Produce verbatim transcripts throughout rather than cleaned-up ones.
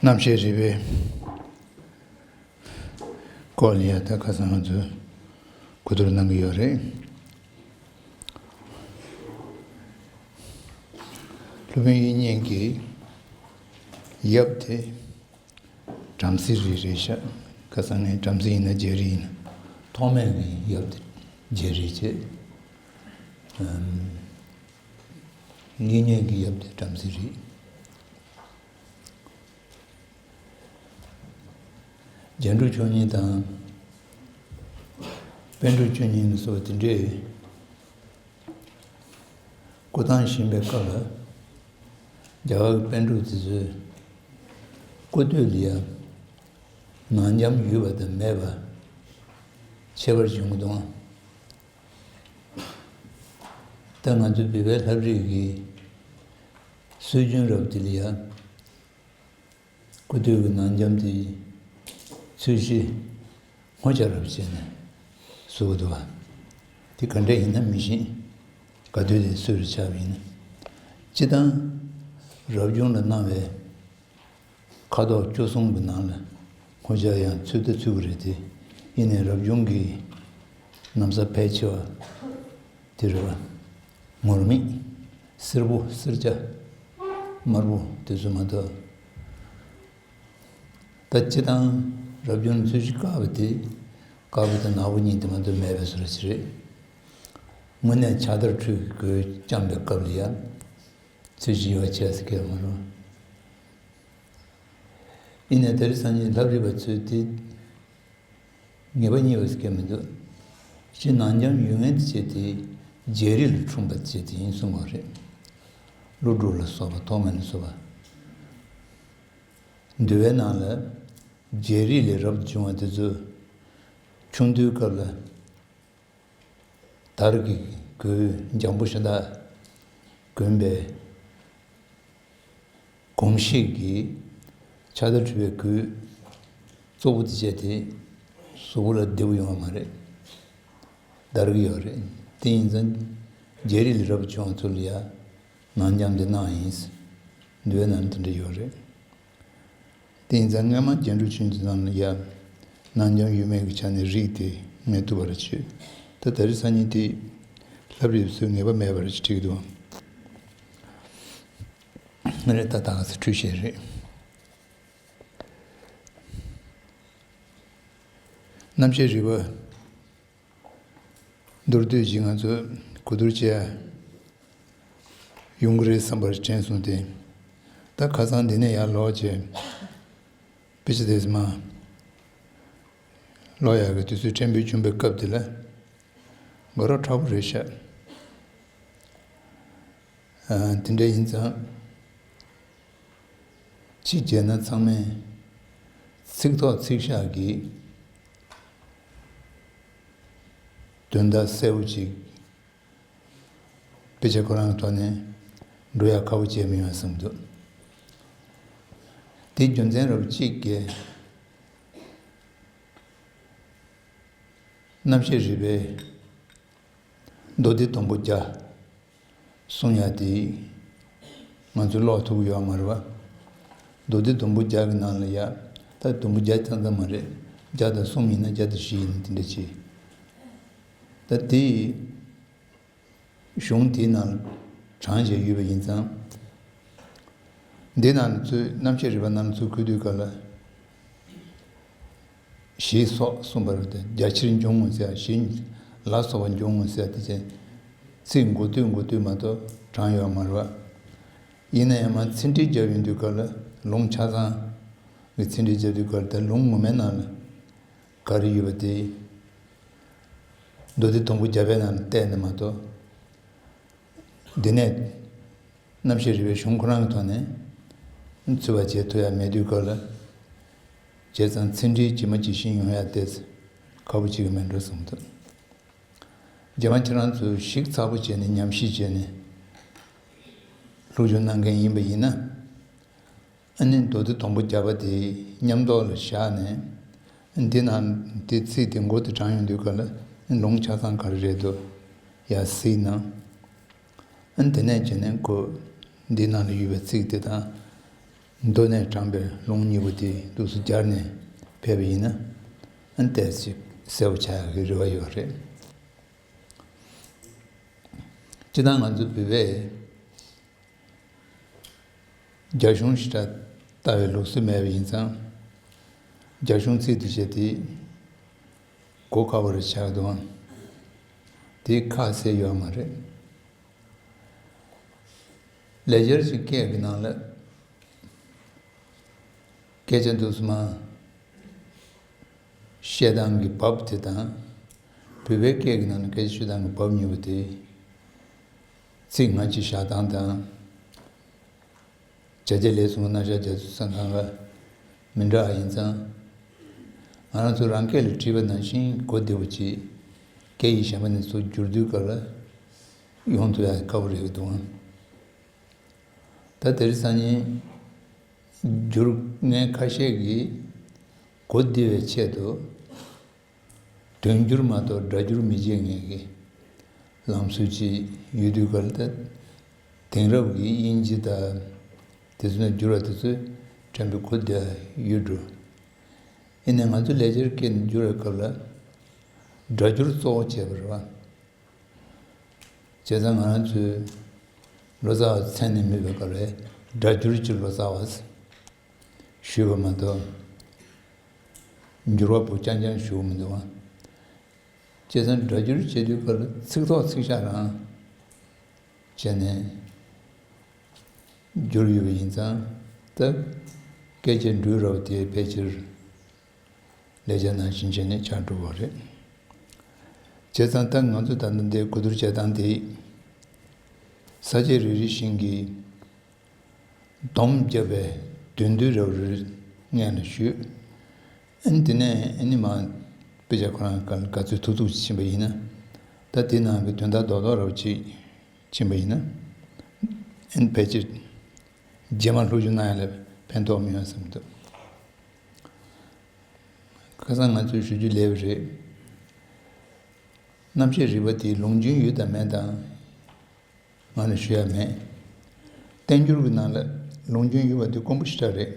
རྣམ་བཤད་རིག་པའི་སྐོར་ལ་ཡ་ད་ཁ་སང་ང་ཚོས་གོ་བསྡུར་གནང་གི་ཡོད་རེད། སློབ་དཔོན་དབྱིག་གཉེན་གྱི་ཡབ་དེ་བྲམ་ཟེ་རིགས་རེད་ཤག་ཁ་སང་ངས་བྲམ་ཟེ་ཡིན་ན་རྗེ་རིགས་ཡིན་ན་ཐོག་མའི་གི་ཡབ་དེ་རྗེ་རིགས་བྱས། ཨམ། དབྱིག་གཉེན་གྱི་ཡབ་དེ་བྲམ་ཟེ་རིགས། རྒྱན་དྲུག་མཆོག་གཉིས་དང་། པཎ་གྲུབ་བཅུ་གཉིས་ལ་སོགས་དེ་འདྲའི་སྐུ་ཐང་བཞེངས་པའི་སྐབས་ལ། རྒྱ་གར་གྱི་པཎ་གྲུབ་དེ་ཚོའི་སྐུ་སྟོད་ལ་ཡ་ནང་འཇམ་ཡོད་པ་དང་མེད་པ་ཁྱད་པར་བྱུང་གི་འདུག་ད་ང་ཚོའི་བོད་པའི་ལྷ་བྲིས་ཀྱི་སྲོལ་རྒྱུན་རབ་དེ་ལ་ཡ། སྐུ་སྟོད་ཀྱི་ནང་འཇམ་དེ་ཚོས་གཞི་སྔོ་སྦྱར་རབ་བྱས་ནས་བཟོ་གི་འདུག་བ། དེ་ག་འདྲ་ཡིན་ན་མི་ཤེས། ག་དུས་དེ་སུས་རེ་ཆགས་པ་ཡིན་ན། སྤྱིར་བཏང་རབ་བྱུང་ལ་གནང་བའི་ཁ་དོག་བཅུ་གསུམ་གྱི་ནང་ལ་སྔོ་སྦྱར་ཡང་ཚུད་ད་ཚུད་ཀྱི་རེད་དེ། ཡིན་ནའི་རབ་བྱུང་གི་ན་བཟའ་ཕལ་ཆེ་བ་དེ་རེད་བ། ངུར་སྨྲིག་སེར་པོ་སེར་སྐྱ། དམར་པོ་དེ་ཚོ་མ་གཏོགས། ད་སྤྱིར་བཏང་རབ་བྱུང་ཚོས་གཞི་དཀར་པོ་དེ། དཀར་པོ་དང་ནག་པོ་གཉིས་དེ་མ་གཏོགས་མེད་པའི་བཟོ་འདྲ་ཞིག་རེད། དངོས་གནས་ཕྱག་དར་ཁྲོད་ཀྱི་གོས་བཅམས་པའི་སྐབས་ལ་ཡང་ཚོས་གཞི་ཡོད་ཆེ་ཟེར་མཁན་མ་རེད། ཡིན་ནའི་དེ་རིང་སང་ཉིན་ལྷ་བྲིས་པ་ཚོས་དེ་ངེས་པ་རྙེད་པ་ཟེར་མཁན་མི་འདུག་སྤྱིར་ནང་འཇམ་ཡོད་མཁན་དེ་བྱས་ཏེ་རྗེ་རིགས་ལ་འཁྲུངས་པ་བྱས་ཏེ་ཡིན་གསུངས་པ་རེད། ཀླུ་སྒྲུབ་ལ་སོགས་པ་ཐོགས་མེད་ལ་སོགས་པ། འདུལ་བའི་ནང་ལ་རྗེ་རིགས་ལས་རབ་ཏུ་བྱུང་བ་དེ་ཚོ་ཆུང་དུས་སྐབས་ལ་དར་གྱི་གོས་འཇམ་པོ་ཞེ་དྲག་གོན་པའི་གོམས་གཤིས་ཀྱིས་ཕྱག་དར་ཁྲོད་པའི་གོས་བཙོག་པོ་དེ་བྱས་ཏེ་གཟུགས་པོ་ལ་བདེ་པོ་ཡོང་བ་མ་རེད། དར་གྱི་ཡོད་རེད། དེ་ཡིན་ཙང་རྗེ་རིགས་ལས་རབ་བྱུང་བ་ཚོ་ལ་ཡ་ནང་འཇམ་དེ་གནང་ཡིན། འདུལ་བའི་ནང་དེ་འདྲ་ཡོད་རེད། དེ་ཡིན་ཙང་སྔ་མ་རྒྱན་དྲུག་ཆོས་འབྱུང་ནང་ལ་ཡ་ནང་འཇམ་ཡོད་མེད་ཀྱི་ཆ་ནས་རིགས་དེ་ངས་བཏུབ་པ་རེ་བྱོས། ད་ད་རེས་སང་ཉིན་དེ་ལྷ་བྲིས་པ་ཚོས་ངེས་པ་མེད་པ་རེ་བྲིས་ཀྱི་འདུག་ང་རེ་ད་ད་ག་ཚོད་འཁྲུལ་བཤད་རེད། རྣམ་བཤད་རིག་པ་མདོར་བསྡུས་ཤིག་ང་ཚོས་གོ་བསྡུར་བྱེད་ཡ་ཡོང་གི་རེད་བསམ་པར་དྲན་སོང་སྟེ། ད་ཁ་སང་འདི་ནས་ཡར་ལོག་བྱས་དཔེ་ཆ་དེ་ཚོ་མར་ཀློག་ཡག་གི་དུས་ཚོད་ཕྲན་བུ་བྱུང་པའི་སྐབས་དེ་ལ་དགའ་རབ་དྲག་པོ་རེད་ཤག་ཨ། དེ་འདྲ་ཡིན་ཙང་། གཅིག་བྱས་ན་ཚང་མས་ཚིག་ཐོག་ཚིག་བཞག་གི་དོན་དག་གསལ་པོ་ཅིག་དཔེ་ཆ་ཁོ་རང་གི་ཐོག་ནས་འགྲོ་ཡག་ཁག་པོ་བྱས་མི་ཡོང་བསམ་འདུག་དེ་རྒྱུ་མཚན་རབ་གཅིག་གིས་རྣམ་བཤད་རིག་པའི་མདོ་སྡེ་དུམ་བུ་བརྒྱ། གསུང་ཡ་དེ་ང་ཚོས་ཀློག་ཐུབ་ཀྱི་ཡོད་མ་རེད་བ། མདོ་སྡེ་དུམ་བུ་བརྒྱ་གི་ནང་ལ་ཡ། ད་དུམ་བུ་བརྒྱ་ཙམ་ཙམ་མ་རེད། བརྒྱ་དང་གསུམ་ཡིན་ན་བརྒྱ་དང་བཞི་ཡིན་ན་དེ་འདྲ་ཅིག་ད་དེ་གཞུང་དེའི་ནང་དྲངས་བྱས་ཡོད་པ་ཡིན་ཙང་། འདི་ནང་ལ་ཚུར་རྣམ་བཤད་རིག་པ་ནང་ལ་ཚུར་བཀོད་དུས་སྐབས་ལ། ཞེས་སོགས་གསུངས་པ་རེད་དེ། རྒྱ་ཆེར་འབྱུང་ངོ་ཟེར་ཡ་ཞེས་ལ་སོགས་པ་འབྱུང་ངོ་ཟེར་ཡ་དེ་ཅན། ཚིག་འགོ་སྟོད་འགོ་སྟོད་མ་གཏོགས་དྲངས་ཡོད་མ་རེད་བ། ཡིན་ན་ཡང་མར་ཚིག་འགྲེལ་རྒྱབ་ཡོང་དུས་སྐབས་ལ་ལུང་ཆ་ཚང་གི་ཚིག་འགྲེལ་རྒྱབ་དུས་སྐབས་ལ་དེ་ལུང་ངོ་མའི་ནང་ལ་ག་རེ་ཡོད་པ་དེ་མདོ་སྡེ་དུམ་བུ་བརྒྱ་པའི་ནང་ལ་བལྟས་ནས་མ་གཏོགས། འདི་ནས་རྣམ་བཤད་རིག་པའི་གཞུང་ཁོ་རང་གི་ཐོག་ནས་ཚུད་པ་བྱེད་ཐུབ་ཡ་མེད་དུས་སྐབས་ལ། བྱས་ཙང་ཚིག་འགྲེལ་ཇི་མ་ཇི་བཞིན་ཡོང་ཡ་དེ་ཁག་པོ་ཅིག་མིན་འགྲོ་བསམ་འདུག་རྗེས་མ་ཁྱེད་རང་ཚོས་ཞིབ་ཚགས་པོ་བྱས་ནས་ཉམས་ཞིབ་བྱས་ནས་སློབ་སྦྱོང་གནང་མཁན་ཡིན་པ་ཡིན་ན། ཨ་ནི་མདོ་སྡེ་དུམ་བུ་བརྒྱ་པ་དེ་མཉམ་ཐོག་ལ་བཞག་ནས། འདི་ནང་དེ་ཚིག་དེ་མགོ་དེ་དྲངས་ཡོང་དུས་སྐབས་ལ་ལུང་ཆ་ཚང་ག་རེ་རེད་འདུག་ཡ་གཟིགས་ན། ཨ་ནི་དེ་ནས་བྱས་ནས་ཁོ་འདི་ནང་ལ་ཡོད་པའི་ཚིག་དེ་དང་། མདོ་ནས་དྲངས་པའི་ལུང་གཉིས་པོ་དེ་ལུགས་སུ་སྦྱར་ནས་ཕེབས་པ་ཡིན་ན། ཨ་ནི་ཏོག་ཙམ་གསལ་པོ་ཆགས་ཡག་གི་རེ་བ་ཡོད་རེད། སྤྱིར་བཏང་ང་ཚོ་བོད་པས་རྒྱ་གཞུང་ཞེ་དྲག་ལྟ་བའི་ལུགས་སྲོལ་མེད་པ་ཡིན་ཙང་། རྒྱ་གཞུང་ཚིག་འདི་བྱས་ཏེ་གོ་ཁག་པོ་རེ་ཆགས་འདུག་ཨང་། དེ་ཁ་གསལ་ཡོད་མ་རེད། ལེགས་སྦྱར་གྱི་སྐད་ཀྱི་ནང་ལ་སྐད་ཆ་འདུག་སེ་མ་བཤད་སྟངས་ཀྱི་བབ་དེ་དང་། བོད་པའི་སྐད་ཀྱི་ནང་ལ་སྐད་ཆ་ཤོད་སྟངས་ཀྱི་བབ་གཉིས་པོ་དེ། ཚིག་སྔ་ཕྱི་བཞག་སྟངས་དང་། བྱ་བྱེད་ལས་གསུམ་རྣམ་གཞག་རྒྱག་ཚུལ་སོགས་གང་ག་མི་འདྲ་བ་ཡིན་ཙང་། ང་རང་ཚོ་རང་སྐད་ལ་བྲིས་པ་ནང་བཞིན་གོ་བདེ་པོ་ཅིག་སྐད་ཡིག་གཞན་པ་ནས་ཚུར་བསྒྱུར་དུས་སྐབས་ལ་ཡོང་ཐུབ་ཡག་དཀའ་པོ་རེད་འདུག་ཨང་། ད་དེ་རིང་སང་ཉིན་བསྒྱུར་མཁན་ཁ་ཤས་ཀྱིས་གོ་བདེ་བའི་ཆེད་དུ། དོན་བསྒྱུར་མ་གཏོགས་སྒྲ་བསྒྱུར་མི་བྱེད་མཁན་གྱི་ལམ་སྲོལ་ཅིག་ཡོད་དུས་སྐབས་ལ། ད་དེང་རབས་ཀྱི་དབྱིན་ཇི་དང་དེ་ཚོ་ནས་བསྒྱུར་བ་དེ་ཚོས་དྲན་པའི་གོ་བདེ་ཡོད་འགྲོ། ཡིན་ནའི་ང་ཚོ་ལེགས་སྦྱར་སྐད་ནས་བསྒྱུར་བའི་སྐབས་ལ་སྒྲ་བསྒྱུར་གཙོ་བོ་བྱས་པ་རེད་བ། བྱས་ཙང་ང་རང་ཚོའི་ལོ་ཙཱ་བ་མཚན་ནས་སྨོས་པའི་སྐབས་ལ་སྒྲ་བསྒྱུར་གྱི་ལོ་ཙཱ་བ་ཞུས་པ་མ་གཏོགས། འགྱུར་བ་པོ་རྐྱང་རྐྱང་ཞུ་གི་མི་འདུག་བ། བྱས་ཙང་སྒྲ་བསྒྱུར་བྱེད་དུས་སྐབས་ལ་ཚིག་ཐོག་ཚིག་ཆ་རང་བྱས་ནས་བསྒྱུར་ཡོད་པ་ཡིན་ཙང་། ད་སྐད་ཆ་འགྲོ་རབས་དེ་ཕལ་ཆེར་ལེགས་སྦྱར་ནང་བཞིན་བྱས་ནས་ཆགས་འགྲོ་བ་རེད། བྱས་ཙང་ད་ང་ཚོ་ད་ལྟ་འདིར་གོ་བསྡུར་བྱེད་སྟངས་དེ། ས་བཅད་རེ་རེ་བཞིན་གྱི་སྡོམ་བརྒྱབ་པའི་དོན་བསྡུས་རབ་རིབ་སྔོན་ལ་ཞུས། ཨ་ནི་དེ་ནས་ཨ་ནི་མ་དཔེ་ཆ་ཁོ་རང་ག་ག་ཚོད་ཐུག་ཐུག་ཕྱིན་པ་ཡིན་ན། ད་དེ་ནང་གི་དོན་དག་རྡོག་རྡོག་རབ་ཅིག་ཕྱིན་པ་ཡིན་ན། ཨ་ནི་ཕལ་ཆེར་རྗེས་མ་སློབ་སྦྱོང་གནང་ཡ་ལ་ཕན་ཐོགས་མི་ཡོང་བསམ་འདུག་ཁ་སང་ང་ཚོས་ཞུ་རྒྱུ་ལས་པ་རེད། རྣམ་བཤད་རིག་པ་དེའི་ལུང་རྒྱུན་ཡོད་དང་མེད་དང་། ང་ནི་ཞུ་ཡ་མེད། བསྟན་འགྱུར་གྱི་ནང་ལ་ལུང་རྒྱུན་ཡོད་པ་འདི་དཀོན་པོ་ཞེ་དྲག་རེད།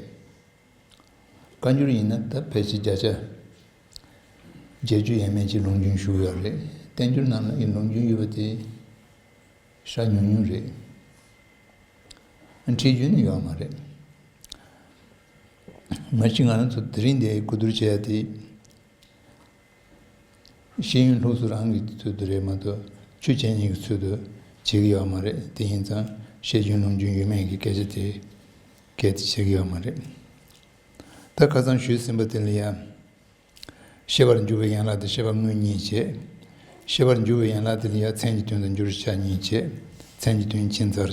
བཀའ་འགྱུར་ཡིན་ན་ད་ཕལ་ཆེར་བརྒྱ་ཆ་བརྒྱད་ཅུ་ཡས་མས་ཅིག་ལུང་རྒྱུན་ཞུ་གི་ཡོད་རེད། བསྟན་འགྱུར་ནང་ལ་ཡི་ལུང་རྒྱུན་ཡོད་པ་དེ་ཧྲ་ཉུང་ཉུང་རེད། ཁྲིད་རྒྱུན་ནི་ཡོད་མ་རེད། མ་གཞི་ང་རང་ཚོ་དེ་རིང་འདིར་གོ་བསྡུར་བྱེད་ཡ་དེ། ཤེས་ཡོན་སློབ་གསོ་རང་གི་ཚུལ་དུ་རེད་མ་གཏོགས། ཆོས་བྱེད་མཁན་གྱི་ཚུལ་དུ་བྱེད་ཀྱི་ཡོད་མ་རེད། དེ་ཡིན་ཙང་ཤེས་རྒྱུན་ལུང་རྒྱུན་ཡོད་མེད་ཀྱི་སྐད་ཆ་དེ་གལ་ཏེ་བྱེད་ཀྱི་ཡོད་མ་རེད། ད་ཁ་སང་ཞུས་ཟིན་པ་དེ་ལ་ཡ། ཤེས་པར་འགྱུར་བའི་ཡན་ལག་དང་ཤེས་པ་དངོས་གཉིས་བྱས། ཤེས་པར་འགྱུར་བའི་ཡན་ལག་དེ་ལ་ཡ་མཚན་གྱི་དོན་དང་བསྒྱུར་བྱ་གཉིས་བྱས། མཚན་གྱི་དོན་ཕྱིན་ཚར་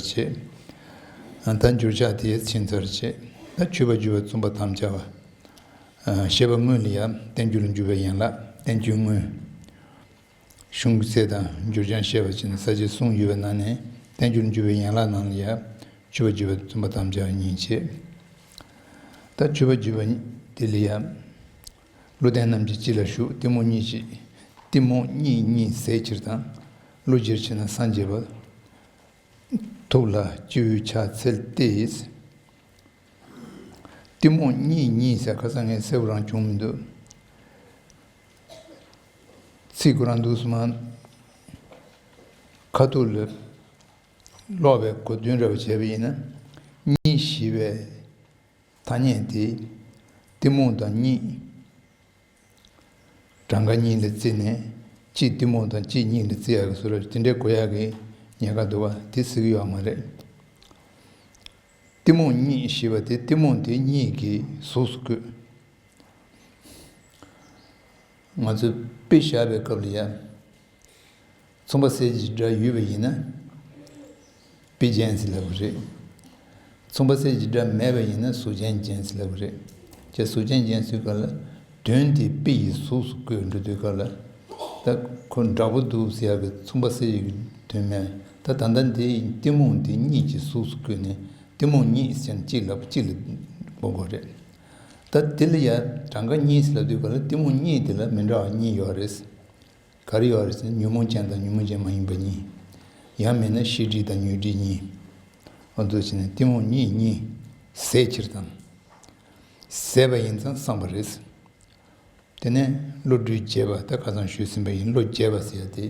བྱས། ད་བསྒྱུར་བྱ་དེ་ཕྱིན་ཚར་བྱས། ད་ཆོས་པ་བསྒྱུར་བའི་མཚུངས་པ་དམ་བཅའ་བ། ཤེས་པ་དངོས་ལ་ཡང་བསྟན་འགྱུར་འཇུག་པའི་ཡན་ལག་བསྟན་བཅོས་དངོས། གཞུང་གི་ཚད་དང་འགྱུར་བྱང་བཤད་པ་བཅས་ནི་ས་བཅད་གསུམ་ཡོད་པའི་ནང་ནས་བསྟན་འགྱུར་འཇུག་པའི་ཡན་ལག་ནང་ལ་ཡང་ཆོས་པ་བརྒྱུད་པའི་མཚུངས་པ་དམ་བཅའ་གཉིས་བྱས། ད་ཆོས་པ་བརྒྱུད་པ་དེ་ལ་ཡང་། བློ་ལྡན་རྣམས་ཀྱིས་སྤྱི་ལ་ཞུགས། གཏི་མུག་གཉིད་ཀྱིས། གཏི་མུག་གཉིད་གཉིད་སད་ཕྱིར་དང་། བློ་སྒྱུར་ཕྱིར་ན་སངས་རྒྱས་པ། ཐུགས་ལ་སྤྱི་བོས་ཕྱག་འཚལ་ཏེ། གཏི་མུག་གཉིད་གཉིད་ཟེར་ཁ་སང་ངས་གསལ་པོ་རང་བྱུང་མི་འདུག་ཚིག་ཁོ་རང་འདུག་སེ་མ། ཁ་ཐུག་ལ་ཀློག་པའི་གོ་དོན་འདྲ་བ་བྱས་པ་ཡིན་ན། གཉིད་ཞི་བའི་ཐ་སྙད་དེ། གཏི་མུག་དང་གཉིད། གྲངས་ཀ་གཉིས་ལ་བརྩིས་ནས། གཅིག་གཏི་མུག་དང་གཅིག་གཉིད་ལ་བརྩི་ཡག་གི་བཟོ་འདྲ་དེ་འདྲའི་གོ་ཡག་གི་ཉེན་ཁ་འདུག་པ་དེ་གཟིགས་ཡོད་མ་རེད། གཏི་མུག་གཉིད་ཞེས་པ་དེ་གཏི་མུག་དེ་གཉིད་ཀྱི་གཟུགས་སུ་བཀོད། ང་ཚོས་དཔེ་བཞག་པའི་སྐབས་ལ་ཡང་། མཚུངས་པ་གསལ་བྱེད་ཀྱི་སྒྲ་ཡོད་པ་ཡིན་ན། དཔེ་ཅན་ཟེར་ལབ་པ་རེད། མཚུངས་པ་གསལ་བྱེད་ཀྱི་སྒྲ་མེད་པ་ཡིན་ན་གཟུགས་ཅན་ཅན་ཟེར་ལབ་པ་རེད། ཅེས་གཟུགས་ཅན་ཅན་ཟེར་སྐབས་ལ། དོན་དེ་དཔེ་ཡི་གཟུགས་སུ་བཀོད་འགྲོ་དུས་སྐབས་ལ། ད་ཁོ་འདྲ་པོ་འདུག་ཟེར་ཡག་གི་མཚུངས་པ་གསལ་བྱེད་ཀྱི་དོན་མེད། ད་ད་ལྟ་འདི་གཏི་མུག་འདི་གཉིད་ཀྱི་གཟུགས་སུ་བཀོད་ནས། གཏི་མུག་གཉིད་ཟེར་ན་གཅིག་ལབ་གཅིག་ལ་གོ་དགོས་རེད། ད་དེ་ལ་ཡ་གྲངས་ཀ་གཉིས་ཟེར་ལབ་དུས་སྐབས་ལ་གཏི་མུག་གཉིད་དེ་ལ་མི་འདྲ་བ་གཉིས་ཡོད་རེད། ག་རེ་ཡོད་རེད་ཟེར་ན། ཉོན་མོངས་ཅན་དང་ཉོན་མོངས་ཅན་མ་ཡིན་པ་གཉིས། ཡང་མིན་ན་ཤེས་སྒྲིབ་དང་ཉོན་སྒྲིབ་གཉིས། འོ་འདུག་བྱས་ནས་གཏི་མུག་གཉིད་གཉིས། ཟད་ཕྱིར་དང་། ཟད་པ་ཡིན་ཙང་གསང་བ་རེད། དེ་ནས་བློ་གྲོས་རྒྱས་པ། ད་ཁ་སང་ཞུས་ཟིན་པ་ཡིན། བློ་རྒྱས་པ་ཟེར་ཡ་དེ།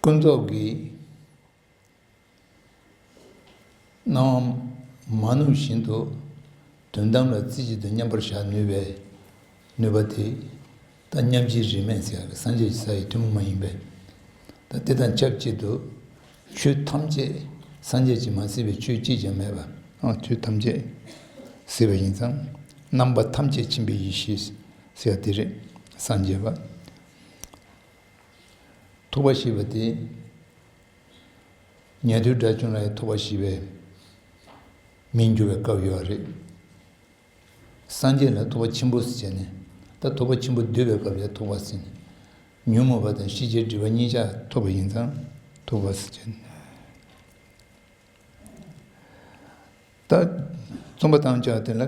ཀུན་རྟོག་གི་སྣང་བ་མ་ནུབ་བཞིན་དུ་དོན་དམ་ལ་རྩེ་གཅིག་ཏུ་མཉམ་པར་བཞག་ནུས་པའི་ནུས་པ་དེ། ད་མཉམ་རྗེས་རིས་མེད་ཟེར་ཡག་གི་སངས་རྒྱས་ཀྱི་ས་ཡི་ཐུན་མོང་མ་ཡིན་པའི། ད་དེ་དང་ཆབས་ཅིག་ཏུ་ཆོས་ཐམས་ཅད་སངས་རྒྱས་ཀྱིས་མ་གཟིགས་པའི་ཆོས་གཅིག་ཀྱང་མེད་པ། ཨ། ཆོས་ཐམས་ཅད་གཟིགས་པ་ཡིན་ཙང་རྣམ་པ་ཐམས་ཅད་མཁྱེན་པའི་ཡེ་ཤེས་ཟེར་ཡག་དེ་རེད། སངས་རྒྱས་པ། ཐུབ་པ་ཞེས་པ་དེ། ཉན་ཐོས་དགྲ་བཅོམ་ལ་ཡང་ཐུབ་པ་ཞེས་པའི་མིང་བསྒྱུར་བའི་སྐབས་ཡོད་རེད། སངས་རྒྱས་ལ་ཐུབ་པ་ཆེན་པོ་ཟེར་བྱས་ནས། ད་ཐུབ་པ་ཆེན་པོ་བསྡུས་པའི་སྐབས་ལ་ཐུབ་པ་ཟེར་ནས། ཉོན་མོངས་པ་དང་ཤེས་བྱའི་སྒྲིབ་པ་གཉིས་ཆར་ཐུབ་པ་ཡིན་ཙང་ཐུབ་པ་ཟེར་བྱས་ནས། ད་རྩོམ་པ་དམ་བཅའ་དེ་ལ།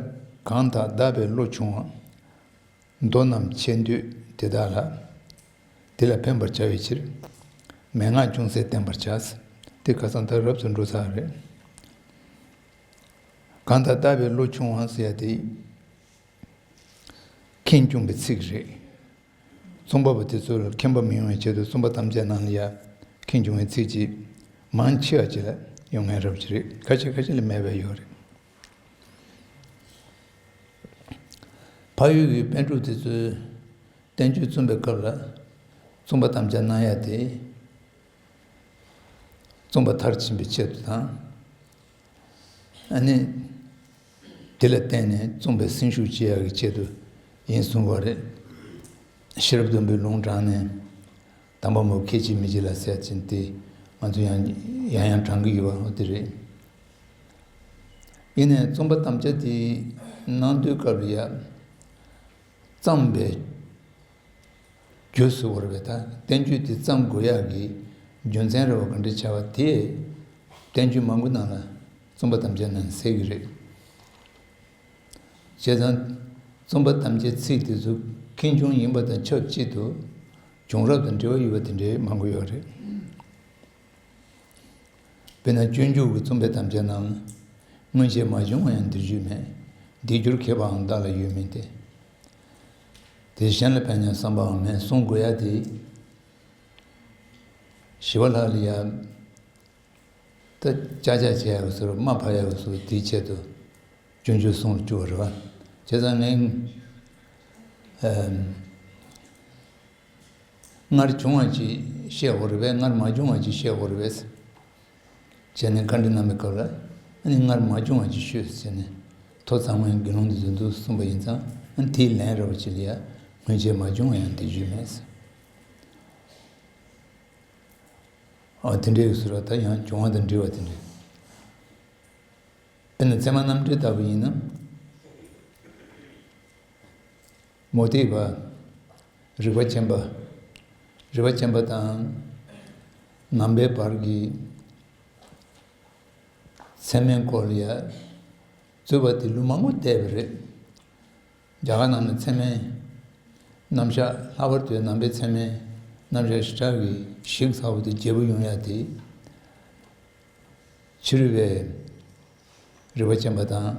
གང་དག་བདག་པས་བློ་ཆུང་བ། མདོ་རྣམས་འཆད་འདོད་དེ་དག་ལ། དེ་ལ་ཕན་པར་བྱ་བའི་ཕྱིར། མན་ངག་ཅུང་ཟད་བསྟན་པར་བྱ། དེ་ཁ་སང་ད་རབ་ཏུ་འགྲོ་ཚར་རེད། གང་དག་བདག་པས་བློ་ཆུང་བ་ཟེར་ཡ་དེ། ཁེངས་སྐྱུང་གི་ཚིག་རེད། རྩོམ་པ་པོ་དེ་ཚོ་ལ་ཁེངས་པ་མི་ཡོང་བའི་ཆེད་དུ་རྩོམ་པ་དམ་བཅའ་ནང་ལ་ཡ་ཁེངས་སྐྱུང་བའི་ཚིག་ཅིག་མང་ཆེ་བ་ཅིག་ལ་ཡོང་མཁན་རབ་ཅིག་རེད། ཁ་ཤས་ཁ་ཤས་ལ་མེད་པ་ཡོད་རེད། ཕ་ཡུལ་གྱི་པཎ་གྲུབ་དེ་ཚོས་བསྟན་བཅོས་རྩོམ་པའི་སྐབས་ལ། རྩོམ་པ་དམ་བཅའ་གནང་ཡ་དེ། རྩོམ་པ་མཐར་ཕྱིན་པའི་ཆེད་དུ་དང་། ཨ་ནི། དེ་ལ་བརྟེན་ནས་རྩོམ་པའི་སེམས་ཤུགས་སྐྱེ་ཡག་གི་ཆེད་དུ་ཡིན་གསུང་བ་རེད། ཤེས་རབ་སྡོང་པོའི་ལུང་དྲངས་ནས། དམ་པ་མོ་ཁྱེད་ཀྱིས་མི་བྱེད་ལ་ཟེར་ཅིང་དེ། ང་ཚོ་ཡང་ཡང་ཡང་དྲང་གི་ཡོད་པ་འོ་དེ་རེད། ཡིན་ནའི་རྩོམ་པ་དམ་བཅའ་དེ་གནང་དུས་སྐབས་ལ་ཡ། བརྩམས་པའི་རྒྱུ་ཟེར་བ་རེད་པས། ད་བསྟན་བཅོས་དེ་བརྩམས་དགོས་ཡག་གི་རྒྱུ་མཚན་རེད་པ། ག་འདྲ་བྱས་པ་དེ། བསྟན་བཅོས་མང་པོ་ནང་ལ་རྩོམ་པ་དམ་བཅའ་ནང་གསལ་གྱི་རེད། བྱས་ཙང་། རྩོམ་པ་དམ་བཅའི་ཚིག་དེ་ཚོ་ཁེངས་སྐྱུང་ཡིན་པ་དང་ཆབས་ཅིག་ཏུ། བྱུང་རབས་དང་འབྲེལ་བ་ཡོད་པ་དེ་འདྲའི་མང་པོ་ཡོད་རེད། དཔེར་ན་སྤྱོད་འཇུག་གི་རྩོམ་པའི་དམ་བཅའ་ནང་། སྔོན་ཆད་མ་བྱུང་བ་ཡང་འདིར་བརྗོད་མེད། འདིར་གྱུར་མཁས་པའང་བདག་ལ་ཡོད་མིན་ཏེ། དེ་གཞན་ལ་ཕན་ཡང་བསམ་པའང་མེད་གསུང་དགོས་ཡ་དེ། ཞི་བ་ལྷ་ལ་ཡ། ད་ཅག་ཅག་བྱེད་ཡག་གི་ཟུར། དམའ་ཕབ་ཡག་གི་ཟུར། དེའི་ཆེད་དུ་སྤྱོད་འཇུག་གསུང་ལ་བཅུག་པ་རེད་པ། བྱས་ཙང་ངས། ཨམ། སྔར་བྱུང་བ་ཅིག་བཤད་དགོས་རེད་པས། སྔར་མ་བྱུང་བ་ཅིག་བཤད་དགོས་རེད་པས། བྱས་ནས་བཀའ་འདྲི་གནང་བའི་སྐབས་ལ། ཨ་ནི་སྔར་མ་བྱུང་བ་ཅིག་ཤོད་ཟེར་ནས། ཐོ་ཚང་བའི་དགེ་སློང་འདི་ཚོ་འདུག་གསུངས་པ་ཡིན་ཙང་། ཨ་ནི་དེའི་ལན་རེད་པ་ཅིག་ལ་ཡ། སྔོན་ཆད་མ་བྱུང་བ་ཡང་འདིར་བརྗོད་མེད་ཟེར། ཨ། དེ་འདྲའི་ཟུར་བ་ད་ཡང་བྱུང་བ་དང་འབྲེལ་བ་དེ་འདྲ། དཔེར་ན་ཚད་མ་རྣམ་འགྲེལ་ལྟ་བུ་ཡིན་ན། མུ་སྟེགས་པ། རིག་པ་ཅན་པ། རིག་པ་ཅན་པ་དང་ནང་པའི་བར་གྱི་ཚད་མའི་སྐོར་ལ་ཡ། རྩོད་པ་དེ་ལོ་མང་པོ་བལྟས་པ་རེད། རྒྱ་གར་ནང་ལ་ཚད་མའི་རྣམ་གཞག། ལྷག་པར་དུ་ནང་པའི་ཚད་མའི་རྣམ་གཞག་ཞེ་དྲག་གི་ཞིབ་ཚགས་པོ་དེ་རྒྱས་པོ་ཡོང་ཡ་དེ། ཕྱི་རོལ་པའི་རིག་པ་ཅན་པ་དང་།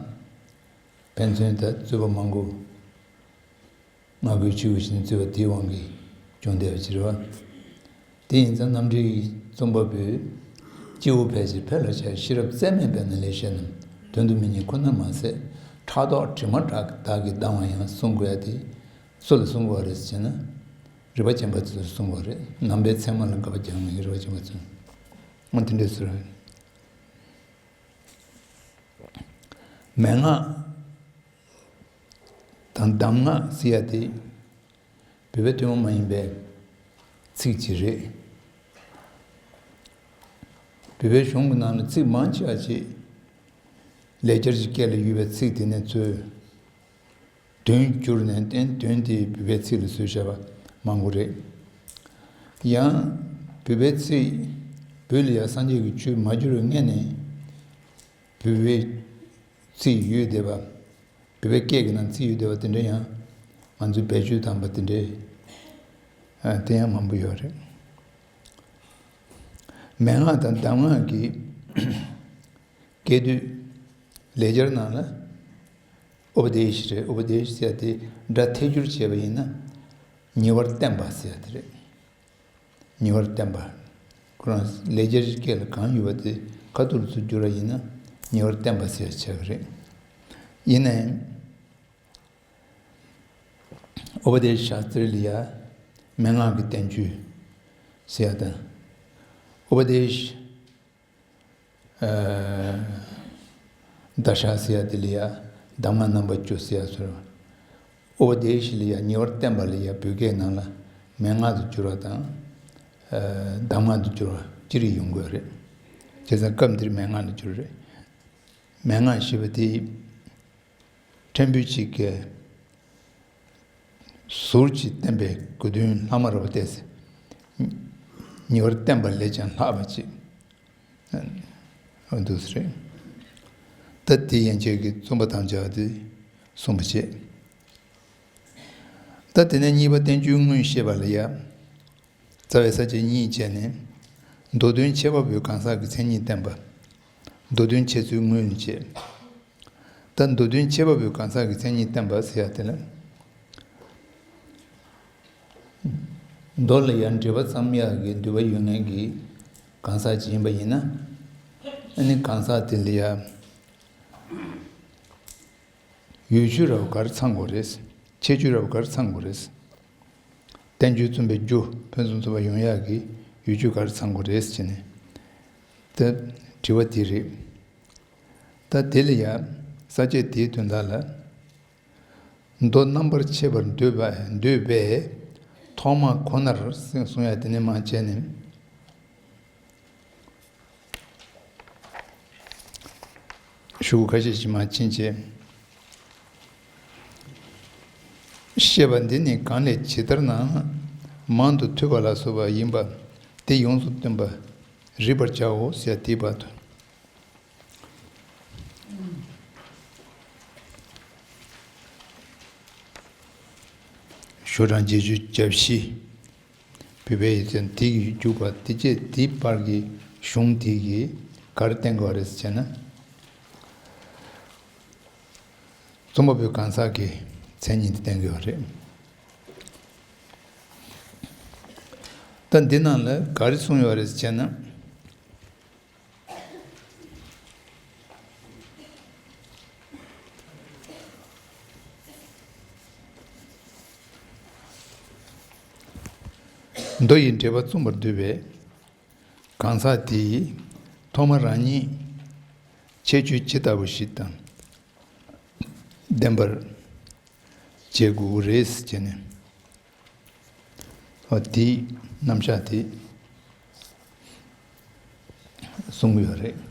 ཕན་ཚུན་ད་རྩོད་པ་མང་པོ། ངག་གི་ཆུ་བོ་བཞིན་རྩོད་པ་དེའི་དབང་གིས་བྱུང་བསྡད་པ་ཅིག་རེད་པ། དེ་ཡིན་ཙང་རྣམ་འགྲེལ་གྱི་རྩོམ་པ་པོས། སྐྱེ་བོ་ཕལ་ཆེར་ཕལ་ལ་ཆེ་བ་ཤེས་རབ་རྩལ་མེད་པས་ན་ལེགས་བཤད་རྣམས་དོན་དུ་མི་གཉེར་ཁོ་ནར་མ་ཟད། ཕྲག་དོག་དྲི་མ་དག་གིས་བདག་གིས་སྡང་བ་ཡང་གསུང་དགོས་ཡ་དེ་སུ་ལ་གསུང་དགོས་པ་རེད་ཟེར་ན། རིག་པ་ཅན་པ་ཚོ་ལ་གསུང་དགོས་པ་རེད། ནང་པའི་ཚད་མ་ལ་དགག་པ་རྒྱག་མཁན་གྱི་རིག་པ་ཅན་པ་ཚོ། འོ་དེ་འདྲས་ཟེར་བ་རེད། མན་ངག་དང་གདམས་ངག་ཟེར་ཡ་དེ་བོད་པའི་ཐུན་མོང་མ་ཡིན་པའི་ཚིག་ཅིག་རེད། བོད་པའི་གཞུང་གི་ནང་ལ་ཚིག་མང་ཆེ་བ་ཅིག་ལེགས་སྦྱར་གྱི་སྐད་ལ་ཡོད་པའི་ཚིག་དེ་ནས་འཚོལ། དོན་བསྒྱུར་ནས་བསྟན། དོན་དེ་བོད་པའི་ཚིག་ལ་བཟོས་བཞག་པ་མང་པོ་རེད། ཡང་བོད་པའི་ཚིག། བོད་ལ་ཡང་སངས་རྒྱས་ཀྱི་ཆོས་མ་བསྒྱུར་བའི་སྔོན་ནས་བོད་པའི་ཚིག་ཡོད་བསྡད་པ། བོད་པའི་སྐད་ཀྱི་ནང་ཚིག་ཡོད་བསྡད་པ་དེ་འདྲ་ཡང་ང་ཚོས་བེད་སྤྱོད་བཏང་པ་དེ་འདྲ། ཨ། དེ་ཡང་མང་པོ་ཡོད་རེད། མན་ངག་དང་གདམས་ངག་གི་ སྐད་དོད། ལེགས་སྦྱར་ནང་ལ་ཨུ་པ་དེ་ཤི་རེད། ཨུ་པ་དེ་ཤི་ཟེར་ཡ་དེ་སྒྲ་ཐད་སྒྱུར་བྱས་པ་ཡིན་ན་ཉེ་བར་བསྟན་པ་ཟེར་ཡ་དེ་རེད། ཉེ་བར་བསྟན་པ། ཁོ་རང་ལེགས་སྦྱར་གྱི་སྐད་ལ་གང་ཡོད་པ་དེ་ཁ་ཐུག་ལ་ཚུར་བསྒྱུར་བ་ཡིན་ན་ཉེ་བར་བསྟན་པ་ཟེར་ཡ་ཆགས་ཀྱི་རེད། ཡིན་ནའང་ཨུ་པ་དེ་ཤ་སྟྲི་ལ་ཡ་མན་ངག་གི་བསྟན་བཅོས་ཟེར་ཡ་དང་། ཨུ་པ་དེ་ཤ་ཨ་ད་ཤ་ཟེར་ཡ་དེ་ལ་ཡ་གདམས་ངག་རྣམ་པ་བཅུ་ཟེར་ཡ་ཟེར་བ། ཨུ་པ་དེ་ཤ་ལ་ཡ་ཉེ་བར་བསྟན་པ་ལ་ཡ་བོད་སྐད་ནང་ལ་མན་ངག་ཏུ་བསྒྱུར་བ་དང་། ཨ་གདམས་ངག་ཏུ་བསྒྱུར་བ་ཅི་རིགས་ཡོང་གི་ཡོད་རེད། བྱས་ཙང་སྐབས་འདིར་མན་ངག་ཏུ་བསྒྱུར་རེད། མན་ངག་ཞེས་པ་དེ་ཕྲན་བུ་གཅིག་གིས་ཟུར་གྱིས་བསྟན་པའི་དགོས་འདུན་ལྷག་མ་རེད་པ་སྟེ། ཉེ་བར་བསྟན་པ་ལས་ཀྱང་ལྷག་པ་ཅིག་འདུག་ཟེར་རེད། ད་དེ་ཡན་ཆད་ཀྱི་རྩོམ་པ་དམ་བཅའ་དེ་གསུངས་པ་བྱས། ད་དེ་ནས་གཉིས་པ་བསྟན་བཅོས་དངོས་བཤད་པ་ལ་ཡ། རྩ་བའི་ས་བཅད་གཉིས་བྱས་ནས། མདོ་དོན་ཁྱད་པར་བའི་གང་ཟག་གི་མཚན་ཉིད་བསྟན་པ། མདོ་དོན་འཆད་ཚུལ་དངོས་ལ་བྱེད། ད་མདོ་དོན་ཁྱད་པར་བའི་གང་ཟག་གི་མཚན་ཉིད་བསྟན་པ་ཟེར་ཡ་དེ་ལ། མདོ་ལ་ཡང་འགྲེལ་པ་བརྩམ་ཡག་གི་འདུན་པ་ཡོད་མཁན་གྱི་གང་ཟག་ཅིག་ཡིན་པ་ཡིན་ན། ཨ་ནི་གང་ཟག་དེ་ལ་ཡང་། ཡུལ་ཆོས་རབ་གར་ཚང་དགོས་རེད། ཁྱད་ཆོས་རབ་གར་ཚང་དགོས་རེད། བསྟན་བཅོས་རྩོམ་པའི་རྒྱུ་ཕུན་སུམ་ཚོགས་པ་ཡོང་ཡག་གི་ཡུལ་ཆོས་གར་ཚང་དགོས་རེད་ཟེར་ནས། ད་དྲི་བ་དེ་རེད། ད་དེ་ལ་ཡང་ས་བཅད་དེའི་དོན་དག་ལ། མདོ་རྣམ་པར་ཕྱེ་བར་འདོད་པ་འདོད་པས་ཐོག་མ་ཁོ་ནར་གསུང་ཡག་དེ་ནས་མར་བྱས་ནས། ཤོག་གུ་ཁ་ཤས་ཤིག་མར་ཕྱིན་བྱས། བཤད་པ་འདི་ནི་གང་ལས་ཇི་ལྟར་ན་མང་དུ་ཐོས་པ་ལ་སོགས་པ་ཡིན་པ་དེ་ཡོངས་སུ་སྟོན་པ་རིག་པར་བྱའོ་ཟེར་དེའི་བར་དུ། ཤོག་གྲངས་བརྒྱད་ཅུ་གྱ་བཞི། བོད་པའི་ཡིག་ཚད་དེ་ཡིས་རྒྱུག་པ་དེ་བཅས་དེའི་བར་གྱི་གཞུང་དེ་གིས་ག་རེ་བསྟན་དགོས་རེད་ཟེར་ན། རྩོམ་པ་པོའི་གང་ཟག་གི་མཚན་ཉིད་དེ་བསྟན་དགོས་པ་རེད། ད་འདི་ནང་ལ་ག་རེ་གསུངས་ཡོད་རེད་ཟེར་ན། མདོ་ཡི་འགྲེལ་པ་རྩོམ་པར་འདོད་པའི་གང་ཟག་དེས་ཐོག་མར་རང་ཉིད་ཁྱད་ཆོས་ཇི་ལྟ་བུ་ཞིག་དང་ལྡན་པར་བྱེད་དགོས་རེད་ཟེར་ནས། འོ་དེའི་རྣམ་གཞག་དེ་གསུང་གི་ཡོད་རེད།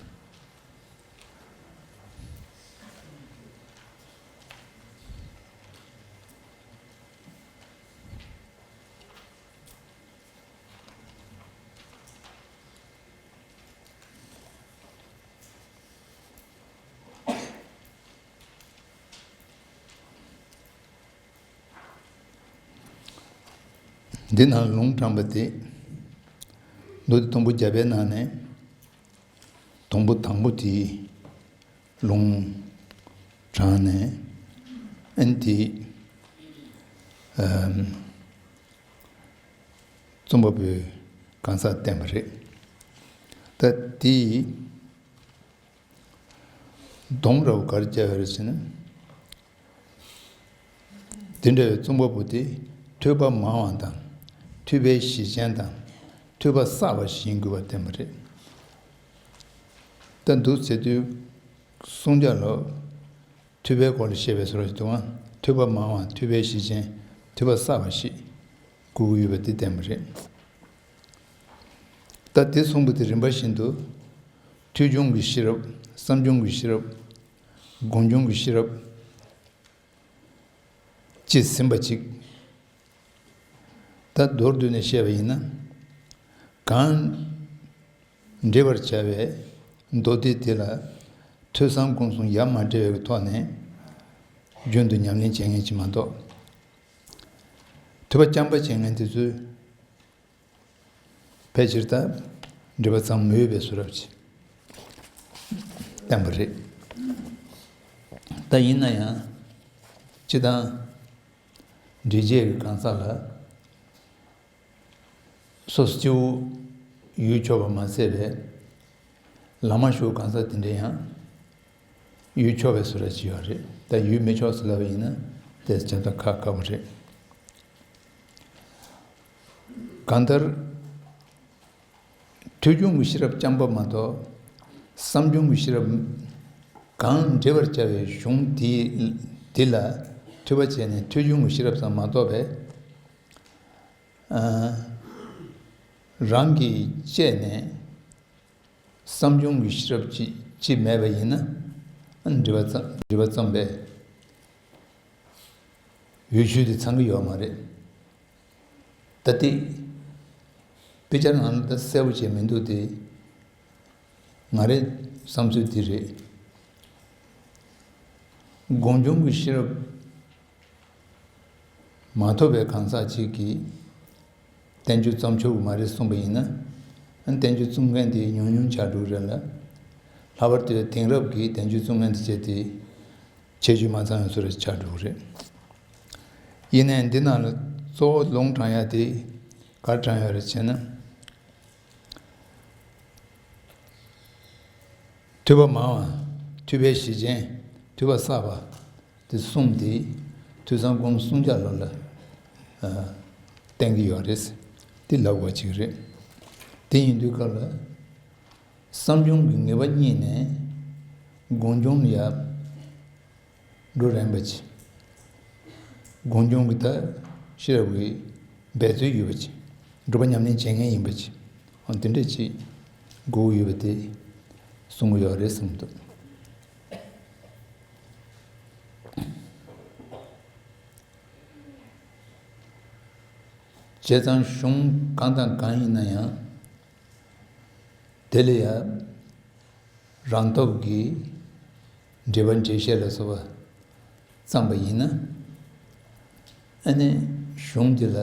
འདི་ནང་ལུང་དྲངས་པ་དེ། མདོ་སྡེ་དུམ་བུ་བརྒྱ་པའི་ནང་ནས་དུམ་བུ་དང་པོ་དེ་ལུང་དྲངས་ནས། ཨན་དེ་ཨམ་རྩོམ་པ་པོའི་གང་ཟག་བསྟན་པ་རེད། ད་དེ། སྡོམ་རབ་གར་བྱ་བར་ཟེར་ན། དེ་འདྲ་བའི་རྩོམ་པ་པོ་དེ་ཐོས་པ་མང་བ་དང་། ཐོས་པའི་གཞི་ཅན་དང་། ཐོས་པ་བསགས་པ་ཞིག་ཡིན་དགོས་པ་བསྟན་པ་རེད། ད་འདུག་ཟེར་དུས་གསུང་བྱ་ལོ། ཐོས་པའི་སྐོར་ལ་བཤད་པའི་བཟོ་འདྲ་ཞིག་འདུག་ཨང་། ཐོས་པ་མང་བ། ཐོས་པའི་གཞི་ཅན། ཐོས་པ་བསགས་པ་ཞིག་དགོས་ཀྱི་ཡོད་པ་དེ་བསྟན་པ་རེད། ད་དེ་གསུངས་པ་དེ་རིམ་པ་བཞིན་དུ། ཐོས་བྱུང་གི་ཤེས་རབ། བསམ་བྱུང་གི་ཤེས་རབ། སྒོམ་བྱུང་གི་ཤེས་རབ། ཅེས་ཟིན་པ་གཅིག། ད་མདོར་བསྡུས་ནས་བཤད་པ་ཡིན་ན། གང་འགྲེལ་པར་བྱ་བའི་མདོ་སྡེ་དེ་ལ་ཐོས་བསམ་སྒོམ་གསུམ་ཡ་མ་བྲལ་བའི་ཐོག་ནས་རྒྱུན་དུ་ཉམས་ལེན་བྱེད་མཁན་ཅིག་མ་གཏོགས། ཐོས་པ་རྐྱང་པ་བྱེད་མཁན་དེ་ཚོས། ཕལ་ཆེར་ད་འགྲེལ་པ་ཚང་མ་ཡོད་པའི་བཟོ་འདྲ་ཅིག། བསྟན་པ་རེད། ད་ཡིན་ན་ཡང་སྤྱིར་བཏང་འབྲས་རྒྱས་ཀྱི་གང་ཟག་ལ་སོ་སོ་སྐྱེ་བོ་ཡུལ་ཆོག་པ་མ་ཟད་པའི་ལམ་མ་ཞུགས་གང་ཟག་དེ་འདྲ་ཡང་ཡུལ་ཆོག་པའི་བཟོ་འདྲ་ཅིག་ཡོད་རེད། ད་ཡུལ་མི་ཆོག་ཟེར་ལབ་པ་ཡིན་ན་དེ་བྱ་ཐབས་ཁག་ཁག་པོ་རེད། གང་ལྟར། ཐོས་བྱུང་གི་ཤེས་རབ་རྐྱང་པ་མ་གཏོགས། བསམ་བྱུང་གི་ཤེས་རབ་གང་འདྲེན་པར་བྱ་བའི་གཞུང་དེ་དེ་ལ་ཐོས་པ་བྱས་ནས་ཐོས་བྱུང་གི་ཤེས་རབ་ཙམ་མ་གཏོགས་པའི། ཨ། རང་གིས་དཔྱད་ནས་བསམ་བྱུང་གི་ཤེས་རབ་ཅིག་ཅིག་མེད་པ་ཡིན་ན། ཨ། འདྲེན་པ་ཙམ་འདྲེན་པ་ཙམ་པས་འོས་ཆོས་དེ་ཚང་གི་ཡོད་མ་རེད། ད་ལྟའི་དཔེ་ཆ་ནང་ལ་ད་གསལ་པོ་བྱས་མི་འདུག་སྟེ། ང་རའི་བསམ་ཚུལ་འདི་རེད། སྒོམ་བྱུང་གི་ཤེས་རབ་མ་ཐོབ་པའི་གང་ཟག་ཅིག་གིས་བསྟན་བཅོས་བརྩམས་ཆོག་གི་མ་རེད་གསུངས་པ་ཡིན་ན། བསྟན་བཅོས་རྩོམ་མཁན་དེ་ཉུང་ཉུང་ཆགས་འགྲོ་གི་རེད་ལ། ལྷག་པར་དུ་དེང་རབས་ཀྱི་བསྟན་བཅོས་རྩོམ་མཁན་དེ་བྱས་ཏེ། ཁྱད་ཆོས་མ་ཚང་བའི་བཟོ་འདྲ་ཆགས་འགྲོ་གི་རེད། ཡིན་ནའི་འདི་ནང་ལ་གཙོ་བོ་ལུང་དྲངས་ཡ་དེ་ག་རེ་དྲངས་ཡོད་རེད་ཅེ་ན། ཐོས་པ་མང་བ། ཐོས་པའི་གཞི་ཅན། ཐོས་པ་བསགས་པ། དེ་གསུམ་དེ་ཐོས་བསམ་སྒོམ་གསུམ་ཆར་ལ་ལ་ཨ་བསྟན་གྱི་ཡོད་རེད། དེ་ལབ་དགོས་ཅིག་རེད། དེ་ཡིན་དུས་སྐབས་ལ། བསམ་བྱུང་གི་ངེས་པ་རྙེད་ནས་སྒོམ་བྱུང་ལ་ཡར་འགྲོ་རན་པ་ཅིག་སྒོམ་བྱུང་གི་ད་ཤེས་རབ་ཀྱི་འབད་རྩོལ་ཡོད་པ་ཅིག་སྒྲུབ་པ་ཉམས་ལེན་བྱེད་མཁན་ཡིན་པ་ཅིག་འོ་དེ་འདྲ་ཅིག་དགོས་ཀྱི་ཡོད་པ་དེ་གསུང་གི་ཡོད་རེད་བསམ་འདུག་བྱས་ཙང་གཞུང་གང་དང་གང་ཡིན་ན་ཡང་། དེ་ལ་ཡང་རང་སྟོབས་ཀྱིས་འགྲེལ་པ་འགྲེལ་བཤད་ལ་སོགས་པ་བརྩམས་པ་ཡིན་ན། ཨ་ནི་གཞུང་འདི་ལ་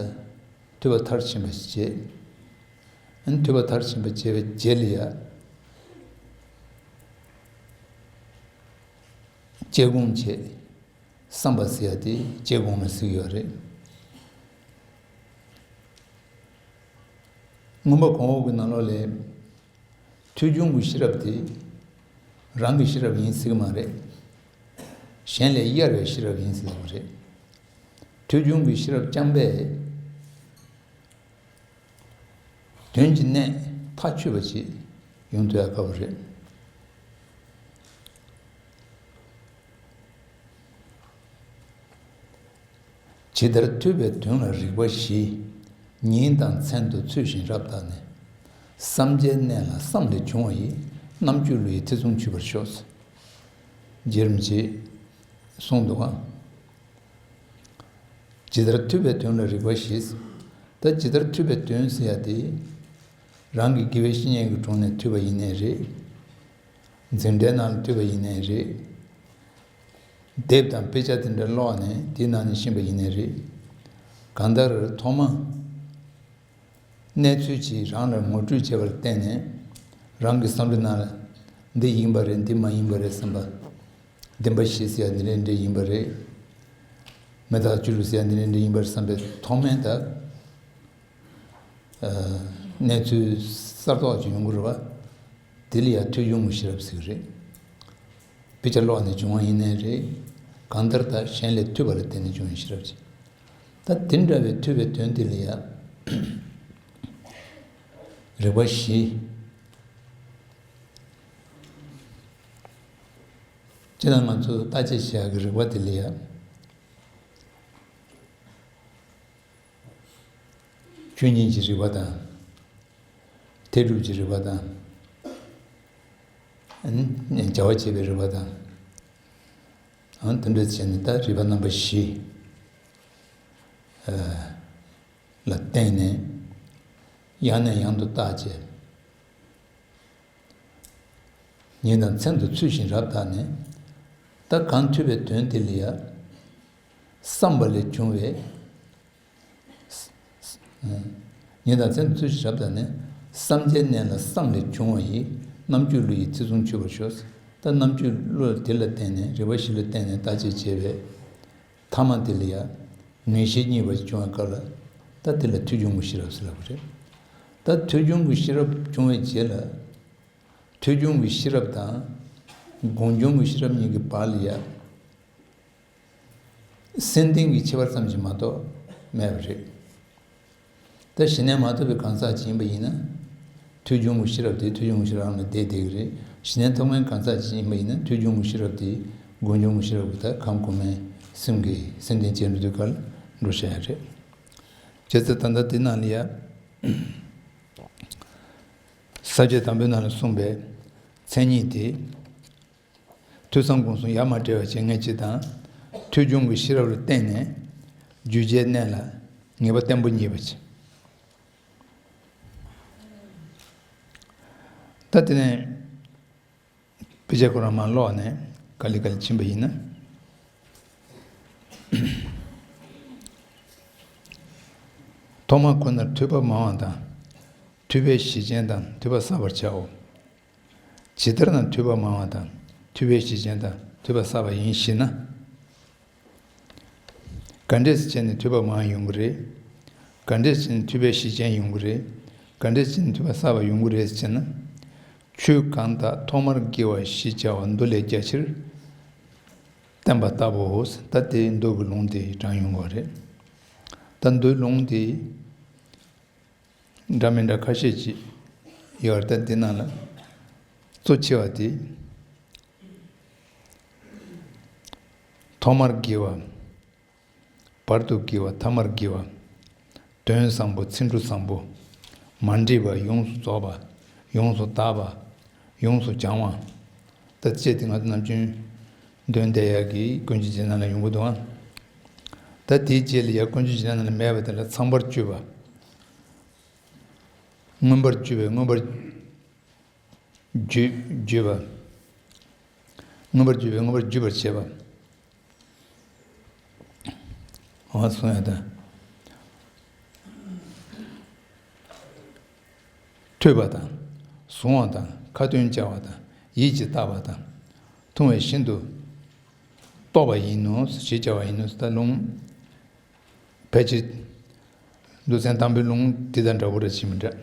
ཐོས་པ་མཐར་ཕྱིན་པ་བྱེད། ཨ་ནི་ཐོས་པ་མཐར་ཕྱིན་པ་བྱས་པའི་རྗེས་ལ་ཡང་དཔྱད་སྒོམ་བྱེད། བསམ་པ་ཟེར་ཡ་དེ་དཔྱད་སྒོམ་ལ་ཟེར་གྱི་ཡོད་རེད། མངོན་པ་གོང་འོག་གི་ནང་ལོགས་ལས། ཐོས་བྱུང་གི་ཤེས་རབ་དེ་རང་གི་ཤེས་རབ་ཡིན་ཟེར་གྱི་མ་རེད། གཞན་ལས་གཡེང་བའི་ཤེས་རབ་ཡིན་ཟེར་གྱི་རེད། ཐོས་བྱུང་གི་ཤེས་རབ་རྐྱང་པས། དོན་གྱི་གནད་ཐག་ཆོད་པ་ཅིག་ཡོང་ཐུབ་ཡག་དཀའ་བོ་རེད། ཇི་ལྟར་ཐོས་པའི་དོན་ལ་རིགས་པ་བཞི། ཉིན་དང་མཚན་དུ་ཚུལ་བཞིན་རབ་བརྟགས་ནས། བསམ་བྱའི་གནས་ལ་བསམ་ལས་བྱུང་བ་ཡི། རྣམ་དཔྱོད་བློ་ཡིས་ཐེ་ཚོམ་ཆུད་པར་ཤོག་རྗེ་རིན་པོ་ཆེས་གསུངས་འདུག་ག་ཇི་ལྟར་ཐོས་པའི་དོན་ལ་རིགས་པ་བཞི། ད་ཇི་ལྟར་ཐོས་པའི་དོན་ཟེར་ཡ་དེ། རང་གི་དགེ་བའི་བཤེས་གཉེན་གྱི་དྲུང་ནས་ཐོས་པ་ཡིན་ནའི་རེད། འཛིན་གྲྭའི་ནང་ལ་ཐོས་པ་ཡིན་ནའི་རེད། དེབ་དང་དཔེ་ཆ་དེ་འདྲ་ཀློག་ནས་དེའི་ནང་ནས་ཤེས་པ་ཡིན་ནའི་རེད། གང་ལྟར་ཐོག་མ། གནས་ཚུལ་ཅིག་རང་ལ་ངོ་སྤྲོད་བྱས་པར་བརྟེན་ནས། རང་གི་བསམ་བློའི་ནང་ལ་འདི་ཡིན་པ་རེད། འདི་མ་ཡིན་པ་རེད་བསམ་པ། བདེན་པ་བཞི་ཟེར་ཡ་འདི་འདྲ་འདྲ་ཡིན་པ་རེད། མི་རྟག་སྤྱི་བླུགས་ཟེར་ཡ་འདི་འདྲ་འདྲ་ཡིན་པ་རེད་བསམ་པའི་ཐོག་མའི་ད། ཨ། གནས་ཚུལ་གསར་རྟོགས་ཅིག་ཡོང་གི་རེད་བ། དེ་ལ་ཡ་ཐོས་བྱུང་གི་ཤེས་རབ་ཟེར་གི་རེད། དཔེ་ཆ་ཀློག་ནས་བྱུང་བ་ཡིན་ནའི་རེད། གང་ལྟར་ད་གཞན་ལས་ཐོས་པ་ལ་བརྟེན་ནས་བྱུང་བའི་ཤེས་རབ་ཅིག་ད་དེ་འདྲ་བའི་ཐོས་པའི་དོན་དེ་ལ་ཡ། རིགས་པ་བཞི། སྤྱིར་ན་ང་ཚོ་བརྟག་དཔྱད་བྱེད་ཡག་གི་རིགས་པ་དེ་ལ་ཡ། ཆོས་ཉིད་ཀྱི་རིགས་པ་དང་། འཐད་སྒྲུབ་ཀྱི་རིགས་པ་དང་། ཨ་ནི་བྱ་བ་བྱེད་པའི་རིགས་པ་དང་། ཨ། དེ་འདྲ་བྱས་ནས་ད་རིགས་པ་རྣམ་པ་བཞི། ཨ། ལ་བརྟེན་ནས་ཡང་ནས་ཡང་དུ་བརྟག་བྱས། ཉིན་དང་མཚན་དུ་ཚུལ་བཞིན་རབ་བརྟགས་ནས། ད་གང་ཐོས་པའི་དོན་དེ་ལ་ཡ། བསམ་པ་ལས་བྱུང་བའི། ཉིན་དང་མཚན་དུ་ཚུལ་བཞིན་རབ་བརྟགས་ནས། བསམ་བྱའི་གནས་ལ་བསམ་ལས་བྱུང་བ་ཡི། རྣམ་དཔྱོད་བློ་ཡིས་ཐེ་ཚོམ་ཆུད་པར་ཤོག་ད་རྣམ་དཔྱོད་བློ་དེ་ལ་བརྟེན་ནས། རིག་པ་བཞི་ལ་བརྟེན་ནས་བརྟག་དཔྱད་བྱས་པའི་མཐའ་མ་དེ་ལ་ཡང་ངེས་ཤེས་རྙེད་པ་ཞིག་བྱུང་བའི་སྐབས་ལ། ད་དེ་ལ་ཐོས་བྱུང་གི་ཤེས་རབ་ཟེར་ལབ་པ་རེད། ད་ཐོས་བྱུང་གི་ཤེས་རབ་བྱུང་བའི་རྗེས་ལ། ཐོས་བྱུང་གི་ཤེས་རབ་དང་སྒོམ་བྱུང་གི་ཤེས་རབ་གཉིས་ཀྱི་བར་ལ་ཡང་སེམས་ལྡན་གྱི་ཁྱད་པར་ཙམ་ཞིག་མ་གཏོགས་མེད་པ་རེད། ད་ཞི་གནས་མ་ཐོབ་པའི་གང་ཟག་ཅིག་ཡིན་པ་ཡིན་ན། ཐོས་བྱུང་གི་ཤེས་རབ་དེ་ཐོས་བྱུང་གི་ཤེས་རབ་ལ་བསྡད་བསྡད་ཀྱི་རེད། ཞི་གནས་ཐོབ་མཁན་གང་ཟག་ཅིག་ཡིན་པ་ཡིན་ན། ཐོས་བྱུང་གི་ཤེས་རབ་དེ་སྒོམ་བྱུང་གི་ཤེས་རབ་ཀྱི་ད་ཁམས་གོང་མའི་སེམས་ཀྱི་སེམས་ལྡན་བྱས་འགྲོ་དུས་སྐབས་ལ་འགྲོ་བྱ་ཡ་རེད། བྱས་ཙང་ད་ལྟ་དེ་ནང་ལ་ཡ། ས་བཅད་དང་པོའི་ནང་ལ་གསུངས་པའི་མཚན་ཉིད་དེ། ཐོས་བསམ་སྒོམ་གསུམ་ཡ་མ་བྲལ་བ་བྱེད་མཁན་གཅིག་དང་། ཐོས་བྱུང་གི་ཤེས་རབ་ལ་བརྟེན་ནས་རྒྱུ་འབྲས་གནས་ལ་ངེས་པ་བརྟན་པོ་རྙེད་པ་བྱེད། ད་དེ་ནས་དཔེ་ཆ་ཁོ་རང་མར་ཀློག་ནས་ག་ལེ་ག་ལེ་ཕྱིན་པ་ཡིན་ན། ཐོག་མ་ཁོ་ནར་ཐོས་པ་མང་བ་དང་། ཐོས་པའི་གཞི་ཅན་དང་ཐོས་པ་བསགས་པར་བྱའོ། ཇི་ལྟར་ན་ཐོས་པ་མང་བ་དང་ཐོས་པའི་གཞི་ཅན་དང་ཐོས་པ་བསགས་པ་ཡིན་ཞེ་ན། ག་འདྲས་བྱས་ནས་ཐོས་པ་མང་ཡོང་གི་རེད། ག་འདྲས་བྱས་ནས་ཐོས་པའི་གཞི་ཅན་ཡོང་གི་རེད། ག་འདྲས་བྱས་ནས་ཐོས་པ་བསགས་པ་ཡོང་གི་རེད་ཟེར་ན། ཆོས་གང་དག་ཐོག་མར་དགེ་བ་བཞི་བྱ་བ་མདོ་ལས་རྒྱ་ཆེར་བསྟན་པ་ལྟ་བུའོ། ད་དེ་མདོ་གི་ལུང་དེ་དྲངས་ཡོང་གི་རེད། ད་མདོའི་ལུང་དེ། འདྲ་མི་འདྲ་ཁ་ཤས་ཅིག་ཡོད་རེད། ད་འདི་ནང་ལ་གཙོ་ཆེ་བ་དེ། ཐོག་མར་དགེ་བ། བར་དུ་དགེ་བ། ཐ་མར་དགེ་བ། དོན་བཟང་པོ། ཚིག་འབྲུ་བཟང་པོ། མ་འདྲེས་པ། ཡོངས་སུ་རྫོགས་པ། ཡོངས་སུ་དག་པ། ཡོངས་སུ་སྦྱང་བ། ད་ཅེས་དེ་ང་ཚོ་ནམ་རྒྱུན་འདོན་བསྡད་ཡག་གི་ཀུན་སྤྱོད་སྦྱིན་བདག་ནང་ལ་ཡོང་གི་འདུག་ཨ། ད་དེའི་རྗེས་ལ་ཡང་ཀུན་སྤྱོད་སྦྱིན་བདག་ནང་ལ་མེད་པ་དེ་ལ་ཚངས་པར་སྤྱོད་པ། མངོན་པར་བརྗོད་པའི་མངོན་པར་བརྗོད་བརྗོད་པ། མངོན་པར་བརྗོད་པའི་མངོན་པར་བརྗོད་པར་བྱེད་པ། འོ་གསུང་ཡ་དང་། ཐོས་པ་དང་། གཟུང་བ་དང་། ཁ་ཏོན་བྱ་བ་དང་། ཡིད་ཀྱིས་བརྟགས་པ་དང་། མཐོང་བས་ཤིན་ཏུ་རྟོགས་པ་ཡིན་ནོ་ཞེས་བྱ་བ་ཡིན་ནོ། ད་ལུང་ཕལ་ཆེར་མདོ་ཚན་དང་པོའི་ལུང་འདི་དང་འདྲ་བོ་རེད་ཅེས་མི་འདྲ།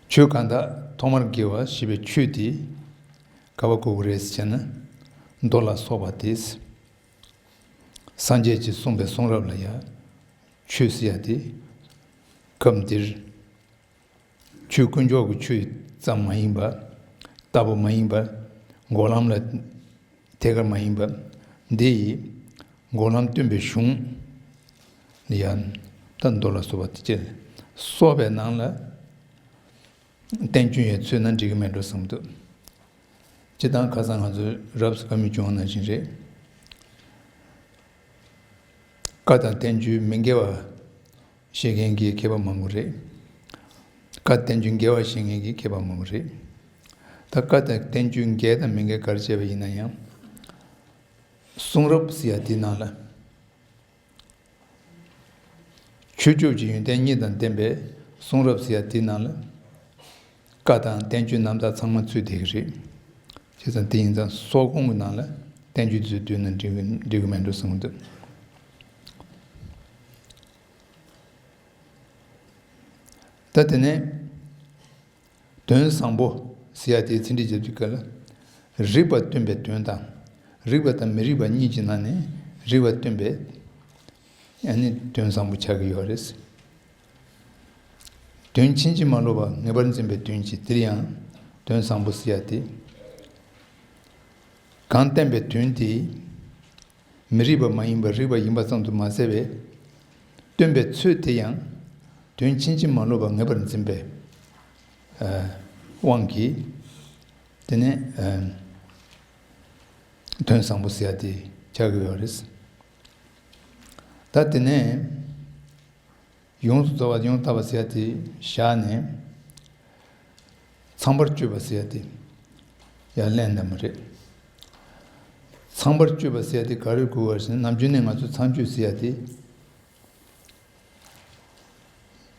ཆོས་གང་དག་ཐོག་མར་དགེ་བ་ཞེས་པའི་ཆོས་དེ་ག་པར་གོ་དགོས་རེད་ཟེར་ན། མདོ་ལ་སོགས་པ་སྟེ། སངས་རྒྱས་ཀྱིས་གསུངས་པའི་གསུང་རབ་ལ་ཡང་ཆོས་ཟེར་ཡ་དེ་སྐབས་འདིར། ཆོས་དཀོན་མཆོག་གི་ཆོས་ཙམ་མ་ཡིན་པ། ལྟ་བུ་མ་ཡིན་པ། འགོག་ལམ་ལ་ཐད་ཀར་མ་ཡིན་པ། འདི་ཡི་འགོག་ལམ་སྟོན་པའི་གཞུང་ལ་ཡང་ད་མདོ་ལ་སོགས་པ་དེ་ཅི་སོགས་པའི་ནང་ལ་བསྟན་བཅོས་ཡང་ཚུད་ན་འགྲིག་གི་མེད་འགྲོ་བསམ་འདུག་སྤྱིར་བཏང་ཁ་སང་ང་ཚོས་རབ་ཏུ་བཀའ་མོལ་བྱུང་བ་ནང་བཞིན་རེད། བཀའ་དང་བསྟན་བཅོས་མི་འགལ་བ་བཤད་མཁན་གྱི་མཁས་པ་མང་པོ་རེད། བཀའ་བསྟན་བཅོས་འགལ་བ་བཤད་མཁན་གྱི་མཁས་པ་མང་པོ་རེད། ད་བཀའ་དང་བསྟན་བཅོས་འགལ་དང་མི་འགལ་ག་རེ་བྱས་པ་ཡིན་ན་ཡང་། གསུང་རབ་ཟེར་ཡ་དེའི་ནང་ལ། ཆོས་སྤྱོད་ཀྱི་ཡོན་ཏན་གཉིས་དང་ལྡན་པའི་གསུང་རབ་ཟེར་ཡ་དེའི་ནང་ལ། བཀའ་དང་བསྟན་བཅོས་རྣམ་དག་ཚང་མ་ཚུད་བསྡད་ཀྱི་རེད། བྱས་ཙང་དེ་ཡིན་ཙང་སོགས་སྐོང་གི་ནང་ལ་བསྟན་བཅོས་དེ་ཚོ་བསྡུས་ན་འགྲིག་གི་འགྲིག་གི་མེད་འགྲོ་བསམ་གྱི་འདུག་ད་དེ་ནས་དོན་བཟང་པོ་ཟེར་ཡ་དེའི་ཚིག་འགྲེལ་རྒྱབ་དུས་སྐབས་ལ། རིགས་པ་སྟོན་པའི་དོན་དང་། རིགས་པ་དང་མི་རིགས་པ་གཉིས་ཀྱི་ནང་ནས་རིགས་པ་སྟོན་པའི་ཨ་ནི་དོན་བཟང་པོ་ཆགས་ཀྱི་ཡོད་རེད། དོན་ཕྱིན་ཅི་མ་ལོག་པ་ངེས་པར་འཛིན་པའི་དོན་གྱིས་དེར་ཡང་དོན་བཟང་པོ་ཟེར་ཡ་དེ། གང་བསྟན་པའི་དོན་དེ་མི་རིགས་པ་མ་ཡིན་པར་རིགས་པ་ཡིན་པ་ཙམ་དུ་མ་ཟད་པའི་སྟོན་པའི་ཚུལ་དེ་ཡང་དོན་ཕྱིན་ཅི་མ་ལོག་པ་ངེས་པར་འཛིན་པའི་ཨ་དབང་གིས་དེ་ནས་ཨ་དོན་བཟང་པོ་ཟེར་ཡ་དེ་ཆགས་ཀྱི་ཡོད་རེད། ད་དེ་ནས་ཡོངས་སུ་རྫོགས་པ་ཡང་དག་པ་ཟེར་ཡ་དེ་བཞག་ནས། ཚངས་པར་སྤྱོད་པ་ཟེར་ཡ་དེ་ཡར་ལེན་ནི་མ་རེད། ཚངས་པར་སྤྱོད་པ་ཟེར་ཡ་དེ་ག་རེ་གོ་དགོས་ཟེར་ན། ནམ་རྒྱུན་ནས་ང་ཚོ་ཚངས་སྤྱོད་ཟེར་ཡ་དེ་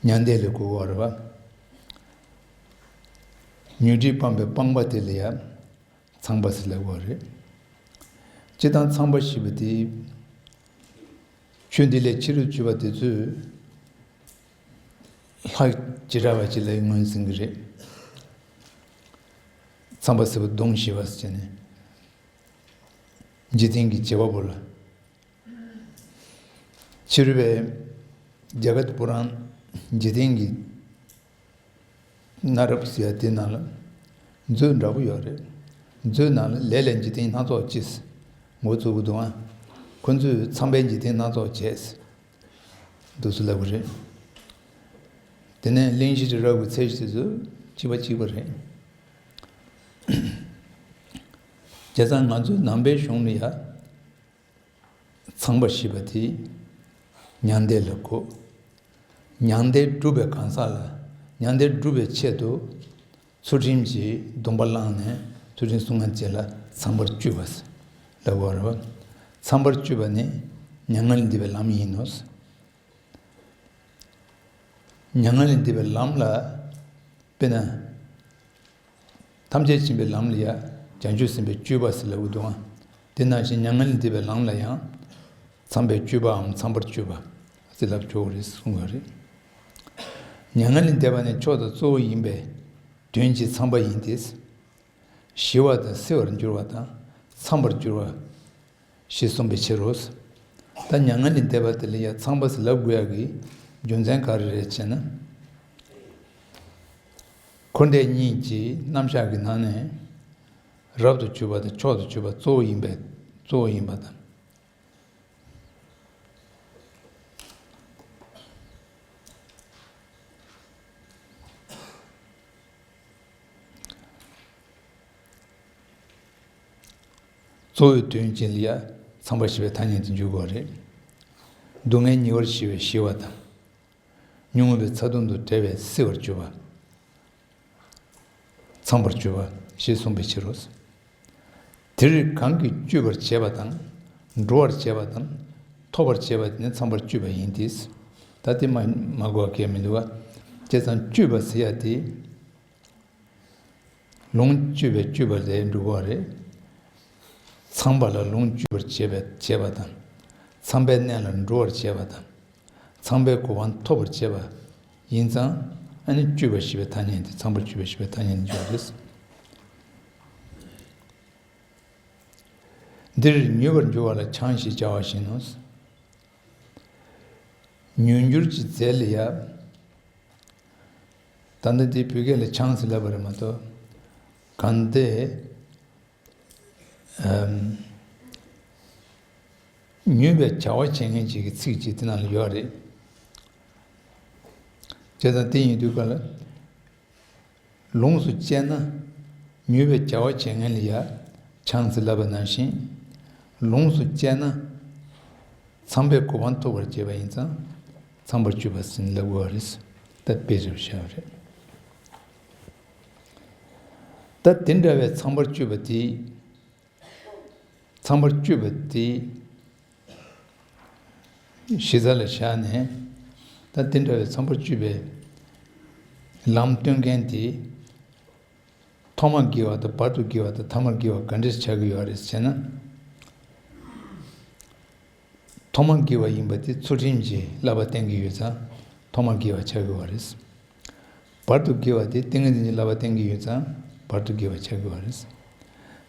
མྱང་འདས་ལ་གོ་དགོས་རེད་པ། ཉོན་སྒྲིབ་སྤངས་པའི་སྤངས་པ་དེ་ལ་ཡང་ཚངས་པ་ཟེར་ལབ་དགོས་རེད། སྤྱིར་བཏང་ཚངས་པ་ཞེས་པ་དེ། ཆོས་འདི་ལས་ཕྱི་རུ་གྱུར་པ་དེ་ཚོས་ལྷ་བྱེ་བྲག་པ་ཅིག་ལ་ངོས་འཛིན་གྱི་རེད། ཚངས་པ་ཟེར་བ་གདོང་ཞེས་པ་ཟེར་ནས། འཇིག་རྟེན་གྱི་བྱེད་པ་པོ་ལ། ཕྱི་རོལ་པའི་རྒྱ་གར་དུ་པུ་རང་འཇིག་རྟེན་གྱི་གནའ་རབས་ཟེར་ཡ་དེ་ནང་ལ་མཛོད་འདྲ་པོ་ཡོད་རེད། མཛོད་ནང་ལ་ལས་ལས་འཇིག་རྟེན་སྣ་ཚོགས་ཅེས་འགོ་བཙུགས་ཀྱི་འདུག་ཨ། ཁོ་ཚོས་ཚངས་པའི་འཇིག་རྟེན་སྣ་ཚོགས་བྱས་འདུག་སེ་ལབ་ཀྱི་རེད། དེ་ནས་གླེང་གཞི་དེ་རགས་པའི་ཚད་གཞི་དེ་ཚོ་གཅིག་པ་གཅིག་པ་རེད། བྱས་ཙང་ང་ཚོའི་ནང་པའི་གཞུང་ལ་ཡ། ཚངས་པ་ཞེས་པ་དེ་མྱང་འདས་ལ་གོ། མྱང་འདས་སྒྲུབ་པའི་གང་ཟག་ལ་མྱང་འདས་སྒྲུབ་པའི་ཆེད་དུ་ཚུལ་ཁྲིམས་ཀྱི་སྡོམ་པ་བླངས་ནས་ཚུལ་ཁྲིམས་སྲུང་མཁན་བཅས་ལ་ཚངས་པར་སྤྱོད་པ་ལབ་དགོས་རེད་བ། ཚངས་པར་སྤྱོད་པ་ནི་མྱ་ངན་ལས་འདས་པའི་ལམ་ཡིན་ནོ། མྱ་ངན་ལས་འདས་པའི་ལམ་ལ། དཔེར་ན། ཐམས་ཅད་མཁྱེན་པའི་ལམ་ལ་ཡ་བྱང་ཆུབ་སེམས་དཔའི་སྤྱོད་པ་ཟེར་ལབ་ཀྱི་འདུག་ཨང་། དེ་ནང་བཞིན་མྱ་ངན་ལས་འདས་པའི་ལམ་ལ་ཡང་ཚངས་པའི་སྤྱོད་པའམ་ཚངས་པར་སྤྱོད་པ་ཟེར་ལབ་ཆོག་གི་རེད་གསུང་གི་རེད། མྱ་ངན་ལས་འདས་པ་ནི་མཆོག་དང་གཙོ་བོ་ཡིན་པས་དོན་གྱི་ཚངས་པ་ཡིན་ཏེ། ཞི་བ་དང་བསིལ་བར་འགྱུར་བ་དང་ཚངས་པར་འགྱུར་བ། ཞེས་གསུངས་པའི་ཕྱིར་རོ། ད་མྱ་ངན་ལས་འདས་པ་དེ་ལ་ཡང་ཚངས་པ་ཟེར་ལབ་དགོས་ཡག་གི་རྒྱུ་མཚན་ག་རེ་རེད་ཅེ་ན། འཁོར་འདས་གཉིས་ཀྱི་རྣམ་གཞག་གི་ནང་ནས་རབ་ཏུ་གྱུར་པ་དང་མཆོག་ཏུ་གྱུར་པ་གཙོ་བོ་ཡིན་པས་གཙོ་བོ་ཡིན་པ་དང་། གཙོ་བོའི་དོན་ཅན་ལ་ཡང་ཚངས་པར་ཤེས་པའི་ཐ་སྙད་དུ་འཇུག་དགོས་རེད། སྡུག་བསྔལ་ཉེ་བར་ཞི་བའི་ཞི་བ་དང་། ཉོན་མོངས་པའི་ཚ་གདུང་དང་བྲལ་བའི་བསིལ་བར་གྱུར་པ། ཚངས་པར་གྱུར་པ་ཞེས་གསུངས་པའི་ཕྱིར་རོ། དེར་གང་གིས་སྤྱོད་པར་བྱེད་པ་དང་། འགྲོ་བར་བྱེད་པ་དང་། ཐོབ་པར་བྱེད་པ་དེ་ནི་ཚངས་པར་སྤྱོད་པ་ཡིན་ཏེ། ད་དེ་མ་མ་གོ་བ་གལ་མི་འདུག་བ། བྱས་ཙང་སྤྱོད་པ་ཟེར་ཡ་དེ། ལོངས་སྤྱོད་པའི་སྤྱོད་པ་ལས་འགྲུབ་པ་རེད། ཚངས་པ་ལ་ལོངས་སྤྱོད་པར་བྱེད་པའི་བྱེད་པ་དང་། ཚངས་པའི་གནས་ལ་འགྲོ་བར་བྱེད་པ་དང་། ཚངས་པའི་གོ་འཕང་ཐོབ་པར་བྱེད་པ་ཡིན་ཙང་ཨ་ནི་སྤྱོད་པ་ཞེས་པའི་ཐ་སྙད་དེ་ཚངས་པར་སྤྱོད་པ་ཞེས་པའི་ཐ་སྙད་དུ་འཇོག་རེད། འདིར་ཉོན་པར་འགྱུར་བ་ལ་ཆང་ཞེས་བྱ་བ་བཞིན་ནོ། ཉོན་འགྱུར་གྱི་རྫས་ལ་ཡ། ད་ལྟ་འདི་བོད་སྐད་ལ་ཆང་ཟེར་ལབ་པ་རེད་མ་གཏོགས། གང་དེ། ཨམ། ཉོན་པའི་བྱ་བ་བྱེད་མཁན་ཅིག་གི་ཚིག་ཅིག་དེ་ནང་ལ་ཡོད་རེད། བྱས་ཙང་དེ་ཡིན་དུས་ག་ལ། ལོངས་སུ་སྤྱད་ན། ཉོན་པའི་བྱ་བ་བྱེད་མཁན་ལ་ཡ། ཆང་ཟེར་ལབ་པ་ནང་བཞིན། ལོངས་སུ་སྤྱད་ན། ཚངས་པའི་གོ་འཕང་ཐོབ་པར་བྱེད་པ་ཡིན་ཙང་། ཚངས་པར་སྤྱོད་པ་ཟེར་ལབ་དགོས་པ་རེད། ད་དཔེ་རེ་བཞག་པ་རེད། ད་དེ་འདྲ་བའི་ཚངས་པར་སྤྱོད་པ་དེ། ཚངས་པར་སྤྱོད་པ་དེ་གཞི་རྩ་ལ་བཞག་ནས། ད་དེ་འདྲ་བའི་ཚངས་པར་སྤྱོད་པའི་ལམ་སྟོན་མཁན་དེ། ཐོག་མར་དགེ་བ་དང་བར་དུ་དགེ་བ་དང་ཐ་མར་དགེ་བ་ག་འདྲས་ཆགས་ཀྱི་ཡོད་རེད་ཟེར་ན། ཐོག་མར་དགེ་བ་ཡིན་པ་དེ་ཚུལ་ཁྲིམས་ཀྱི་བསླབ་པ་བསྟན་གྱི་ཡོད་ཙང་ཐོག་མར་དགེ་བ་ཆགས་ཀྱི་ཡོད་རེད། བར་དུ་དགེ་བ་དེ་ཏིང་ངེ་འཛིན་གྱི་བསླབ་པ་བསྟན་གྱི་ཡོད་ཙང་བར་དུ་དགེ་བ་ཆགས་ཀྱི་ཡོད་རེད།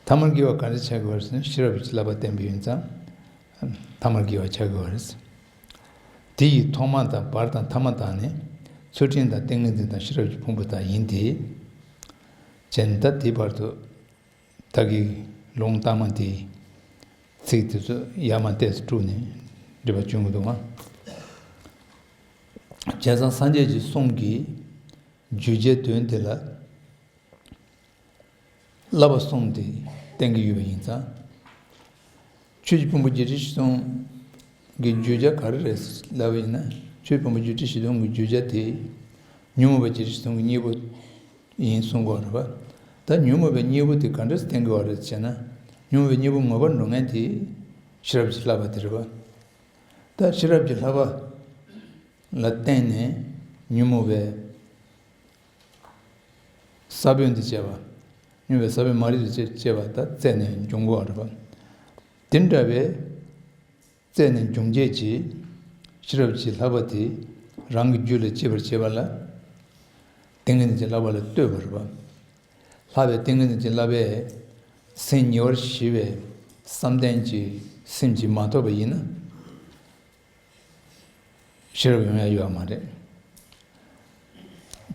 ཐ་མར་དགེ་བ་ག་འདྲ་ཆགས་ཀྱི་ཡོད་རེད་ཟེར་ན་ཤེས་རབ་ཀྱི་བསླབ་པ་བསྟན་པ་ཡིན་ཙང་ཐ་མར་དགེ་བ་ཆགས་ཀྱི་ཡོད་རེད། དེ་ཡི་ཐོག་མ་དང་བར་དང་ཐ་མ་དག་ནི་ཚུལ་ཁྲིམས་དང་ཏིང་ངེ་འཛིན་དང་ཤེས་རབ་ཀྱི་ཕུང་པོ་དག་ཡིན་ཏེ། ཅན་ད་དེ་བར་དུ། ད་གི་ལུང་ལྟག་མ་དེའི་ཚིག་དེ་ཚོ་ཡར་མར་ཏོག་ཙམ་དཀྲུགས་ནས་འགྲེལ་པ་བྱུང་གི་འདུག་ཨང་། བྱས་ཙང་སངས་རྒྱས་ཀྱི་གསུང་གི་བརྗོད་བྱའི་དོན་དེ་ལ་བསླབ་པ་གསུམ་དེ་བསྟན་གྱི་ཡོད་པ་ཡིན་ཙང་། ཆོས་ཀྱི་ཕུང་པོ་བརྒྱད་ཁྲི་བཞི་སྟོང་གི་བརྗོད་བྱ་ག་རེ་རེད་ལབ་པ་ཡིན་ན་ཆོས་ཀྱི་ཕུང་པོ་བརྒྱད་ཁྲི་བཞི་སྟོང་གི་བརྗོད་བྱ་དེ་ཉོན་མོངས་པ་བརྒྱད་ཁྲི་བཞི་སྟོང་གི་གཉེན་པོ་ཡིན་གསུང་གི་ཡོད་རེད་པ། ད་ཉོན་མོངས་པའི་གཉེན་པོ་དེ་ག་འདྲས་བསྟན་གྱི་ཡོད་རེད་ཟེར་ན། ཉོན་མོངས་པའི་གཉེན་པོ་ངོ་བོར་འགྲོ་མཁན་དེ་ཤེས་རབ་ཀྱི་བསླབ་པ་དེ་རེད་པ། ད་ཤེས་རབ་ཀྱི་བསླབ་པ་ལ་བརྟེན་ནས་ཉོན་མོངས་པའི་ ས་བོན་དུ་བྱས་པ། སྨྱུང་བའི་ས་བོན་མ་རིག་ཏུ་བྱས་པ་ད་རྩད་ནས་འབྱུང་དགོས་པ་རེད་པ། དེ་འདྲ་བའི་རྩད་ནས་འབྱུང་བྱེད་ཀྱི་ཤེས་རབ་ཀྱི་བསླབ་པ་དེ་རང་གི་རྒྱུད་ལ་སྐྱེ་བར་བྱེད་པ་ལ་ཏིང་ངེ་འཛིན་གྱི་བསླབ་པ་ལ་ལྟོས་པ་རེད་པ། ལྷག་པའི་ཏིང་ངེ་འཛིན་གྱི་བསླབ་པས་སེམས་ཉེ་བར་ཞི་བའི་བསམ་གཏན་གྱི་སེམས་ཀྱིས་མ་ཐོབ་པ་ཡིན་ན། ཤེས་རབ་ཡོང་ཡ་ཡོད་མ་རེད།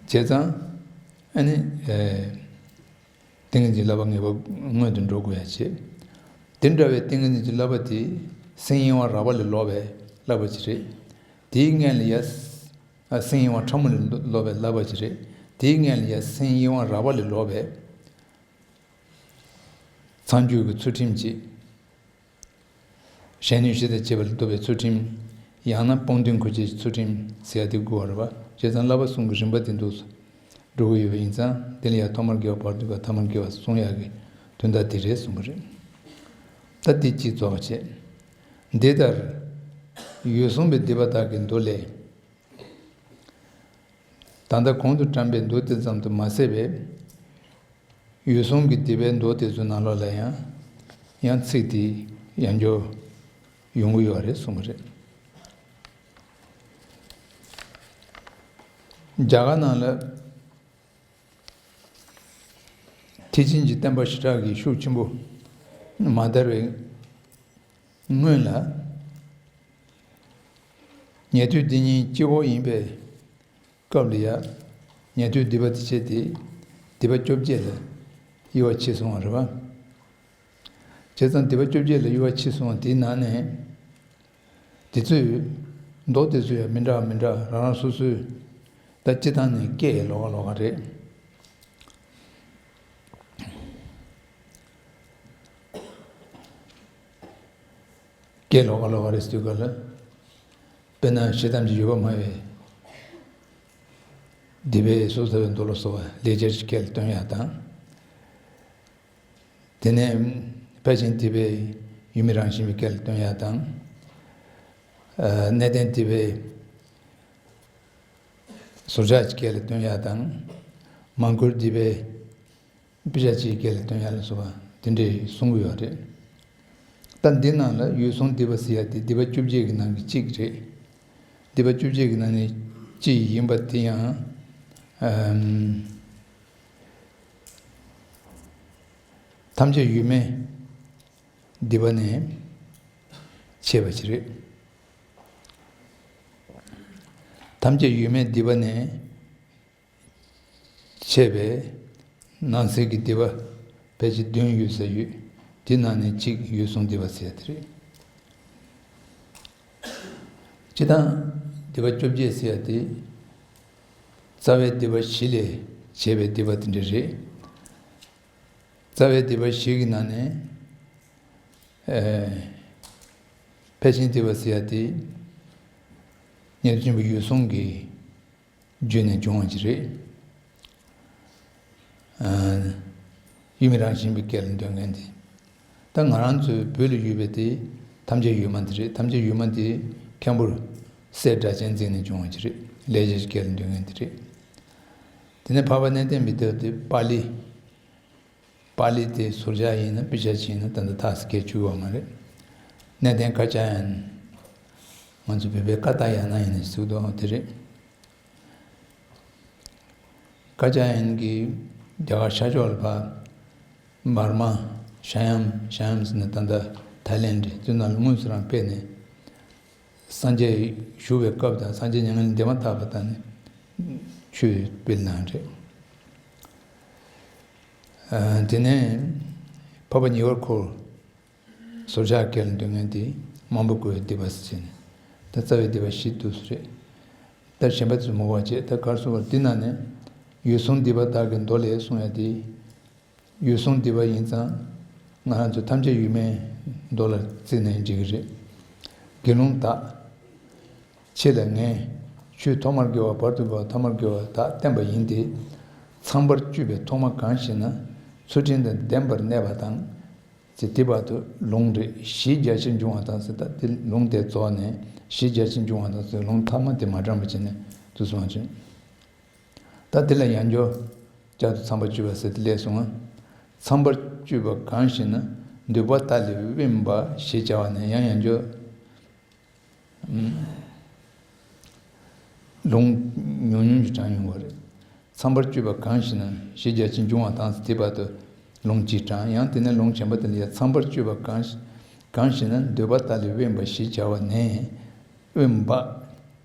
བྱས་ཙང་། ཨ་ནི། ཨེ། ཏིང་ངེ་འཛིན་བསླབ་པ་ངེས་པ་སྔོན་དུ་འགྲོ་དགོས་ཡ་བྱེད། དེ་འདྲ་བའི་ཏིང་ངེ་འཛིན་གྱི་བསླབ་པ་དེ་སེམས་གཡེང་བ་རགས་པ་ལས་ལོག་པའི་བསླབ་པ་ཅིག་རེད། དེའི་སྔོན་ལ་ཡ། ཨ། སེམས་གཡེང་བ་ཕྲ་མོ་ལས་ལོག་པའི་བསླབ་པ་ཅིག་རེད། དེའི་སྔོན་ལ་ཡ་སེམས་གཡེང་བ་རགས་པ་ལས་ལོག་པའི་མཚང་རྒྱུད་ཀྱི་ཚུལ་ཁྲིམས་ཅིག་ཞལ་ནུས་གཞི་དང་བཅས་པ་ལས་ལྡོག་པའི་ཚུལ་ཁྲིམས། ཡང་ན་སྤངས་རྟོགས་འཁོར་བཅས་ཀྱི་ཚུལ་ཁྲིམས་ཟེར་ཡ་དེ་དགོས་པ་རེད་པ། བྱས་ཙང་བསླབ་པ་གསུམ་གྱི་རིམ་པ་དེ་འདུག་སེ་འགྲོ་གི་ཡོད་པ་ཡིན་ཙང་དེ་ལ་ཡང་ཐོག་མར་དགེ་བ། བར་དུ་དགེ་བ། ཐ་མར་དགེ་བ་གསུང་ཡག་གི་དོན་དག་དེ་རེད་གསུངས་པ་རེད། ད་དེ་གཅིག་རྫོགས་པ་བྱས། འདི་ལྟར་འོད་སྲུང་བའི་སྡིག་པ་དག་གི་མདོ་ལས། ད་ལྟ་གོང་དུ་དྲངས་པའི་མདོ་དེ་ཙམ་དུ་མ་ཟད་པའི། འོད་སྲུང་གི་སྡིག་པའི་མདོ་དེ་ཚོའི་ནང་ལོགས་ལ་ཡང་། ཡང་ཚིག་དེ་ཡང་བསྐྱར་ཡོང་གི་ཡོད་རེད་གསུངས་པ་རེད། རྒྱ་གར་ནང་ལ། ཐེག་ཆེན་གྱི་བསྟན་པ་ཞེ་དྲག་གི་ཤུགས་ཆེན་པོ་མ་དར་བའི་སྔོན་ལ། ཉན་ཐོས་སྡེ་གཉིས་སྤྱི་བོ་ཡིན་པའི་སྐབས་ལ་ཡ། ཉན་ཐོས་སྡིག་པ་དེ་བྱས་ཏེ། སྡིག་པ་བཅོ་བརྒྱད་ལ་དབྱེ་བ་ཕྱེ་སོང་བ་རེད་པ། བྱས་ཙང་སྡིག་པ་བཅོ་བརྒྱད་ལ་དབྱེ་བ་ཕྱེ་སོང་བ་དེའི་ནང་ནས། དེ་ཚོའི་མདོ་དེ་ཚོ་ཡང་མི་འདྲ་བ་མི་འདྲ་བ་རང་རང་སོ་སོའི། ད་སྤྱི་བཏང་ནས་སྐད་ལོགས་ཀ་ལོགས་ཀ་རེད། སྐད་ལོགས་ཀ་ལོགས་ཀ་རེད་ཟེར་དུས་སྐབས་ལ། དཔེར་ན་ཞེ་སྡང་གི་ཡུལ་པ་སྨྲ་བའི་སྡིག་པའི་གཟུགས་ཟ་བའི་མདོ་ལ་སོགས་པ་ལེགས་སྦྱར་གྱི་སྐད་ལ་སྟོན་ཡག་དང་། དེ་ནས་ཕར་ཕྱིན་སྡིག་པའི་ཡུལ་མི་རང་བཞིན་པའི་སྐད་ལ་སྟོན་ཡག་དང་། ཨ། གནས་བརྟན་སྡིག་པའི་ཟུར་བཞག་གི་སྐད་ལ་སྟོན་ཡག་དང་། མང་བཀུར་སྡིག་པའི་སྤུས་ཆ་ཆེའི་སྐད་ལ་སྟོན་ཡག་ལ་སོགས་པ་དེ་འདྲའི་གསུང་གི་ཡོད་རེད། ད་འདི་ནང་ལ་འོད་སྲུང་སྡིག་པ་ཟེར་ཡག་དེ་སྡིག་པ་བཅོ་བརྒྱད་ཀྱི་ནང་གི་གཅིག་རེད། སྡིག་པ་བཅོ་བརྒྱད་ཀྱི་ནང་ནས་གཅིག་ཡིན་པ་དེ་ཡང་། ཨམ། ཐམས་ཅད་ཡོད་མེད་སྡིག་པ་ནས་ཆད་པ་ཞིག་རེད། ཐམས་ཅད་ཡོད་མེད་སྡིག་པ་ནས་ཆད་པའི་ནང་གསེས་ཀྱི་སྡིག་པ་ཕལ་ཆེར་བདུན་ཡོད་ས་ཡོད། དེ་ནང་ནས་གཅིག་འོད་སྲུང་སྡིག་པ་ཟེར་དེ་རེད། སྤྱིར་བཏང་སྡིག་པ་བཅོ་བརྒྱད་ཟེར་ཡག་དེ། རྩ་བའི་སྡིག་པ་བཞི་ལས་བྱས་པའི་སྡིག་པ་དེ་འདྲ་རེད། རྩ་བའི་སྡིག་པ་བཞི་གི་ནང་ནས། ཨེ། ཕལ་ཆེན་སྡིག་པ་ཟེར་ཡག་དེ། མཉན་ཡོད་ཆེན་པོ་འོད་སྲུང་གི་རྒྱུད་ནས་བྱུང་བ་ཅིག་རེད། ཨ། ཡུལ་མི་རང་བཞིན་པའི་སྐད་ལ་འདོན་མཁན་དེ། ད་ང་རང་ཚོའི་བོད་ལ་ཡོད་པའི་དེ་ཐམས་ཅད་ཡོད་མ་དེ་རེད། ཐམས་ཅད་ཡོད་མ་དེ་མཁན་པོར་སྲས་སྒྲ་གཅན་འཛིན་ནས་བྱུང་བ་ཅིག་རེད། ལེགས་སྦྱར་གྱི་སྐད་ལ་འདོན་མཁན་དེ་རེད། དེ་ནས་འཕགས་པ་གནས་བརྟན་མི་ལྟ་བུ་དེ་པཱ་ལི། པཱ་ལི་དེ་ཟུར་བཞག་ཡིན་ན་དཔེ་ཆ་ཕྱིན་ན་ད་ལྟ་ཐག་སི་སྐད་བཅུག་ཡོད་མ་རེད། གནས་བརྟན་ཀ་ཙ་ཡན། ང་ཚོ་བོད་པའི་ཀ་ཏ་ཡ་ན་ཡིན་ན་ཟེར་གི་འདུག་དེ་རེད། ཀ་ཙ་ཡན་གྱིས་རྒྱ་གར་ཤར་ཕྱོགས་ལ་ཕར། འབར་མ། ཤ་ཡམ། ཤ་ཡམ་ཟེར་ན་ད་ལྟ་ཐའི་ལེན་ཌི་དེ་ནང་ལ་དངོས་སུ་རང་ཕེབས་ནས། སངས་རྒྱས་བཞུགས་པའི་སྐབས་དང་སངས་རྒྱས་མྱ་ངན་ལས་འདས་མ་ཐག་པ་དང་ནི་ཆོས་སྤེལ་གནང་རེད། ཨ། དེ་ནས་འཕགས་པ་ཉེ་བར་འཁོར་ཟུར་བཞག་སྐད་ལ་འདོན་མཁན་དེ་མང་པོ་བཀོལ་བའི་སྡིག་པ་ཟེར་བྱས་ནས། ད་རྩ་བའི་སྡིག་པ་བཞི་འདུག་སེ་རེད། ད་གཞན་པ་ཚོས་མོ་བ་བྱས། ད་གར་སོང་བར་འདི་ནང་ནས་འོད་སྲུང་སྡིག་པ་དག་གི་མདོ་ལས་གསུང་ཡ་དེ། འོད་སྲུང་སྡིག་པ་ཡིན་ཙང་ང་རང་ཚོ་ཐམས་ཅད་ཡོད་མེད་མདོ་ལ་བརྩིས་ནས་འགྲིག་གི་རེད། དགེ་སློང་དག་ཁྱེད་ལ་ངས་ཆོས་ཐོག་མར་དགེ་བ། བར་དུ་དགེ་བ། ཐ་མར་དགེ་བ་དག་བསྟན་པ་ཡིན་ཏེ། ཚངས་པར་སྤྱོད་པའི་ཐོག་མ་གང་ཞེ་ན། ཚུལ་ཁྲིམས་དང་ལྡན་པར་གནས་པ་དང་། ཅེས་དེ་བར་དུ་ལུང་རེ་བཞི་རྒྱ་ཆེར་འབྱུང་བ་དང་ཟེར། ད་དེ་ལུང་དེ་རྫོགས་ནས་བཞི་རྒྱ་ཆེར་འབྱུང་བ་དང་ཟེར། ལུང་ཐ་མ་དེ་མ་དྲངས་པ་བྱས་ནས་དུ་སོང་བ་བྱུང་། ད་དེ་ལ་ཡང་བསྐྱར་ བསྐྱར་དུ་ཚངས་པར་སྤྱོད་པ་ཟེར་ཏེ་སླེབས་སོང་ང་། ཚངས་པར་སྤྱོད་པ་གང་ཞིག་ན། འདོད་པ་དག་ལས་དབེན་པ་ཞེས་བྱ་བ་ནས། ཡང་ཡང་འཇོག་ལུང་ཉུང་ཉུང་ཅིག་དྲངས་ཡོང་བ་རེད། ཚངས་པར་སྤྱོད་པ་གང་ཞིག་ན་ཞེས་རྒྱ་ཆེན་འབྱུང་བ་དང་། དེ་བར་དུ་ལུང་གཅིག་དྲངས། ཡང་དེ་ནས་ལུང་གཞན་པ་དེ་ལ་ཡང་ཚངས་པར་སྤྱོད་པ་གང་ཞིག་གང་ཞིག་ན། འདོད་པ་དག་ལས་དབེན་པ་ཞེས་བྱ་བ་ནས། དབེན་པ།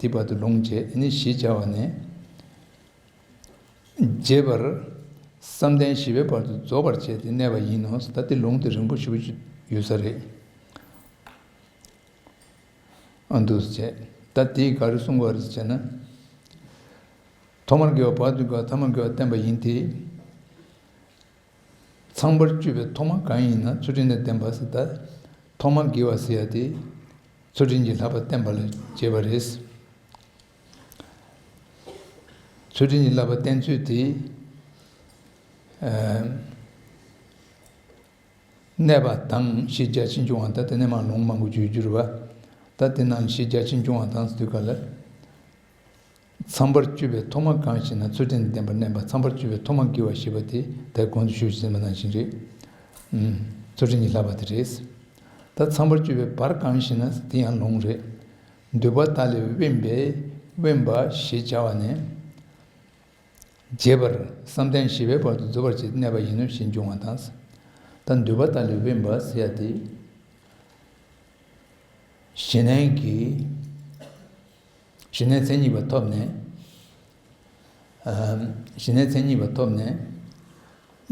དེ་བར་དུ་ལུང་བྱས། ཨ་ནི་ཞེས་བྱ་བ་ནས། རྒྱས་པར་བསམ་གཏན་བཞི་པའི་བར་དུ་རྫོགས་པར་བྱས་ཏེ་གནས་པ་ཡིན་ནོ། ད་དེ་ལུང་དེ་རིང་པོ་ཞེ་པོ་ཅིག་ཡོད་ས་རེད། ཨ་འདུག་སེ་བྱས། ད་དེས་ག་རེ་གསུངས་པ་རེད་ཟེར་ན། ཐོག་མར་དགེ་བ་བར་དུ་དགེ་བ་ཐ་མར་དགེ་བ་བསྟན་པ་ཡིན་ཏེ། ཚངས་པར་སྤྱོད་པའི་ཐོག་མ་གང་ཡིན་ན་ཚུལ་ཁྲིམས་དང་ལྡན་པ་ཟེར། ད་ཐོག་མར་དགེ་བ་ཟེར་ཡ་དེ་ཚུལ་ཁྲིམས་ཀྱི་བསླབ་པ་བསྟེན་པ་ལ་བྱེད་པ་རེད། ཚུལ་ཁྲིམས་ཀྱི་བསླབ་པ་བསྟེན་ཚུལ་དེ། ཨ། གནས་པ་དང་ཞེས་རྒྱ་ཆེན་འབྱུང་བ་དང་། དེ་ནས་མར་ལུང་མང་པོ་བརྗོད་རྒྱུ་རེད་པ། ད་དེ་ནང་ཞེས་རྒྱ་ཆེན་འབྱུང་བ་དང་ཟེར་དུས་ག་ལ། ཚངས་པར་སྤྱོད་པའི་ཐོག་མ་གང་ཞིག་ན་ཚུལ་ཁྲིམས་ལྡན་པར་གནས་པ། ཚངས་པར་སྤྱོད་པའི་ཐོག་མ་དགེ་བ་ཞེས་པ་དེ་ད་གོང་དུ་ཞུས་ཟིན་པ་ནང་བཞིན་རེད། ཨུམ། ཚུལ་ཁྲིམས་ཀྱི་བསླབ་པ་དེ་རེད། ད་ཚངས་པར་སྤྱོད་པའི་བར་གང་ཞིག་ན་དེ་ཡང་ལུང་རེད། འདོད་པ་དག་ལས་དབེན་པའི་དབེན་པ་ཞེས་བྱ་བ་ནས། རྒྱས་པར་བསམ་གཏན་བཞི་པའི་བར་དུ་རྫོགས་པར་བྱས་ཏེ་གནས་པ་ཡིན་ནོ་ཞེས་འབྱུང་བ་དང་། ད་འདོད་པ་དག་ལས་དབེན་པ་ཟེར་ཡ་དེ། ཞི་གནས་ཀྱི། ཞི་གནས་མཚན་ཉིད་པ་ཐོབ་ནས། ཨ། ཞི་གནས་མཚན་ཉིད་པ་ཐོབ་ནས།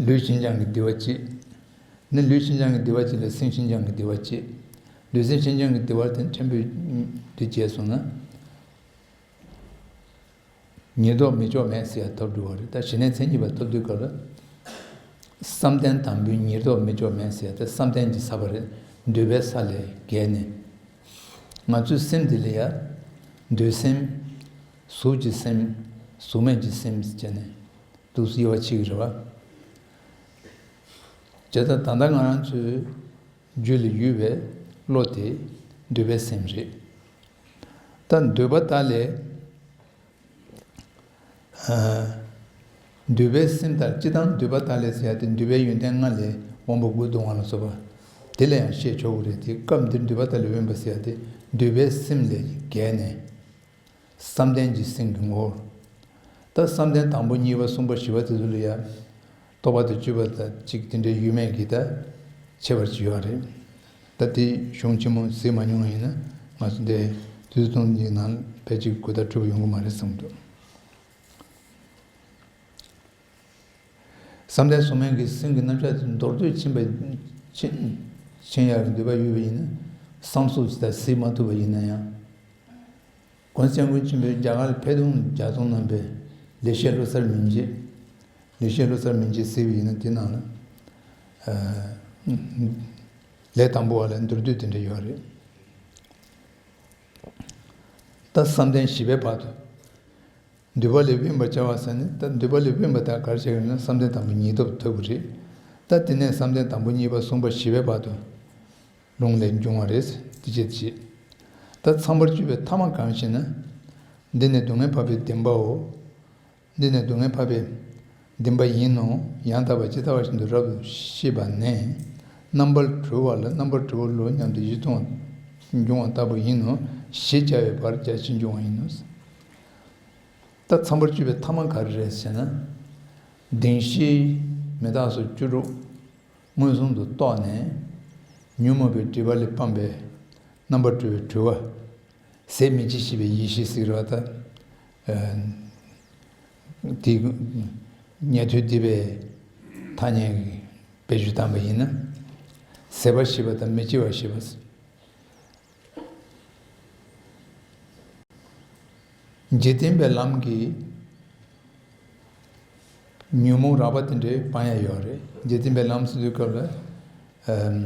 ལུས་ཞི་འཇམ་གྱི་བདེ་བ་སྐྱེས། ནི་ལུས་ཞི་འཇམ་གྱི་བདེ་བ་སྐྱེས་ལ་སེམས་ཞི་འཇམ་གྱི་བདེ་བ་སྐྱེས། ལུས་སེམས་ཞི་འཇམ་གྱི་བདེ་བ་དེ་ཕྲན་བུ་དེ་སྐྱེས་སོང་ན། ཉེར་བསྡོགས་མི་འཇོག་མེད་ཟེར་ཡ་ཐོབ་འགྲོ་བ་རེད། ད་ཞི་གནས་མཚན་ཉིད་པ་ཐོབ་དུས་སྐབས་ལ། བསམ་གཏན་དང་པོའི་ཉེར་བསྡོགས་མི་འཇོག་མེད་ཟེར་ཡ་དེ་བསམ་གཏན་གྱི་ས་པ་རེད། འདོད་པའི་ས་ལས་བརྒལ་ནས། ང་ཚོའི་སེམས་འདི་ལ་ཡ། འདོད་སེམས། གཟུགས་ཀྱི་སེམས། གཟུགས་མེད་ཀྱི་སེམས་ཟེར་ནས་འདུག་སེ་དབྱེ་བ་ཕྱེ་གི་རེད་པ། བྱས་ཙང་ད་ལྟ་ང་རང་ཚོའི་རྒྱུད་ལ་ཡོད་པའི་བློ་དེ་འདོད་པའི་སེམས་རེད། ད་འདོད་པ་དག་ལས། ཨ། འདོད་པའི་སེམས་དང་། སྤྱིར་བཏང་འདོད་པ་དག་ལས་ཟེར་ཡ་དེ་འདོད་པའི་ཡོན་ཏན་ལྔ་ལས་དབང་པོ་དགུ་སྡུག་བསྔལ་ལ་སོགས་པ་དེ་ལ་ཡང་བཤད་ཆོག་གི་རེད་དེ། སྐབས་འདིར་འདོད་པ་དག་ལས་དབེན་པ་ཟེར་ཡ་དེ་འདོད་པའི་སེམས་ལས་བརྒལ་ནས། བསམ་གཏན་གྱི་སེམས་ཀྱི་ངོ་བོར། ད་བསམ་གཏན་དང་པོ་གཉིས་པ་གསུམ་པ་བཞི་པ་དེ་ཚོ་ལ་ཡང་རྟོག་པ་དང་དཔྱོད་པ་དང་གཅིག་དེ་འདྲའི་ཡོད་མེད་ཀྱི་ད་ཁྱད་པར་ཅིག་ཡོད་རེད། ད་དེ་གཞུང་ཆེན་མོ་གཟིགས་མ་མྱོང་བ་ཡིན་ན་ང་ཚོ་འདི་དུས་ཚོད་སྟོང་གི་ནང་ཕལ་ཆེར་གོ་བརྡ་འཕྲོད་པོ་ཡོང་གི་མ་རེད་བསམ་འདུག་བསམ་གཏན་གཟུགས་མེད་ཀྱི་སེམས་ཀྱི་རྣམ་གཞག་དེ་མདོར་བསྡུས་ཕྱིན་པ། ཕྱིན། ཕྱིན་ཡག་གི་འདོད་པ་ཡོད་པ་ཡིན་ན་བསམ་གཟུགས་ཇི་ལྟར་གཟིགས་མ་ཐུབ་པ་ཡིན་ན་ཡང་། གོང་ས་སྐྱབས་མགོན་ཆེན་པོས་རྒྱ་གར་ལ་ཕེབས་སྟོན་རྒྱ་མཚོ་བསྣམས་པའི་ལེགས་བཤད་བློ་གསར་མན་ཇུ། ལེགས་བཤད་བློ་གསར་མན་ཇུ་གཟིགས་པ་ཡིན་ན་དེ་ནང་ལ། ཨ། ལས་དང་པོ་བ་ལ་མདོར་བསྡུས་དེ་འདྲ་ཡོད་རེད། ད་བསམ་གཏན་བཞི་པའི་བར་དུ། འདོད་པ་ལས་དབེན་པར་བྱ་བ་ཟེར་ནས། ད་འདོད་པ་ལས་དབེན་པ་དག་ག་རེ་བྱ་དགོས་ན་བསམ་གཏན་དང་པོ་ཉིད་ཐོབ་ཐོབ་པ་རེད། ད་དེ་ནས་བསམ་གཏན་དང་པོ་གཉིས་པ་གསུམ་པ་བཞི་པའི་བར་དུ་ལུང་ལས་འབྱུང་བ་རེད། དེ་བྱེད་ཅེས། ད་ཚངས་པར་སྤྱོད་པའི་ཐ་མ་གང་ཞེ་ན། འདི་ནི་སྡུག་བསྔལ་འཕགས་པའི་བདེན་པའོ། འདི་ནི་སྡུག་བསྔལ་འཕགས་པའི་བདེན་པ་ཡིན་ནོ། ཡང་དག་པར་ཇི་ལྟ་བ་བཞིན་དུ་རབ་ཏུ་ཤེས་པ་ནས། རྣམ་པར་གྲོལ་བ་ལ་རྣམ་པར་གྲོལ་བའི་བློ་སྙམ་དུ་ཡིད་དུ་འོང་བ་འབྱུང་བ་ལྟ་བུ་ཡིན་ནོ་ཞེས་བྱ་བའི་བར་རྒྱ་ཆེར་འབྱུང་བ་ཡིན་ནོ། ད་ཚངས་པར་སྤྱོད་པའི་ཐ་མ་ག་རེ་རེད་ཟེར་ན། བདེན་བཞིའི་མི་རྟག་སོགས་བཅུ་དྲུག་མངོན་སུམ་དུ་རྟོགས་ནས། ཉོན་མོངས་པའི་སྒྲིབ་པ་ལས་སྤངས་པའི་རྣམ་པར་གྲོལ་བའི་གྲོལ་བ། ཟད་མི་འཇིགས་ཞེས་པའི་ཡེ་ཤེས་ཟེར་བ་དང་། ཨ། དེ་ཉན་ཐོས་སྡེ་པའི་ཐ་སྙད་ཀྱི་དཔེ་བརྗོད་བཏང་པ་ཡིན་ན། ཟད་པ་ཞེས་པ་དང་མི་འཆི་བ་ཞེས་པ། འཇིག་རྟེན་པའི་ལམ་གྱི་ཉོན་མོངས་རགས་པ་དེ་འདྲའི་སྤང་ཡ་ཡོད་རེད། འཇིག་རྟེན་པའི་ལམ་ཟེར་དུས་སྐབས་ལ། ཨམ།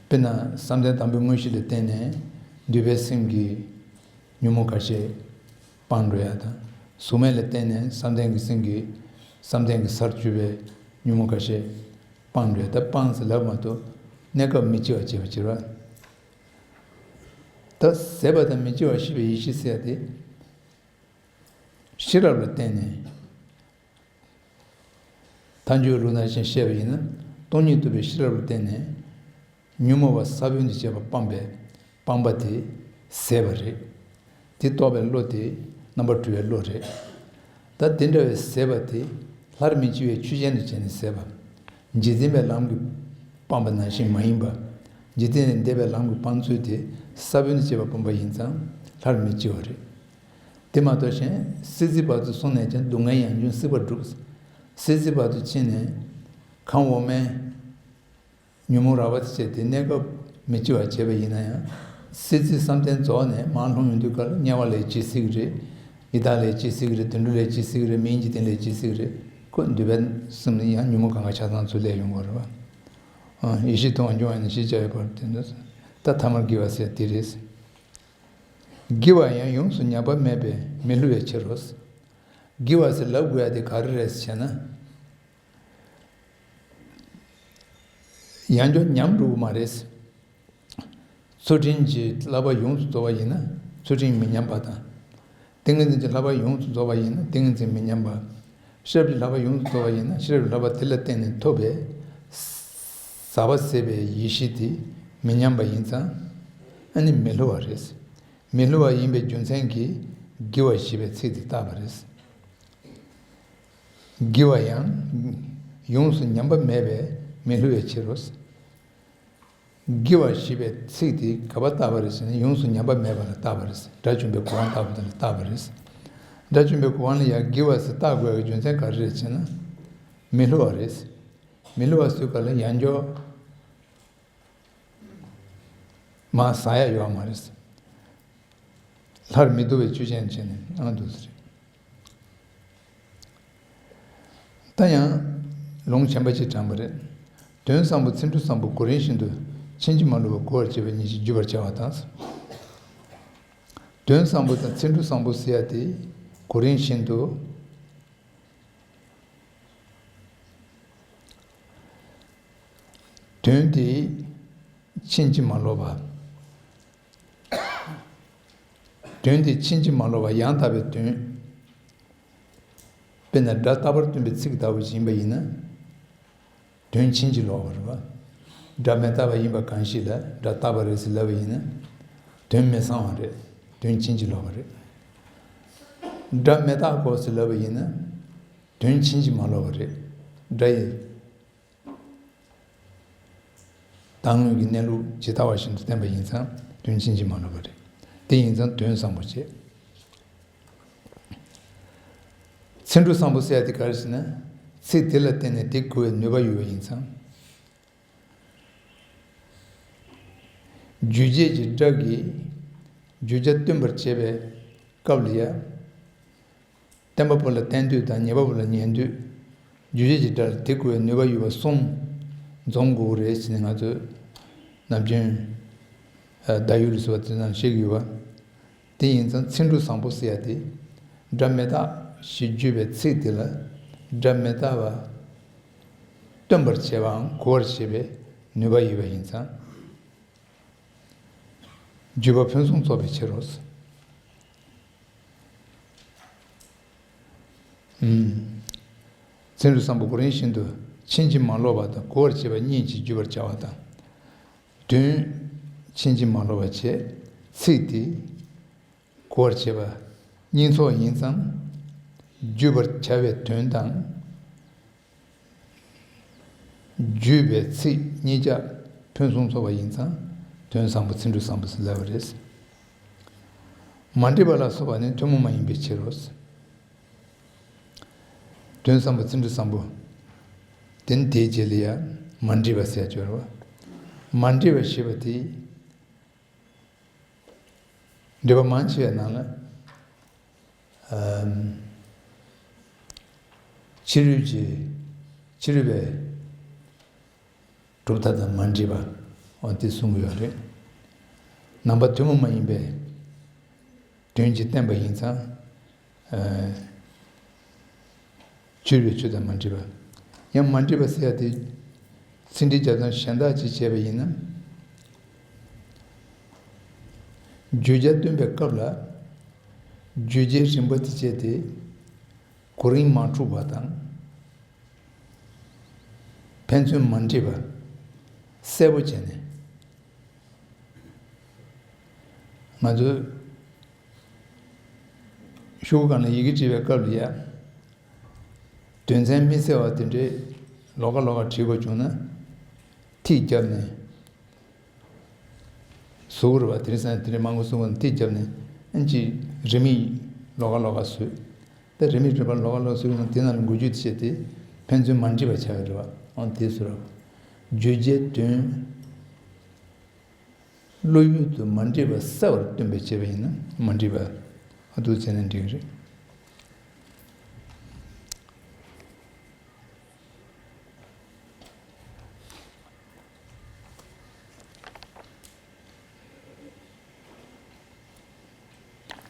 དཔེར་ན་བསམ་གཏན་དང་པོའི་དངོས་གཞི་ལ་བརྟེན་ནས་འདོད་པའི་སེམས་ཀྱི་ཉོན་མོངས་ཁ་ཤས་སྤང་འགྲོ་ཡ་དང་། གཟུགས་མེད་ལ་བརྟེན་ནས་བསམ་གཏན་གྱི་སེམས་ཀྱི། བསམ་གཏན་གྱི་སར་གྱུར་པའི་ཉོན་མོངས་ཁ་ཤས་སྤང་འགྲོ་ཡ། ད་སྤང་ཟེར་ལབ་མ་གཏོགས་གནས་སྐབས་མི་འཆི་བ་བྱེད་པ་བྱེད་པ། ད་ཟད་པ་དང་མི་འཆི་བ་ཤེས་པའི་ཡེ་ཤེས་ཟེར་ཡ་དེ། ཤེས་རབ་ལ་བརྟེན་ནས། མཐའ་མཇུག་ལུགས་ནང་བཞིན་བཤད་པ་ཡིན་ན། སྟོང་ཉིད་རྟོགས་པའི་ཤེས་རབ་ལ་བརྟེན་ནས། ཉོན་མོངས་པ་ས་བོན་དུ་བྱས་པ་སྤངས་པའི་སྤངས་པ་དེ་ཟད་པ་རེད། དེ་རྟོགས་པའི་བློ་དེ་རྣམ་པར་གྲོལ་བའི་བློ་རེད། ད་དེ་འདྲ་བའི་ཟད་པ་དེ་སླར་མི་སྐྱེ་བའི་ཆོས་ཅན་དུ་བྱས་ནས་ཟད་པ། འཇིག་རྟེན་པའི་ལམ་གྱིས་སྤངས་པ་ནང་བཞིན་མ་ཡིན་པ། འཇིག་རྟེན་ལས་འདས་པའི་ལམ་གྱི་སྤང་ཚུལ་དེ་ས་བོན་དུ་བྱས་པ་སྤངས་པ་ཡིན་ཙང་སླར་མི་སྐྱེ་བ་རེད། དེ་མ་གཏོགས་གཞན་སྲིད་རྩེའི་བར་དུ་སོང་ནས་ཀྱང་སྡུག་བསྔལ་ཡང་འབྱུང་སྲིད་པར་སྒྲུབ། སྲིད་རྩེའི་བར་དུ་ཕྱིན་ནས་གང་འོག་མའི་ཉོན་མོངས་རགས་པ་དེ་བྱས་ཏེ་གནས་སྐབས་མི་སྐྱེ་བར་བྱས་པ་ཡིན་ན་ཡང་། སྲིད་རྩེའི་བསམ་གཏན་རྫོགས་ནས་མར་ལྷུང་ཡོང་དུས་སྐབས་ལ་དམྱལ་བ་ལས་སྐྱེ་སྲིད་ཀྱི་རེད། ཡི་དྭགས་ལས་སྐྱེ་སྲིད་ཀྱི་རེད། དུད་འགྲོ་ལས་སྐྱེ་སྲིད་ཀྱི་རེད། མིའི་འཇིག་རྟེན་ལས་སྐྱེ་སྲིད་ཀྱི་རེད། ཁོ་འདོད་པའི་སེམས་ནི་ཡང་ཉོན་མོངས་གང་ག་ཆ་ཚང་ཚུར་སླེབས་ཡོང་གི་རེད་བ། ཡེ་ཤེས་མཐོང་བ་འབྱུང་བ་ནི་ཞེས་བྱ་བའི་བར་དུ་དེ་ནི། ད་ཐ་མར་དགེ་བ་ཟེར་དེ་རེད། དགེ་བ་ཡང་ཡོངས་སུ་ཉམས་པ་མེད་པས་མི་བསླུ་བའི་ཕྱིར་རོ། དགེ་བ་ཟེར་ལབ་དགོས་ཡ་དེ་ག་རེ་རེད་ཟེར་ན། ཡང་བསྐྱར་ཉམས་འགྲོ་གི་མ་རེད། ཚུལ་ཁྲིམས་ཀྱི་བསླབ་པ་ཡོངས་སུ་རྫོགས་པ་ཡིན་ན་ཚུལ་ཁྲིམས་མི་ཉམས་པ་དང་། ཏིང་ངེ་འཛིན་གྱི་བསླབ་པ་ཡོངས་སུ་རྫོགས་པ་ཡིན་ན་ཏིང་ངེ་འཛིན་མི་ཉམས་པ། ཤེས་རབ་ཀྱི་བསླབ་པ་ཡོངས་སུ་རྫོགས་པ་ཡིན་ན་ཤེས་རབ་ཀྱི་བསླབ་པ་དེ་ལ་བརྟེན་ནས་ཐོབ་པའི་ཟག་པ་ཟད་པའི་ཡེ་ཤེས་དེ་མི་ཉམས་པ་ཡིན་ཙང་ཨ་ནི་མི་བསླུ་བ་རེད། མི་བསླུ་བ་ཡིན་པའི་རྒྱུ་མཚན་གྱིས་དགེ་བ་ཞེས་པའི་ཚིག་དེ་བཏགས་པ་རེད། དགེ་བ་ཡང་ཡོངས་སུ་ཉམས་པ་མེད་པས་མི་བསླུ་བའི་ཕྱིར་རོ། དགེ་བ་ཞེས་པའི་ཚིག་དེ་ག་པར་བཏགས་པ་རེད་ཟེར་ན་ཡོངས་སུ་ཉམས་པ་མེད་པ་ལ་བཏགས་པ་རེད། དགྲ་བཅོམ་པའི་གོ་འཕང་ལྟ་བུ་དེ་ལ་བཏགས་པ་རེད། དགྲ་བཅོམ་པའི་གོ་འཕང་ལ་ཡང་དགེ་བ་ཟེར་བཏགས་དགོས་པའི་རྒྱུ་མཚན་ག་རེ་རེད་ཟེར་ན། མི་བསླུ་བ་རེད། མི་བསླུ་བ་ཟེར་ག་ལ་ཡང་བསྐྱར་མར་ཟག་ཡ་ཡོད་མ་རེད། སླར་མི་ལྡུག་པའི་ཆོས་ཅན་བྱས་ནས་ཨ་འདུག་ཟེར། ད་ཡང་ལུང་ཆེན་པོ་ཅིག་དྲངས་པ་རེད། དོན་བཟང་པོ་ཚིག་འབྲུ་བཟང་པོ་གོ་རིམ་བཞིན་དུ་ཕྱིན་ཅི་མ་ལོག་པར་གོ་བར་བྱེད་པ་གཉིས་ཀྱིས་བརྒྱུད་པར་བྱ་བ་དང་། དོན་བཟང་པོ་དང་ཚིག་འབྲུ་བཟང་པོ་ཟེར་ཡ་དེ་གོ་རིམ་བཞིན་དུ། དོན་དེ་ཕྱིན་ཅི་མ་ལོག་པ། དོན་དེ་ཕྱིན་ཅི་མ་ལོག་པ་ཡང་དག་པའི་དོན། དཔེར་ན་སྒྲ་རྟག་པར་སྟོན་པའི་ཚིག་ལྟ་བུ་ཞིག་ཡིན་པ་ཡིན་ན། དོན་ཕྱིན་ཅི་ལོག་པ་རེད་པ། སྒྲ་མི་རྟག་པ་ཡིན་པ་གང་ཞིག་ལ་སྒྲ་རྟག་པ་རེད་ཟེར་ལབ་པ་ཡིན་ན། དོན་མི་གསང་བ་རེད། དོན་ཕྱིན་ཅི་ལོག་པ་རེད། སྒྲ་མི་རྟག་གོ་ཟེར་ལབ་པ་ཡིན་ན། དོན་ཕྱིན་ཅི་མ་ལོག་པ་རེད། སྒྲ་ཡི་བཏང་སྙོམས་ཀྱི་གནས་ལུགས་ཇི་ལྟ་བ་བཞིན་དུ་བསྟན་པ་ཡིན་ཙང་དོན་ཕྱིན་ཅི་མ་ལོག་པ་རེད། དེ་ཡིན་ཙང་དོན་བཟང་པོ་བྱེད། ཚིག་འབྲུ་བཟང་པོ་ཟེར་ཡ་དེ་ག་རེ་ཟེར་ན། ཚིག་དེ་ལ་བརྟེན་ནས་དེ་གོ་བའི་ནུས་པ་ཡོད་པ་ཡིན་ཙང་། རྒྱུད་བྱེད་ཀྱི་སྒྲ་གིས་རྒྱུ་རྐྱང་སྟོན་པར་བྱེད་པའི་སྐབས་ལ་ཡང་། བརྟན་པ་པོ་ལ་བརྟན་དུས་དང་ཉེས་པ་པོ་ལ་ཉེས་དུས། རྒྱུ་བྱེད་ཀྱི་སྒྲ་ལ་དེ་གོ་བའི་ནུས་པ་ཡོད་པ་གསུམ་འཛོམས་དགོས་རེད་ཟེར་ནས་ང་ཚོས་ནམ་རྒྱུན་བརྡ་ཡིག་ལ་སོགས་པ་དེ་ནང་བཤད་ཀྱི་ཡོད་པ། དེ་ཡིན་ཙང་ཚིག་འབྲུ་བཟང་པོ་ཟེར་ཡ་དེ། སྒྲ་མི་རྟག་ཞེས་བརྗོད་པའི་ཚིག་དེ་ལ་སྒྲ་མི་རྟག་པ་སྟོན་པར་བྱེད་པའམ་གོ་བར་བྱེད་པའི་ནུས་པ་ཡོད་པ་ཡིན་ཙང་། བརྗོད་པ་ཕུན་སུམ་ཚོགས་པའི་ཕྱིར་རོ། ཚིག་འབྲུ་བཟང་པོ་གོ་རིམ་བཞིན་དུ་ཕྱིན་ཅི་མ་ལོག་པ་དང་གོ་བར་བྱེད་པ་གཉིས་ཀྱིས་བརྒྱུད་པར་བྱ་བ་དང་། དོན་ཕྱིན་ཅི་མ་ལོག་པ་བྱས། ཚིག་དེ་གོ་བར་བྱེད་པ་གཉིས་ཚོགས་ཡིན་ཙང་། བརྗོད་པར་བྱ་བའི་དོན་དང་། བརྗོད་པའི་ཚིག་གཉིས་ཀ་ཕུན་སུམ་ཚོགས་པ་ཡིན་ཙང་དོན་བཟང་པོ་ཚིག་འབྲུ་བཟང་པོ་ཟེར་ལབ་པ་རེད། མ་འདྲེས་པ་ལ་སོགས་པ་ནི་ཐུན་མོང་མ་ཡིན་པའི་ཕྱིར་རོ། དོན་བཟང་པོ་ཚིག་འབྲུ་བཟང་པོ། དེ་ནི་དེའི་རྗེས་ལ་ཡང་མ་འདྲེས་པ་ཟེར་ཡ་ཅིག་ཡོད་རེད་བ། མ་འདྲེས་པ་ཞེས་པ་དེ། འགྲེལ་པ་མང་ཆེ་བའི་ནང་ལ། ཨམ། ཕྱི་རོལ་གྱི། ཕྱི་རོལ་པའི་གྲུབ་མཐའ་དང་མ་འདྲེས་པ། འོ་དེ་གསུང་གི་ཡོད་རེད། ནང་པ་ཐུན་མོང་མ་ཡིན་པའི་དོན་གྱིས་བསྟན་པ་ཡིན་ཙང་། ཨ། ཕྱི་རོལ་པའི་ཆོས་དང་མ་འདྲེས་པ། ཡང་མ་འདྲེས་པ་ཟེར་ཡ་དེ། ཚིག་འགྲེལ་རྒྱབ་སྟངས་གཞན་དག་ཅིག་བྱས་པ་ཡིན་ན། བརྗོད་བྱ་སྟོན་པའི་སྐབས་ལ། བརྗོད་བྱའི་རིམ་པ་དེ་བྱས་ཏེ། གོ་རིམ་མ་འཁྲུགས་པ་དང་། ཕན་ཚུན་མ་འགྲིག་པ་གསལ་པོ་བྱས་ནས། ང་ཚོས་ཤོག་གུ་སྒང་ལ་ཡི་གེ་བྲིས་པའི་སྐབས་ལ་ཡ། དོན་ཚན་མི་གསལ་བ་དེ་འདྲའི་ལོགས་ཀ་ལོགས་ཀ་བྲིས་དགོས་བྱུང་ན། ཐིག་བརྒྱབ་ནས། བཟོ་དགོས་རེད་པ། དེ་རིང་སང་དེ་རིང་མང་པོ་བཟོ་དགོས་ན་ཐིག་བརྒྱབ་ནས་ཨ་ནི་ཅིག་རེའུ་མིག་ལོགས་ཀ་ལོགས་ཀ་བཟོས། ད་རེའུ་མིག་རེ་བ་ལོགས་ཀ་ལོགས་བཟོས་ན་དེ་ནང་ལ་འགུལ་སྐྱོད་བྱས་ཏེ་ཕན་ཚུན་མ་འགྲིག་པ་ཆགས་ཀྱི་རེད་པ། འོ་དེ་བཟོ་ར། བརྗོད་བྱའི་དོན་བློ་ཡུལ་དུ་མ་འདྲེས་པ་གསལ་བར་སྟོན་པའི་བྱེད་པ་ཡིན་ན་མ་འགྲིག་པ། ཨ་འདུག་བྱས་ན་འགྲིག་གི་རེད།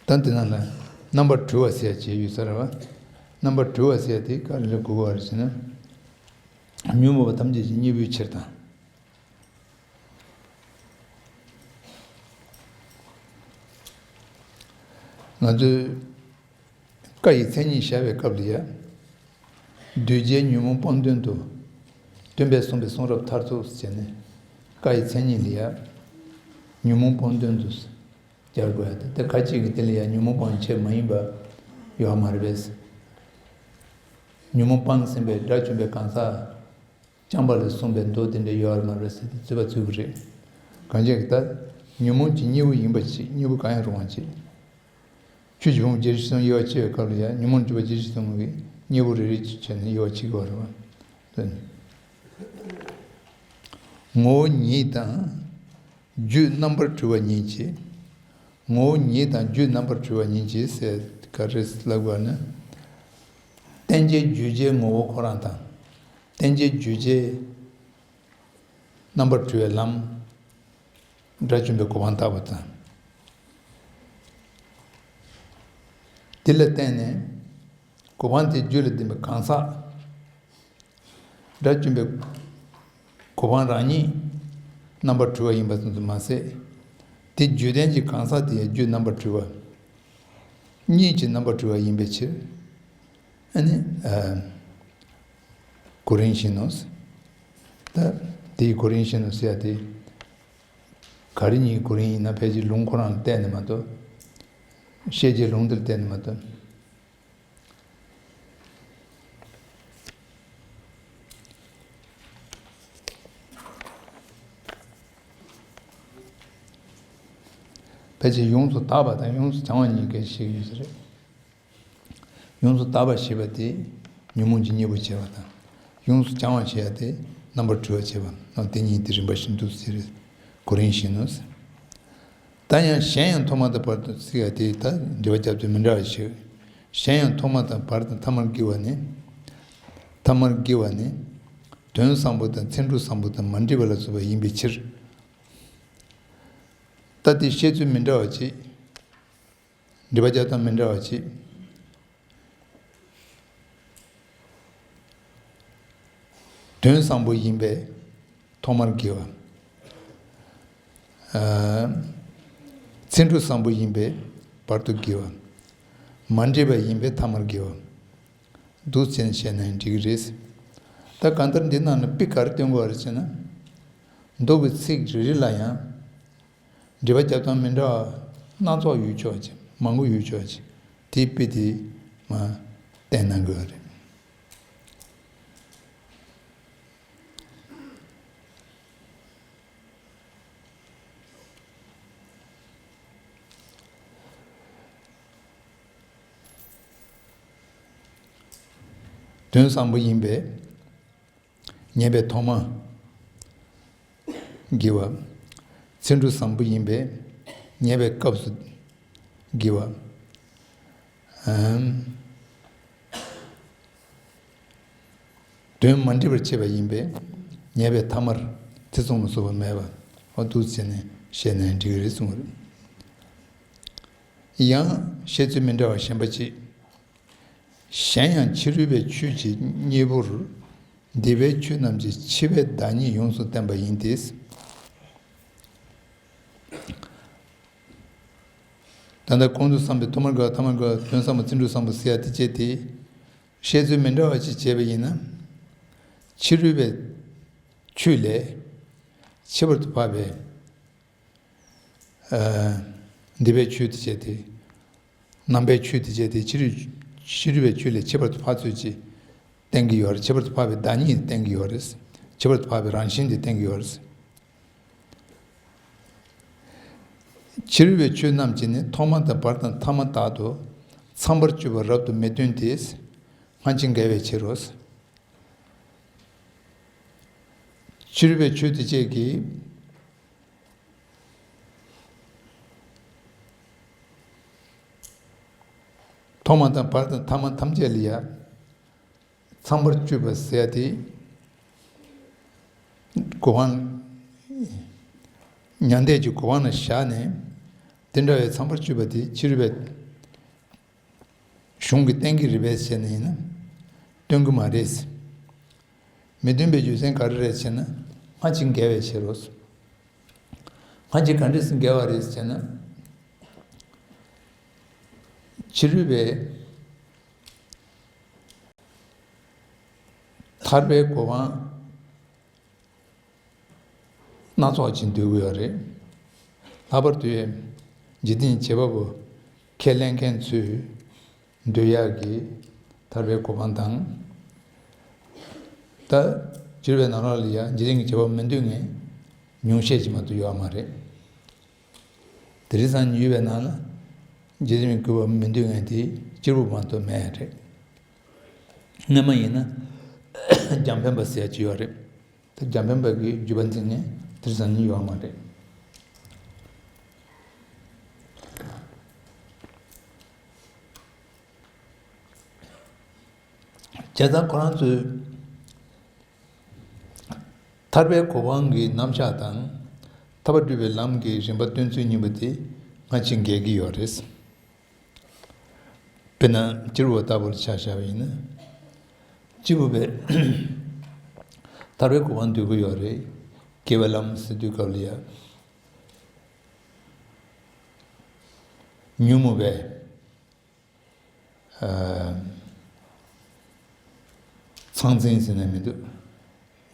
ད་འདི་ནང་ལ་རྣམ་པར་གྲོལ་བ་ཟེར་ཡ་ཅིག་ཡོད་ས་རེད་བ། རྣམ་པར་གྲོལ་བ་ཟེར་ཡ་དེ་ག་རེ་ལ་གོ་དགོས་པ་རེད་ཟེར་ན། ཉོན་མོངས་པ་ཐམས་ཅད་ཀྱི་གཉེན་པོའི་ཕྱིར་དང་། ང་ཚོས་བཀའ་ཡི་མཚན་ཉིད་བཞག་པའི་སྐབས་ལ་ཡ། གདུལ་བྱའི་ཉོན་མོངས་སྤོང་དོན་དུ། སྟོན་པས་གསུངས་པའི་གསུང་རབ་མཐར་ཐུག་ཟེར་ནས། བཀའ་ཡི་མཚན་ཉིད་ལ་ཡ། ཉོན་མོངས་སྤོང་དོན་དུ། སྦྱར་དགོས་ཡ་དེ་ཁ་ཅིག་གིས་དེ་ལ་ཡ་ཉོན་མོངས་སྤོང་བྱེད་མ་ཡིན་པ་ཡོད་མ་རེད་པས། ཉོན་མོངས་སྤངས་ཟིན་པའི་དགྲ་བཅོམ་པའི་གང་ཟག་བྱམས་པ་ལ་གསུངས་པའི་མདོ་དེ་འདྲ་ཡོད་མ་རེད་ཟེར་ཏེ་རྩོད་པ་རྩོད་ཀྱི་རེད། གང་ཅི་ད་ཉོན་མོངས་ཀྱི་གཉེན་པོ་ཡིན་པ་ཅིག་གཉེན་པོ་གང་ཡང་རུང་བ་ཅིག་ཆོས་ཀྱི་ཕུང་པོ་བརྒྱད་ཁྲི་བཞི་སྟོང་དབྱེ་བ་ཕྱེ་བའི་སྐབས་ལ་ཡང་ཉོན་མོངས་སྒྲིབ་པ་བརྒྱད་ཁྲི་བཞི་སྟོང་གི་གཉེན་པོ་རེ་རེ་བྱས་ནས་དབྱེ་བ་ཕྱེ་དགོས་རེད་བ། ངོ་བོ་ཉིད་དང་། རྒྱུད་རྣམ་པར་གྲོལ་བ་ཉིད་ཀྱིས། ངོ་བོ་ཉིད་དང་རྒྱུད་རྣམ་པར་གྲོལ་བ་ཉིད་ཀྱིས་ཟེར་ག་རེ་ལབ་དགོས་ན། རྟེན་ཅན་རྒྱུད་ཀྱི་ངོ་བོ་ཁོ་རང་དང་། རྟེན་ཅན་རྒྱུད་ཀྱི་རྣམ་པར་གྲོལ་བའི་ལམ། དགྲ་བཅོམ་པའི་གོ་འཕང་བཏགས་པ་དང་། དེ་ལ་བརྟེན་ནས་གོ་འཕང་དེ་རྒྱུད་ལ་ལྡན་པའི་གང་ཟག་དགྲ་བཅོམ་པའི་གོ་འཕང་རང་ཉིད་རྣམ་པར་གྲོལ་བ་ཡིན་པ་ཙམ་དུ་མ་ཟད། དེ་རྒྱུད་ལྡན་གྱི་གང་ཟག་དེ་ཡང་རྒྱུད་རྣམ་པར་གྲོལ་བ། གཉིས་ཀྱི་རྣམ་པར་གྲོལ་བ་ཡིན་པའི་ཕྱིར། ཨ་ནི། གོ་རིམ་བཞིན་ནོ། ད་དེའི་གོ་རིམ་བཞིན་ནོ་ཟེར་ཡ་དེ། ག་རེ་གཉིས་གོ་རིམ་ཡིན་ན་ཕལ་ཆེར་ལུང་ཁོ་རང་ལ་བལྟས་ནས་མ་གཏོགས། ཤེས་བྱའི་ལུང་དེར་བལྟས་ནས་མ་གཏོགས། ཕལ་ཆེར་ཡོངས་སུ་དག་པ་དང་ཡོངས་སུ་བྱང་བ་གཉིས་ཀ་ཞིག་ཡོད་ས་རེད། ཡོངས་སུ་དག་པ་ཞེས་པ་དེ་ཉོན་མོངས་ཀྱི་གཉེན་པོ་བྱེད་པ་དང་། ཡོངས་སུ་བྱང་བ་ཞེས་པ་དེ་རྣམ་པར་གྲོལ་བ་བྱེད་པ། དེ་གཉིས་དེ་རིམ་པ་བཞིན་དུ་ཟེར། གོ་རིམ་བཞིན་ནོ། ད་ཡང་གཞན་ཡང་ཐོག་མ་དང་བར་དུ་ཟེར་ཡ་དེ་ད་འགྲེལ་པ་རྒྱབ་ཚུལ་མི་འདྲ་བ་ཞིག་གཞན་ཡང་ཐོག་མ་དང་བར་དང་ཐ་མར་དགེ་བ་ནི། ཐ་མར་དགེ་བ་ནི། དོན་བཟང་པོ་དང་ཚིག་འབྲུ་བཟང་པོ་དང་མ་འདྲེས་པ་ལ་སོགས་པ་ཡིན་པའི་ཕྱིར། ད་དེ་བཤད་ཚུལ་མི་འདྲ་བ་ཅིག་འགྲེལ་པ་རྒྱབ་སྟངས་མི་འདྲ་བ་ཅིག་དོན་བཟང་པོ་ཡིན་པས་ཐོག་མར་དགེ་བ། ཨ། ཚིག་འབྲུ་བཟང་པོ་ཡིན་པས་བར་དུ་དགེ་བ། མ་འདྲེས་པ་ཡིན་པས་ཐ་མར་དགེ་བ། འདུག་ཅེས་བཤད་ན་འགྲིག་གི་རེད། ད་གང་ལྟར་འདི་ནང་ནས་དཔེ་ག་རེ་སྟོན་དགོས་རེད་ཅེ་ན། མདོ་གི་ཚིག་རེ་རེ་ལ་ཡང་། འགྲེལ་པ་རྒྱབ་སྟངས་མི་འདྲ་བ་སྣ་ཚོགས་ཡོད་ཆོག་ཅིག་མང་པོ་ཡོད་ཆོག་ཅིག་དེའི་དཔེ་དེ་མར་བསྟན་གནང་དགོས་པ་རེད། དོན་བཟང་པོ་ཡིན་པས། ཉེས་པའི་ཐོག་མ་དགེ་བ། ཚིག་འབྲུ་བཟང་པོ་ཡིན་པས་ཉེས་པའི་སྐབས་སུ་དགེ་བ། ཨམ། དོན་མ་འགྲིག་པར་བྱེད་པ་ཡིན་པས་ཉེས་པའི་ཐ་མར་ཐེ་ཚོམ་ལ་སོགས་པ་མེད་པ། འོ་འདུག་བྱས་ནས་བཤད་ན་འགྲིག་གི་རེད་གསུངས་པ་རེད། ཡང་བཤད་ཚུལ་མི་འདྲ་བ་གཞན་པ་གཅིག་གཞན་ཡང་ཕྱི་རོལ་པའི་ཆོས་ཀྱི་གཉེན་པོར། འདས་པའི་ཆོས་རྣམས་ཀྱི་འཆི་བའི་བདག་ཉིད་ཡོངས་སུ་བསྟན་པ་ཡིན་ཏེ། ད་ལྟ་གོང་དུ་བསམ་པའི་ཐོག་མར་དགེ་བ་ཐ་མར་དགེ་བ་དོན་བཟང་པོ་ཚིག་འབྲུ་བཟང་པོ་ཟེར་ཡ་དེ་བཅས་ཏེ། བཤད་ཚུལ་མི་འདྲ་བ་ཅིག་བྱས་པ་ཡིན་ན། ཕྱི་རོལ་པའི་ ཆོས་ལས་ཁྱད་པར་དུ་འཕགས་པའི། ཨ། འདི་པའི་ཆོས་དེ་བྱས་ཏེ། རྣམ་པའི་ཆོས་དེ་བྱས་ཏེ་ཕྱི་རོལ། ཕྱི་རོལ་པའི་ཆོས་ལས་ཁྱད་པར་དུ་འཕགས་ཚུལ་གྱིས་བསྟན་གྱི་ཡོད་རེད། ཁྱད་པར་དུ་འཕགས་པའི་བདག་ཉིད་བསྟན་གྱི་ཡོད་རེད། ཁྱད་པར་དུ་འཕགས་པའི་རང་བཞིན་དེ་བསྟན་གྱི་ཡོད་རེད། ཕྱི་རོལ་པའི་ཆོས་རྣམས་ཀྱིས་ནི་ཐོག་མ་དང་བར་དང་ཐ་མ་དག་ཏུ་ཚངས་པར་སྤྱོད་པ་རབ་ཏུ་མི་སྟོན་ཏེ། སྔ་ཕྱི་འགལ་བའི་ཕྱིར་རོ། ཕྱི་རོལ་པའི་ཆོས་དེ་བཅས་ཀྱིས་ཐོག་མ་དང་བར་དང་ཐ་མ་ཐམས་ཅད་ལ་ཡང་ཚངས་པར་སྤྱོད་པ་ཟེར་ཏེ། གོ་འཕང་། མྱང་འདས་ཀྱི་གོ་འཕང་ལ་བཞག་ནས། དེ་འདྲ་བའི་ཚངས་པར་སྤྱོད་པ་དེ་ཕྱི་རོལ་པའི་གཞུང་གིས་བསྟན་གྱི་རེད་པས་ཟེར་ནས་ཡིན་ན། སྟོན་གྱི་མ་རེད། མི་སྟོན་པའི་རྒྱུ་མཚན་ག་རེ་རེད་ཟེར་ན། སྔ་ཕྱི་འགལ་བའི་ཕྱིར་རོ། སྔ་ཕྱི་ག་འདྲ་སེ་འགལ་བ་རེད་ཟེར་ན། ཕྱི་རོལ་པའི་ཐར་པའི་གོ་འཕང་སྣ་ཚོགས་ཅིག་འདོད་ཀྱི་ཡོད་རེད། ལྷག་པར་དུ་འཇིག་རྟེན་བྱེད་པ་པོ་ཁས་ལེན་མཁན་ཚོས་འདོད་ཡག་གི་ཐར་པའི་གོ་འཕང་དང་། ད་ཕྱི་རོལ་པའི་ནང་ལོགས་ལ་ཡང་འཇིག་རྟེན་གྱི་བྱེད་པ་མི་འདོད་མཁན་ཉུང་ཤས་ཅིག་མ་གཏོགས་ཡོད་མ་རེད། དེང་སང་ཡུལ་བའི་ནང་ལ་འཇིག་རྟེན་གྱི་བྱེད་པ་མི་འདོད་མཁན་དེ་གཅིག་པུ་མ་གཏོགས་མེད་རེད། སྔོན་མ་ཡིན་ན་རྒྱང་འཕེན་པ་ཟེར་ཡག་ཅིག་ཡོད་རེད། ད་རྒྱང་འཕེན་པ་གི་རྒྱུད་པ་འཛིན་མཁན་དེང་སང་ཡོད་མ་རེད། བྱས་ཙང་ཁོ་རང་ཚོས་ཐར་པའི་གོ་འཕང་གི་རྣམ་གཞག་དང་། ཐར་པ་སྒྲུབ་པའི་ལམ་གྱི་རིམ་པ་སྟོན་ཚུལ་གཉིས་པོ་དེ་སྔ་ཕྱི་འགལ་གྱི་ཡོད་རེད། དཔེར་ན་སྤྱིར་བ་ལྟ་བུར་ཆ་བཞག་པ་ཡིན་ན། སྤྱིར་བ་བས་ཐར་པའི་གོ་འཕང་འདོད་ཀྱི་ཡོད་རེད། དགེ་བའི་ལམ་ཟེར་དུས་སྐབས་ལ་ཡང་ཉོན་མོངས་པའི་ཨ། ཚང་འཛིན་ཟེར་ན་མི་འདུག་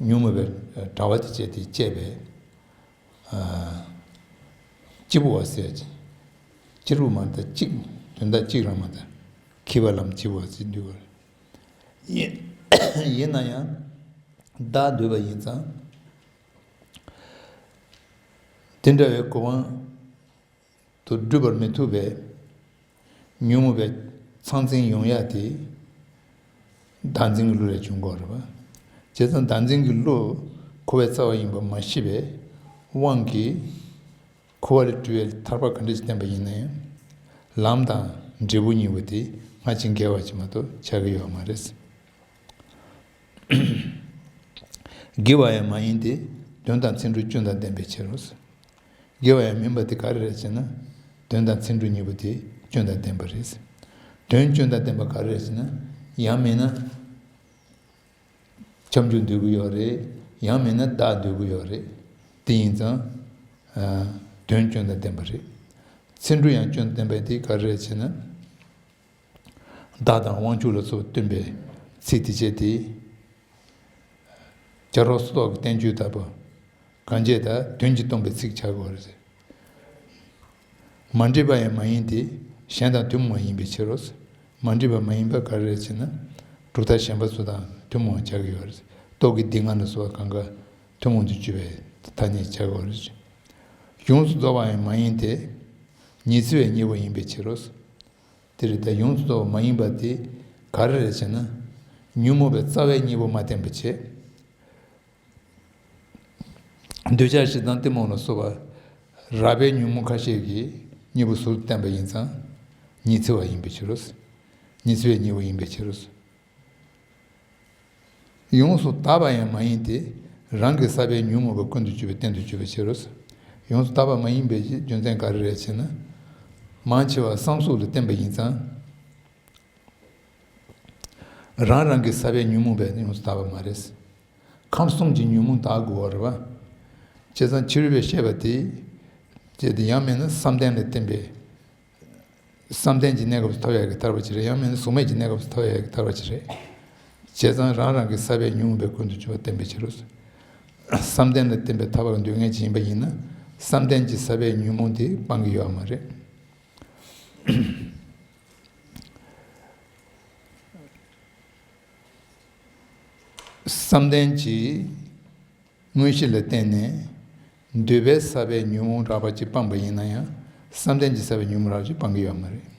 ཉོན་མོངས་པའི་དྲ་བ་དེ་བཅད་དེ་བཅད་པས། ཨ། སྐྱིད་པོ་བ་ཟེར་གྱི། སྐྱིད་པོ་མ་གཏོགས་གཅིག་དོན་དག་གཅིག་རང་མ་གཏོགས། སྐྱིད་པ་ལམ་སྐྱིད་པོ་བ་ཟེར་འདུག་བ། ཡིན་ཡིན་ན་ཡང་བདག་འདོད་པ་ཡིན་ཙང་། དེ་འདྲ་བའི་གོ་འཕང་དུ་སྒྲུབ་པར་མི་ཐུབ་པས། ཉོན་མོངས་པའི་ཚང་འཛིན་ཡོང་ཡག་དེ་བདག་འཛིན་གྱི་བློ་ལས་བྱུང་དགོས་རེད་པ། བྱས་ཙང་བདག་འཛིན་གྱི་བློ་འཁོར་བའི་རྩ་བ་ཡིན་པ་མ་ཤེས་པའི་དབང་གིས། འཁོར་བ་ལས་གྲོལ་བའི་ཐར་པ་ག་འདྲ་ཞིག་བསྟན་པ་ཡིན་ན་ཡང་། ལམ་དང་འབྲས་བུ་གཉིས་པོ་དེ་སྔ་ཕྱི་འགལ་བ་ཞིག་མ་གཏོགས་ཆགས་ཀྱི་ཡོད་མ་རེད། དགེ་བ་ཡང་མ་ཡིན་ཏེ། དོན་དང་ཚིག་འབྲུ་སྐྱོན་དང་ལྡན་པའི་ཕྱིར་རོ། དགེ་བ་ཡང་མིན་པ་དེ་ག་རེ་རེད་ཟེར་ན། དོན་དང་ཚིག་འབྲུ་གཉིས་པོ་དེ་སྐྱོན་དང་ལྡན་པ་རེད། དོན་སྐྱོན་དང་ལྡན་པ་ག་རེ་རེད་ཟེར་ན། ཡང་མིན་ན་ཁྱབ་འཇུག་འདོད་ཀྱི་ཡོད་རེད། ཡང་མིན་ན་བདག་འདོད་ཀྱི་ཡོད་རེད། དེ་ཡིན་ཙང་། ཨ། དོན་སྐྱོན་དང་ལྡན་པ་རེད། ཚིག་འབྲུ་ཡང་སྐྱོན་ལྡན་པ་དེ་ག་རེ་རེད་ཟེར་ན། བདག་དང་དབང་ཕྱུག་ལ་སོགས་པ་སྟོན་པའི་ཚིག་དེ་བྱས་ཏེ། བྱ་རོག་སོ་ཏོག་གི་བསྟན་བཅོས་ལྟ་བུ། གང་བྱས་ད་དོན་གྱིས་སྟོན་པའི་ཚིག་ཆགས་དགོས་རེད། མ་འདྲེས་པ་ཡང་མ་ཡིན་ཏེ། གཞན་དང་ཐུན་མོང་བ་ཡིན་པའི་ཕྱིར་རོ། མ་འདྲེས་པ་མ་ཡིན་པ་ག་རེ་རེད་ཟེར་ན། གྲུབ་མཐའ་གཞན་པ་ཚོ་དང་ཐུན་མོང་བ་ཆགས་ཀྱི་ཡོད་རེད། རྟོག་གེ་སྡེ་ལྔ་ལ་སོགས་པ་གང་ག་ཐུན་མོང་དུ་གྱུར་པའི་ཐ་སྙད་ཆགས་ཀྱི་ཡོད་རེད། ཡོངས་སུ་རྫོགས་པ་ཡང་མ་ཡིན་ཏེ། ཉི་ཚེ་བའི་གཉེན་པོ་ཡིན་པའི་ཕྱིར་རོ། དེ་རེད། ད་ཡོངས་སུ་རྫོགས་པ་མ་ཡིན་པ་དེ་ག་རེ་རེད་ཟེར་ན། ཉོན་མོངས་པའི་རྩ་བའི་གཉེན་པོ་མ་བསྟན་པ་བྱས། འདོད་ཆགས་ཞེ་སྡང་གཏི་མུག་ལ་སོགས་པ་རགས་པའི་ཉོན་མོངས་ཁ་ཤས་ཀྱི་གཉེན་པོ་ཟུར་དུ་བསྟན་པ་ཡིན་ཙང་། ཉི་ཚེ་བ་ཡིན་པའི་ཕྱིར་རོ། ཉི་ཚེ་བའི་གཉེན་པོ་ཡིན་པའི་ཕྱིར་རོ། ཡོངས་སུ་དག་པ་ཡང་མ་ཡིན་ཏེ། རང་གི་ས་པའི་ཉོན་མོངས་པ་ཀུན་ཏུ་གྱུར་པའི་རྟེན་དུ་གྱུར་པའི་ཕྱིར་རོ། ཡོངས་སུ་དག་པ་མ་ཡིན་པའི་རྒྱུ་མཚན་ག་རེ་རེད་ཟེར་ན། མང་ཆེ་བ་བསམ་གཟུགས་ལ་བརྟེན་པ་ཡིན་ཙང་། རང་རང་གི་ས་པའི་ཉོན་མོངས་པས་ཡོངས་སུ་དག་པ་མ་རེད། ཁམས་གསུམ་གྱི་ཉོན་མོངས་དག་དགོས་པ་རེད་པ། བྱས་ཙང་ཕྱི་རོལ་པས་བཤད་པ་དེ། བྱས་ཏེ་ཡང་མིན་ན་བསམ་གཏན་ལ་བརྟེན་པའི། བསམ་གཏན་གྱི་གནས་སྐབས་སུ་ཐོབ་ཡག་གི་ཐར་པ་ཅིག་རེད། ཡང་མིན་ན་གཟུགས་མེད་ཀྱི་གནས་སྐབས་སུ་ཐོབ་ཡག་གི་ཐར་པ་ཅིག་རེད། བྱས་ཙང་རང་རང་གི་ས་པའི་ཉོན་མོངས་པས་ཀུན་ཏུ་གྱུར་པ་བསྟན་པའི་ཕྱིར་རོ། བསམ་གཏན་ལ་བརྟེན་པའི་ཐར་པ་ལ་འདོད་མཁན་ཅིག་ཡིན་པ་ཡིན་ན། བསམ་གཏན་གྱི་ས་པའི་ཉོན་མོངས་དེ་སྤང་གི་ཡོད་མ་རེད། བསམ་གཏན་གྱི་དངོས་གཞི་ལ་བརྟེན་ནས་འདོད་པའི་ས་པའི་ཉོན་མོངས་རགས་པ་ཅིག་སྤངས་པ་ཡིན་ན་ཡང་བསམ་གཏན་གྱི་ས་པའི་ཉོན་མོངས་རགས་པ་ཅིག་སྤང་གི་ཡོད་མ་རེད།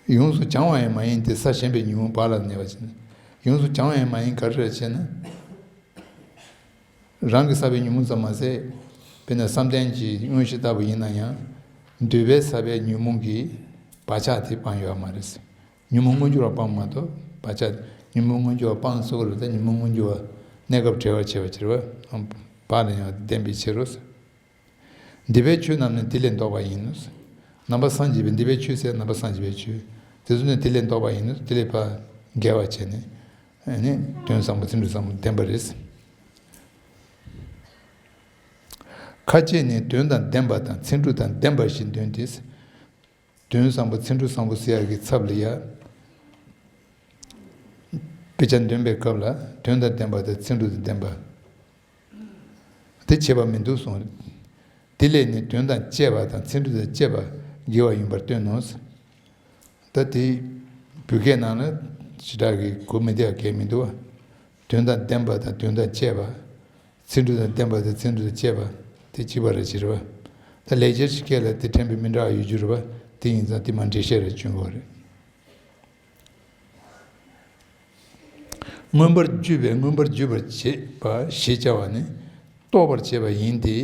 ཡོངས་སུ་བྱང་བ་ཡང་མ་ཡིན་ཏེ། ས་གཞན་པའི་ཉོན་མོངས་བག་ལ་ཉལ་བ་བྱས་ན། ཡོངས་སུ་བྱང་བ་ཡང་མ་ཡིན། ག་རེ་རེད་ཅེ་ན། རང་གི་ས་པའི་ཉོན་མོངས་ཙམ་མ་ཟད། དཔེར་ན་བསམ་གཏན་གྱི་དངོས་གཞི་ལྟ་བུ་ཡིན་ན་ཡང་། འདོད་པའི་ས་པའི་ཉོན་མོངས་ཀྱི་བག་ཆགས་དེ་སྤངས་ཡོད་མ་རེད། ཉོན་མོངས་མངོན་གྱུར་བ་སྤངས་མ་གཏོགས། བག་ཆགས་ཉོན་མོངས་མངོན་གྱུར་བ་སྤངས་སོགས་ལ་ད་ཉོན་མོངས་མངོན་གྱུར་བ་གནས་སྐབས་བྲལ་བར་བྱེད་པ་ཕྱིར་བ། བག་ལ་ཉལ་བ་ལྡན་པའི་ཕྱིར་རོ། འདི་པའི་ཆོས་རྣམས་ནི་དེ་ལས་བཟློག་པ་ཡིན་ནོ། ནང་པ་སངས་རྒྱས་པའི་འདི་པའི་ཆོས་ཟེར་ནང་པ་སངས་རྒྱས་པའི་ཆོས། དེ་ཚོ་ནི་དེ་ལས་བཟློག་པ་ཡིན་ནོ། དེ་ལས་ཕར་འགལ་བ་བྱས་ནས། ཨ་ནི་དོན་བཟང་པོ་ཚིག་འབྲུ་བཟང་པོ་ལྡན་པ་རེད། ཁ་ཅིག་ནི་དོན་དང་ལྡན་པ་དང་ཚིག་འབྲུ་དང་ལྡན་པ་ཞེས་འདོན་ཏེ། དོན་བཟང་པོ་ཚིག་འབྲུ་བཟང་པོ་ཟེར་ཡག་གི་ཚབ་ལ་ཡ། དཔེ་ཆ་འདོན་པའི་སྐབས་ལ་དོན་དང་ལྡན་པ་དང་ཚིག་འབྲུ་དང་ལྡན་པ། དེ་བྱེད་པ་མི་འདུག་གསུངས། དེ་ལས་ནི་དོན་དང་བཅས་པ་དང་ཚིག་འབྲུ་དང་བཅས་པ་འགལ་བ་ཡིན་པར་སྟོན་ནོ། ད་དེ་བོད་སྐད་ནང་ལ་ཞེ་དྲག་གི་གོ་མི་བདེ་བ་གང་ཡང་མི་འདུག་བ། དོན་དང་ལྡན་པ་དང་དོན་དང་བཅས་པ། ཚིག་འབྲུ་དང་ལྡན་པ་དང་ཚིག་འབྲུ་དང་བཅས་པ། དེ་གཅིག་པ་རེད་ཅེས་རེད་བ། ད་ལེགས་སྦྱར་གྱི་སྐད་ལ་དེ་ཕྲན་བུ་མི་འདྲ་བ་ཡོད་རྒྱུ་རེད་བ། དེ་ཡིན་ཙང་དེ་མར་འགྲེལ་བཤད་རེ་བྱུང་དགོས་རེད། མངོན་པར་བརྒྱུད་པས་མངོན་པར་བརྒྱུད་པར་བྱེད་པ་ཞེས་བྱ་བ་ནི་རྟོགས་པར་བྱེད་པ་ཡིན་ཏེ།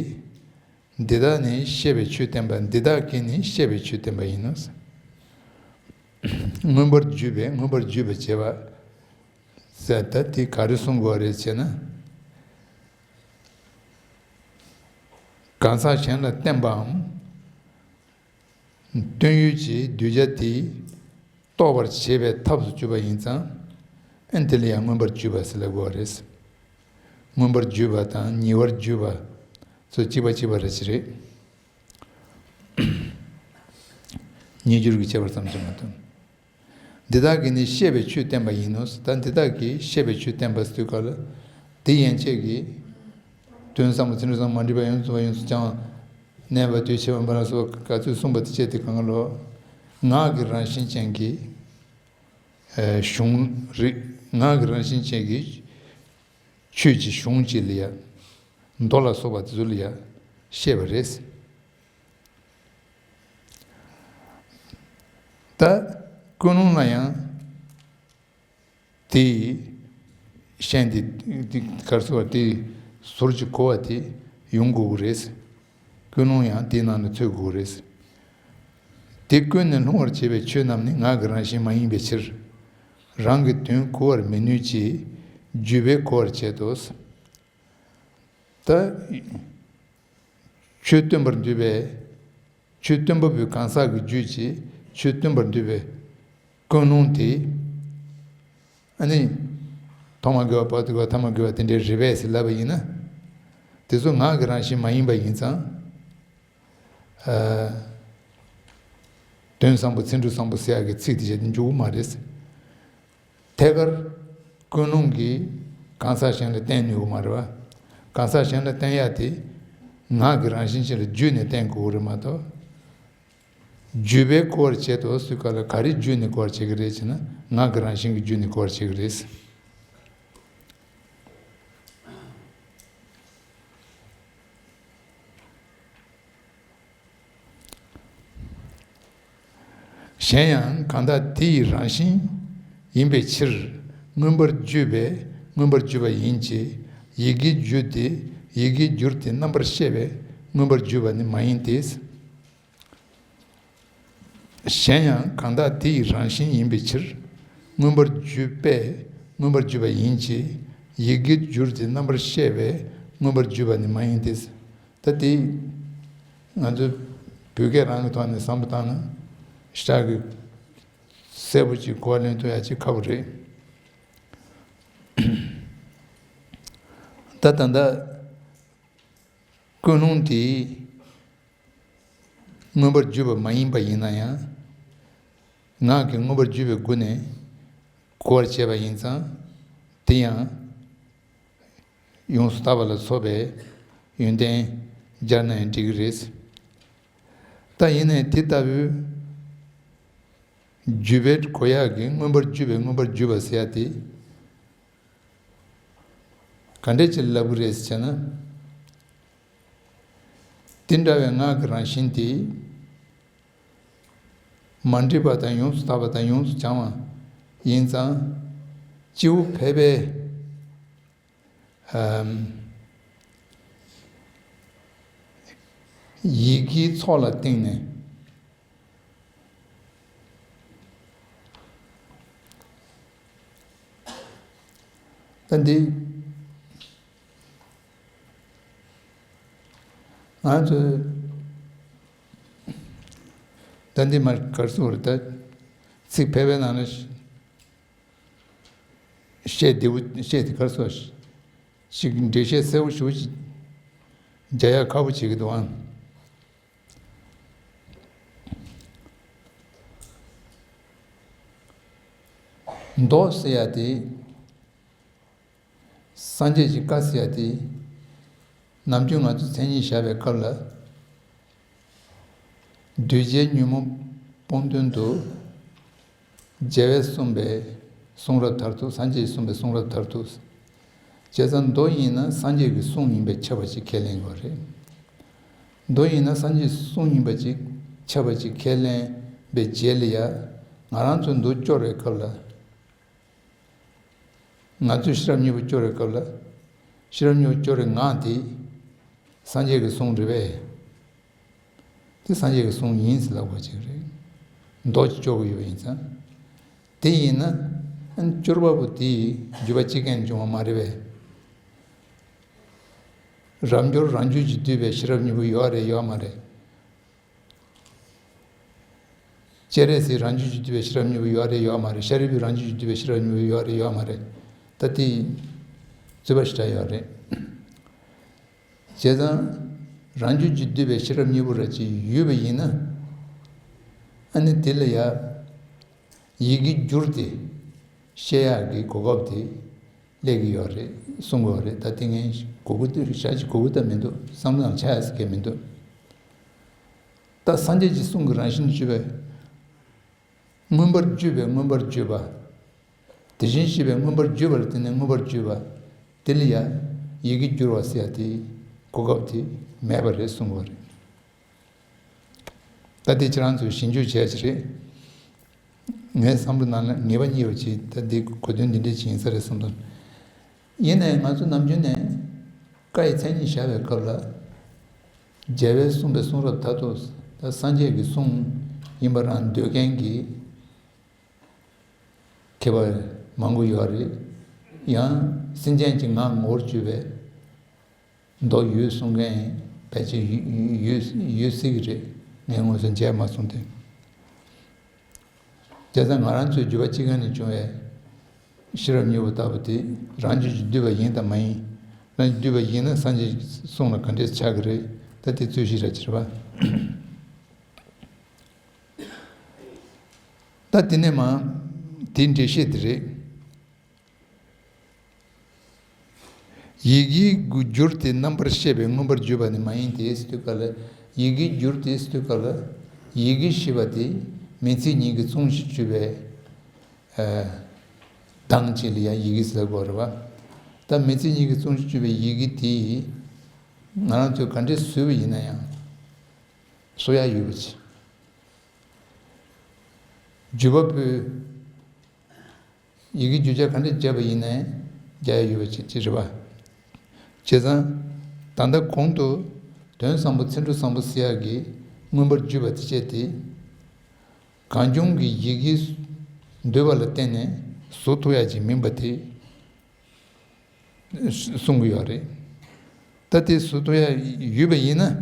འདི་དག་ནི་བཤད་པའི་ཆོས་བསྟན་པ། འདི་དག་གིས་ནི་བཤད་པའི་ཆོས་བསྟན་པ་ཡིན་ནོ། མངོན་པར་བརྒྱུད་པས་མངོན་པར་བརྒྱུད་པར་བྱེད་པ་ཟེར། ད་དེ་ག་རེ་གསུང་དགོས་རེད་ཅེ་ན། གང་ཟག་གཞན་ལ་བསྟན་པའམ། སྟོན་ཡུལ་གྱི་གདུལ་བྱ་དེས་རྟོགས་པར་བྱེད་པའི་ཐབས་སུ་གྱུར་པ་ཡིན་ཙང་། ཨེ་དེ་ལ་ཡང་མངོན་པར་བརྒྱུད་པ་ཟེར་ལབ་དགོས་པ་རེད། མངོན་པར་བརྒྱུད་པ་དང་ཉེ་བར་བརྒྱུད་པ་སོགས་གཅིག་པ་གཅིག་པ་རེད་ཅེས་རེད། ཉེ་བར་བརྒྱུད་པའི་ཁྱད་པར་ཙམ་གྱིས་མ་གཏོགས། འདི་དག་གིས་ནི་བཤད་པའི་ཆོས་བསྟན་པ་ཡིན་ནོ། ད་འདི་དག་གིས་བཤད་པའི་ཆོས་བསྟན་པ་ཟེར་དུས་སྐབས་ལ། དེ་ཡན་ཆད་ཀྱིས། དོན་བཟང་པོ་ཚིག་འབྲུ་བཟང་མ་འདྲེས་པ་ཡོངས་སུ་རྫོགས་པ་ཡོངས་སུ་བྱང་བ། གནས་པ་དུས་ཕྱེད་པ་འབར་བ་སོགས་ག་ཚོད་གསུངས་པ་དེ་བཅད་དེ་གང་ག་ལོ། ངག་གི་རང་བཞིན་ཅན་གྱི་གཞུང་རིགས། ངག་གི་རང་བཞིན་ཅན་གྱི་ཆོས་ཀྱི་གཞུང་གཅིག་ལ་ཡ། མདོ་ལ་སོགས་པ་དེ་ཚོ་ལ་ཡ་བཤད་པ་རེད། ད་ཀུན་སློང་ལ་ཡང་དེའི་ཤན་དེ་དེ་གར་སོགས་དེ་ཟུར་གྱི་གོ་བ་དེ་ཡོང་དགོས་ཀྱི་རེད། ཀུན་སློང་ཡང་དེའི་ནང་ན་ཚུད་དགོས་ཀྱི་རེད། དེ་ཀུན་ནས་སློང་བར་བྱེད་པའི་ཆོས་རྣམས་ནི་ངག་གི་རང་བཞིན་མ་ཡིན་པའི་ཕྱིར། རང་གི་དོན་གོ་བར་མི་ནུས་ཀྱི་བརྒྱུད་པས་གོ་བར་བྱེད་དོ། ད་ཆོས་སྟོན་པར་འདོད་པའི། ཆོས་སྟོན་པ་པོའི་གང་ཟག་གི་རྒྱུད་ཀྱི་ཆོས་སྟོན་པར་འདོད་པའི་ཀུན་སློང་དེ། ཨ་ནི། ཐོག་མ་དགེ་བ། བར་དུ་དགེ་བ། ཐ་མ་དགེ་བ་དེ་འདྲའི་རེད་པས་ཟེར་ལབ་པ་ཡིན་ན། དེ་ཚོ་ངག་གི་རང་བཞིན་མ་ཡིན་པ་ཡིན་ཙང་། ཨ། དོན་བཟང་པོ་ཚིག་འབྲུ་བཟང་པོ་ཟེར་ཡག་གི་ཚིག་དེ་བྱས་ཏེ་འཇུག་གི་མ་རེད། ཐད་ཀར་ཀུན་སློང་གིས་གང་ཟག་གཞན་ལ་བསྟན་ནུས་ཀྱི་མ་རེད་བ། གང་ཟག་གཞན་ལ་བསྟན་ཡག་དེ་ངག་གི་རང་བཞིན་ཅན་ལ་བརྒྱུད་ནས་བསྟན་དགོས་ཀྱི་རེད་མ་གཏོགས། བརྒྱུད་པས་གོ་བར་བྱེད་དོ་ཟེར་སྐབས་ལ་ག་རེ་བརྒྱུད་ནས་གོ་བར་བྱེད་ཀྱི་རེད་ཅེ་ན། ངག་གི་རང་བཞིན་གྱིས་བརྒྱུད་ནས་གོ་བར་བྱེད་ཀྱི་རེད། གཞན་ཡང་གང་དག་དེ་ཡི་རང་བཞིན་ཡིན་པའི་ཕྱིར། མངོན་པར་བརྒྱུད་པས་མངོན་པར་བརྒྱུད་པ་ཡིན་གྱི། ཡི་གེའི་རྒྱུ་དེ། ཡི་གེའི་རྒྱུར་དེ་རྣམ་པར་བཤད་པས་མངོན་པར་བརྒྱུད་པ་ནི་མ་ཡིན་ཏེ། གཞན་ཡང་གང་དག་དེ་ཡི་རང་བཞིན་ཡིན་པའི་ཕྱིར། མངོན་པར་བརྒྱུད་པས་མངོན་པར་བརྒྱུད་པ་ཡིན་གྱི། ཡི་གེའི་རྒྱུར་དེ་རྣམ་པར་བཤད་པས་མངོན་པར་བརྒྱུད་པ་ནི་མ་ཡིན་ཏེ། ད་དེ་ང་ཚོས་བོད་སྐད་རང་གི་ཐོག་ནས་བསམ་བློ་བཏང་ན་ཞེ་དྲག་གི་གསལ་པོ་ཅིག་གོ་བ་ལེན་ཐུབ་ཡ་ཅིག་ཁག་པོ་རེད། ད་ད་ལྟ་ཀུན་སློང་དེ་མངོན་པར་བརྒྱུད་པ་མ་ཡིན་པ་ཡིན་ན་ཡང་། ངག་གིས་མངོན་པར་བརྒྱུད་པའི་སྒོ་ནས་གོ་བར་བྱས་པ་ཡིན་ཙང་། དེ་ཡང་ ཡོངས་སུ་དག་པ་ལ་སོགས་པའི་ཡོན་ཏན་སྦྱར་ན་ཡང་འགྲིག་གི་རེད། ད་ཡིན་ནའི་དེ་ལྟ་བུའི་བརྗོད་པའི་གོ་ཡག་གི་མངོན་པར་བརྗོད་པའི་མངོན་པར་བརྗོད་པ་ཟེར་ཡ་དེ་ག་འདྲས་ཅིག་ལབ་གི་རེད་ཟེར་ན། དེ་འདྲ་བའི་སྔགས་ཀྱི་རང་བཞིན་དེ། མ་འདྲེས་པ་དང་ཡོངས་སུ་དག་པ་དང་ཡོངས་སུ་བྱང་བ་ཡིན་ཙང་། སྤྱི་བོ་ཕལ་པའི་ཡི་གེའི་ཚོགས་ལ་བརྟེན་ནས། ད་འདི་ང་ཚོས་ད་འདི་མ་གར་སོང་རེད་ད། ཚིག་ཕལ་པའི་ནང་ན་བཤད་བདེ་བོ་བཤད་དེ་གར་སོང་ཞིག་འགྲེལ་བཤད་གསལ་པོ་ཞུ་ཞིག་རྒྱག་ཡག་ཁག་པོ་བྱེད་ཀྱི་འདུག་ཨང་། མདོ་ཟེར་ཡ་དེ། སངས་རྒྱས་ཀྱི་བཀའ་ཟེར་ཡ་དེ། ནམ་རྒྱུན་ང་ཚོ་མཚན་ཉིད་བཞག་པའི་སྐབས་ལ། གདུལ་བྱའི་ཉོན་མོངས་སྤོང་དོན་དུ། རྒྱལ་བས་གསུངས་པའི་གསུང་རབ་མཐར་ཐུག་སངས་རྒྱས་ཀྱིས་གསུངས་པའི་གསུང་རབ་མཐར་ཐུག་བྱས་ཙང་མདོ་ཡིན་ན་སངས་རྒྱས་ཀྱི་གསུང་ཡིན་པས་ཁྱབ་པ་ཅིག་ཁས་ལེན་དགོས་རེད། མདོ་ཡིན་ན་སངས་རྒྱས་ཀྱི་གསུང་ཡིན་པ་ཅིག་ཁྱབ་པ་ཅིག་ཁས་ལེན་པའི་རྗེས་ལ་ཡ། ང་རང་ཚོ་མདོ་སྐྱོར་བའི་སྐབས་ལ། ང་ཚོས་ཤེས་རབ་སྙིང་པོ་སྐྱོར་བའི་སྐབས་ལ། ཤེས་རབ་སྙིང་པོ་སྐྱོར་བའི་ངག་དེ་སངས་རྒྱས་ཀྱི་གསུང་རེད་པས། དེ་སངས་རྒྱས་ཀྱི་གསུང་ཡིན་ཟེར་ལབ་དགོས་ཀྱི་རེད། མདོ་ཅིག་སྐྱོར་གྱི་ཡོད་པ་ཡིན་ཙང་། དེ་ཡིན་ན། ཨ་ནི་སྐྱོར་བ་པོ་དེ་བརྒྱུད་པ་གཅིག་གིས་བྱུང་བ་མ་རེད་པས། རབ་འབྱོར་རང་རྒྱུད་ཀྱིས་བསྡུས་པའི་ཤེས་རབ་སྙིང་པོ་ཡོད་རེད་ཡོད་མ་རེད། སྤྱན་རས་གཟིགས་རང་རྒྱུད་ཀྱིས་བསྡུས་པའི་ཤེས་རབ་སྙིང་པོ་ཡོད་རེད་ཡོད་མ་རེད། ཤཱ་རིའི་བུས་རང་རྒྱུད་ཀྱིས་བསྡུས་པའི་ཤེས་རབ་སྙིང་པོ་ཡོད་རེད་ཡོད་མ་རེད། ད་དེ་རྩོད་པ་ཞེ་དྲག་ཡོད་རེད། བྱས་ཙང་། རང་རྒྱུད་ཀྱིས་བསྡུས་པའི་ཤེས་རབ་སྙིང་པོ་ར་ཅིག་ཡོད་པ་ཡིན་ན། ཨ་ནི་དེ་ལ་ཡ། ཡི་གེ་བསྒྱུར་ཏེ་བཤད་ཡག་གི་གོ་སྐབས་དེ་སླེབས་ཀྱི་ཡོད་རེད་གསུང་གི་ཡོད་རེད། ད་དེ་ངས་གོ་གི་འདུག་ཞག་ཅིག་གོ་གི་ད་མི་འདུག་བསམ་བློའང་ཆགས་ཡ་ཟེར་མཁན་མི་འདུག་ད་སངས་རྒྱས་ཀྱི་གསུང་གི་རང་བཞིན་བརྗོད་པའི་མངོན་པར་བརྗོད་པའི་མངོན་པར་བརྗོད་པ། དེ་བཞིན་གཤེགས་པའི་མངོན་པར་བརྗོད་པ་ལ་བརྟེན་ནས་མངོན་པར་བརྗོད་པ། དེ་ལ་ཡང་ཡི་གེ་བསྒྱུར་བ་ཟེར་ཡ་དེ་གོ་སྐབས་དེ་མེད་པ་རེད་གསུང་གི་ཡོད་རེད། ད་དེ་ཁྱེད་རང་ཚོས་ཞིབ་འཇུག་བྱས་ཀྱི་རེད། ངའི་བསམ་བློ་ནང་ལ་ངེས་པ་རྙེད་པ་ཅིག་ད་འདི་གོ་དོན་འདི་འདྲ་ཅིག་ཡིན་ས་རེད་བསམ་དོན། ཡིན་ནའི་ང་ཚོ་ནམ་རྒྱུན་ནས་བཀའ་ཡི་མཚན་ཉིད་བཞག་པའི་སྐབས་ལ། རྒྱལ་བས་གསུངས་པའི་གསུང་རབ་མཐར་ཐུག་ད་སངས་རྒྱས་ཀྱི་གསུང་ཡིན་པ་རང་འདོད་མཁན་གྱི་མཁས་པ་མང་པོ་ཡོད་རེད། ཡང་སེམས་ཅན་གྱི་ངག་ངོ་བོར་གྱུར་པའི་མདོ་ཡོད་གསུང་མཁན་ཕལ་ཆེར་ཡོད་ཡོད་ཡོད་སྲིད་ཀྱི་རེད། ངས་དངོས་སུ་མཇལ་མ་སོང་སྟེ། བྱས་ཙང་ང་རང་ཚོའི་རྒྱུད་པ་གཅིག་ཁ་ནས་བྱུང་བའི་ཤེས་རབ་སྙིང་པོ་ལྟ་བུ་དེ་རང་རྒྱུད་ཀྱིས་བསྡུས་པ་ཡིན་དང་མ་ཡིན། རང་རྒྱུད་བསྡུས་པ་ཡིན་ན་སངས་རྒྱས་ཀྱི་གསུང་ལ་ག་འདྲས་ཆགས་ཀྱི་རེད། ད་དེ་རྩོད་གཞི་ར་ཕྱིར་བ། ད་དེ་ནས་མ། དེའི་འགྲེལ་བཤད་དེ་རེད། ཡི་གེ་བསྒྱུར་ཏེ་རྣམ་པར་བཤད་པའི་མངོན་པར་བརྗོད་པ་ནི་མ་ཡིན་ཏེ་ཟེར་དུས་སྐབས་ལ། ཡི་གེ་བསྒྱུར་ཏེ་ཟེར་དུས་སྐབས་ལ། ཡི་གེ་ཞེས་པ་དེ་མི་ཚེ་གཉིས་ཀྱི་ཚོང་གཞི་བཅུ་པའི་གདངས་གཅིག་ལ་ཡང་ཡི་གེ་ཟེར་དགོས་རེད་བ། ད་མི་ཚེ་གཉིས་ཀྱི་ཚོང་གཞི་བཅུ་པའི་ཡི་གེ་དེ་ང་རང་ཚོས་ག་འདྲས་བཟོས་པ་ཡིན་ན་ཡང་བཟོ་ཡ་ཡོད་པ་ཅིག་བརྗོད་པ་པོས། ཡི་གེ་བསྒྱུར་བྱ་ག་འདྲ་བརྒྱབ་པ་ཡིན་ནའི་རྒྱག་ཡ་ཡོད་པ་ཅིག་ཅིག་རེད་པ། བྱས་ཙང་། ད་ལྟ་གོང་དུ་དོན་བཟང་པོ་ཚིག་འབྲུ་བཟང་པོ་ཟེར་ཡག་གི་མངོན་པར་བརྗོད་པ་དེ་བྱས་ཏེ། གང་བྱུང་གི་ཡི་གེ་འདོད་པ་ལ་བརྟེན་ནས་བཟོ་ཐུབ་ཡ་ཅིག་མིན་པ་དེ་གསུང་གི་ཡོད་རེད། ད་དེ་བཟོ་ཐུབ་ཡ་ཡོད་པ་ཡིན་ན།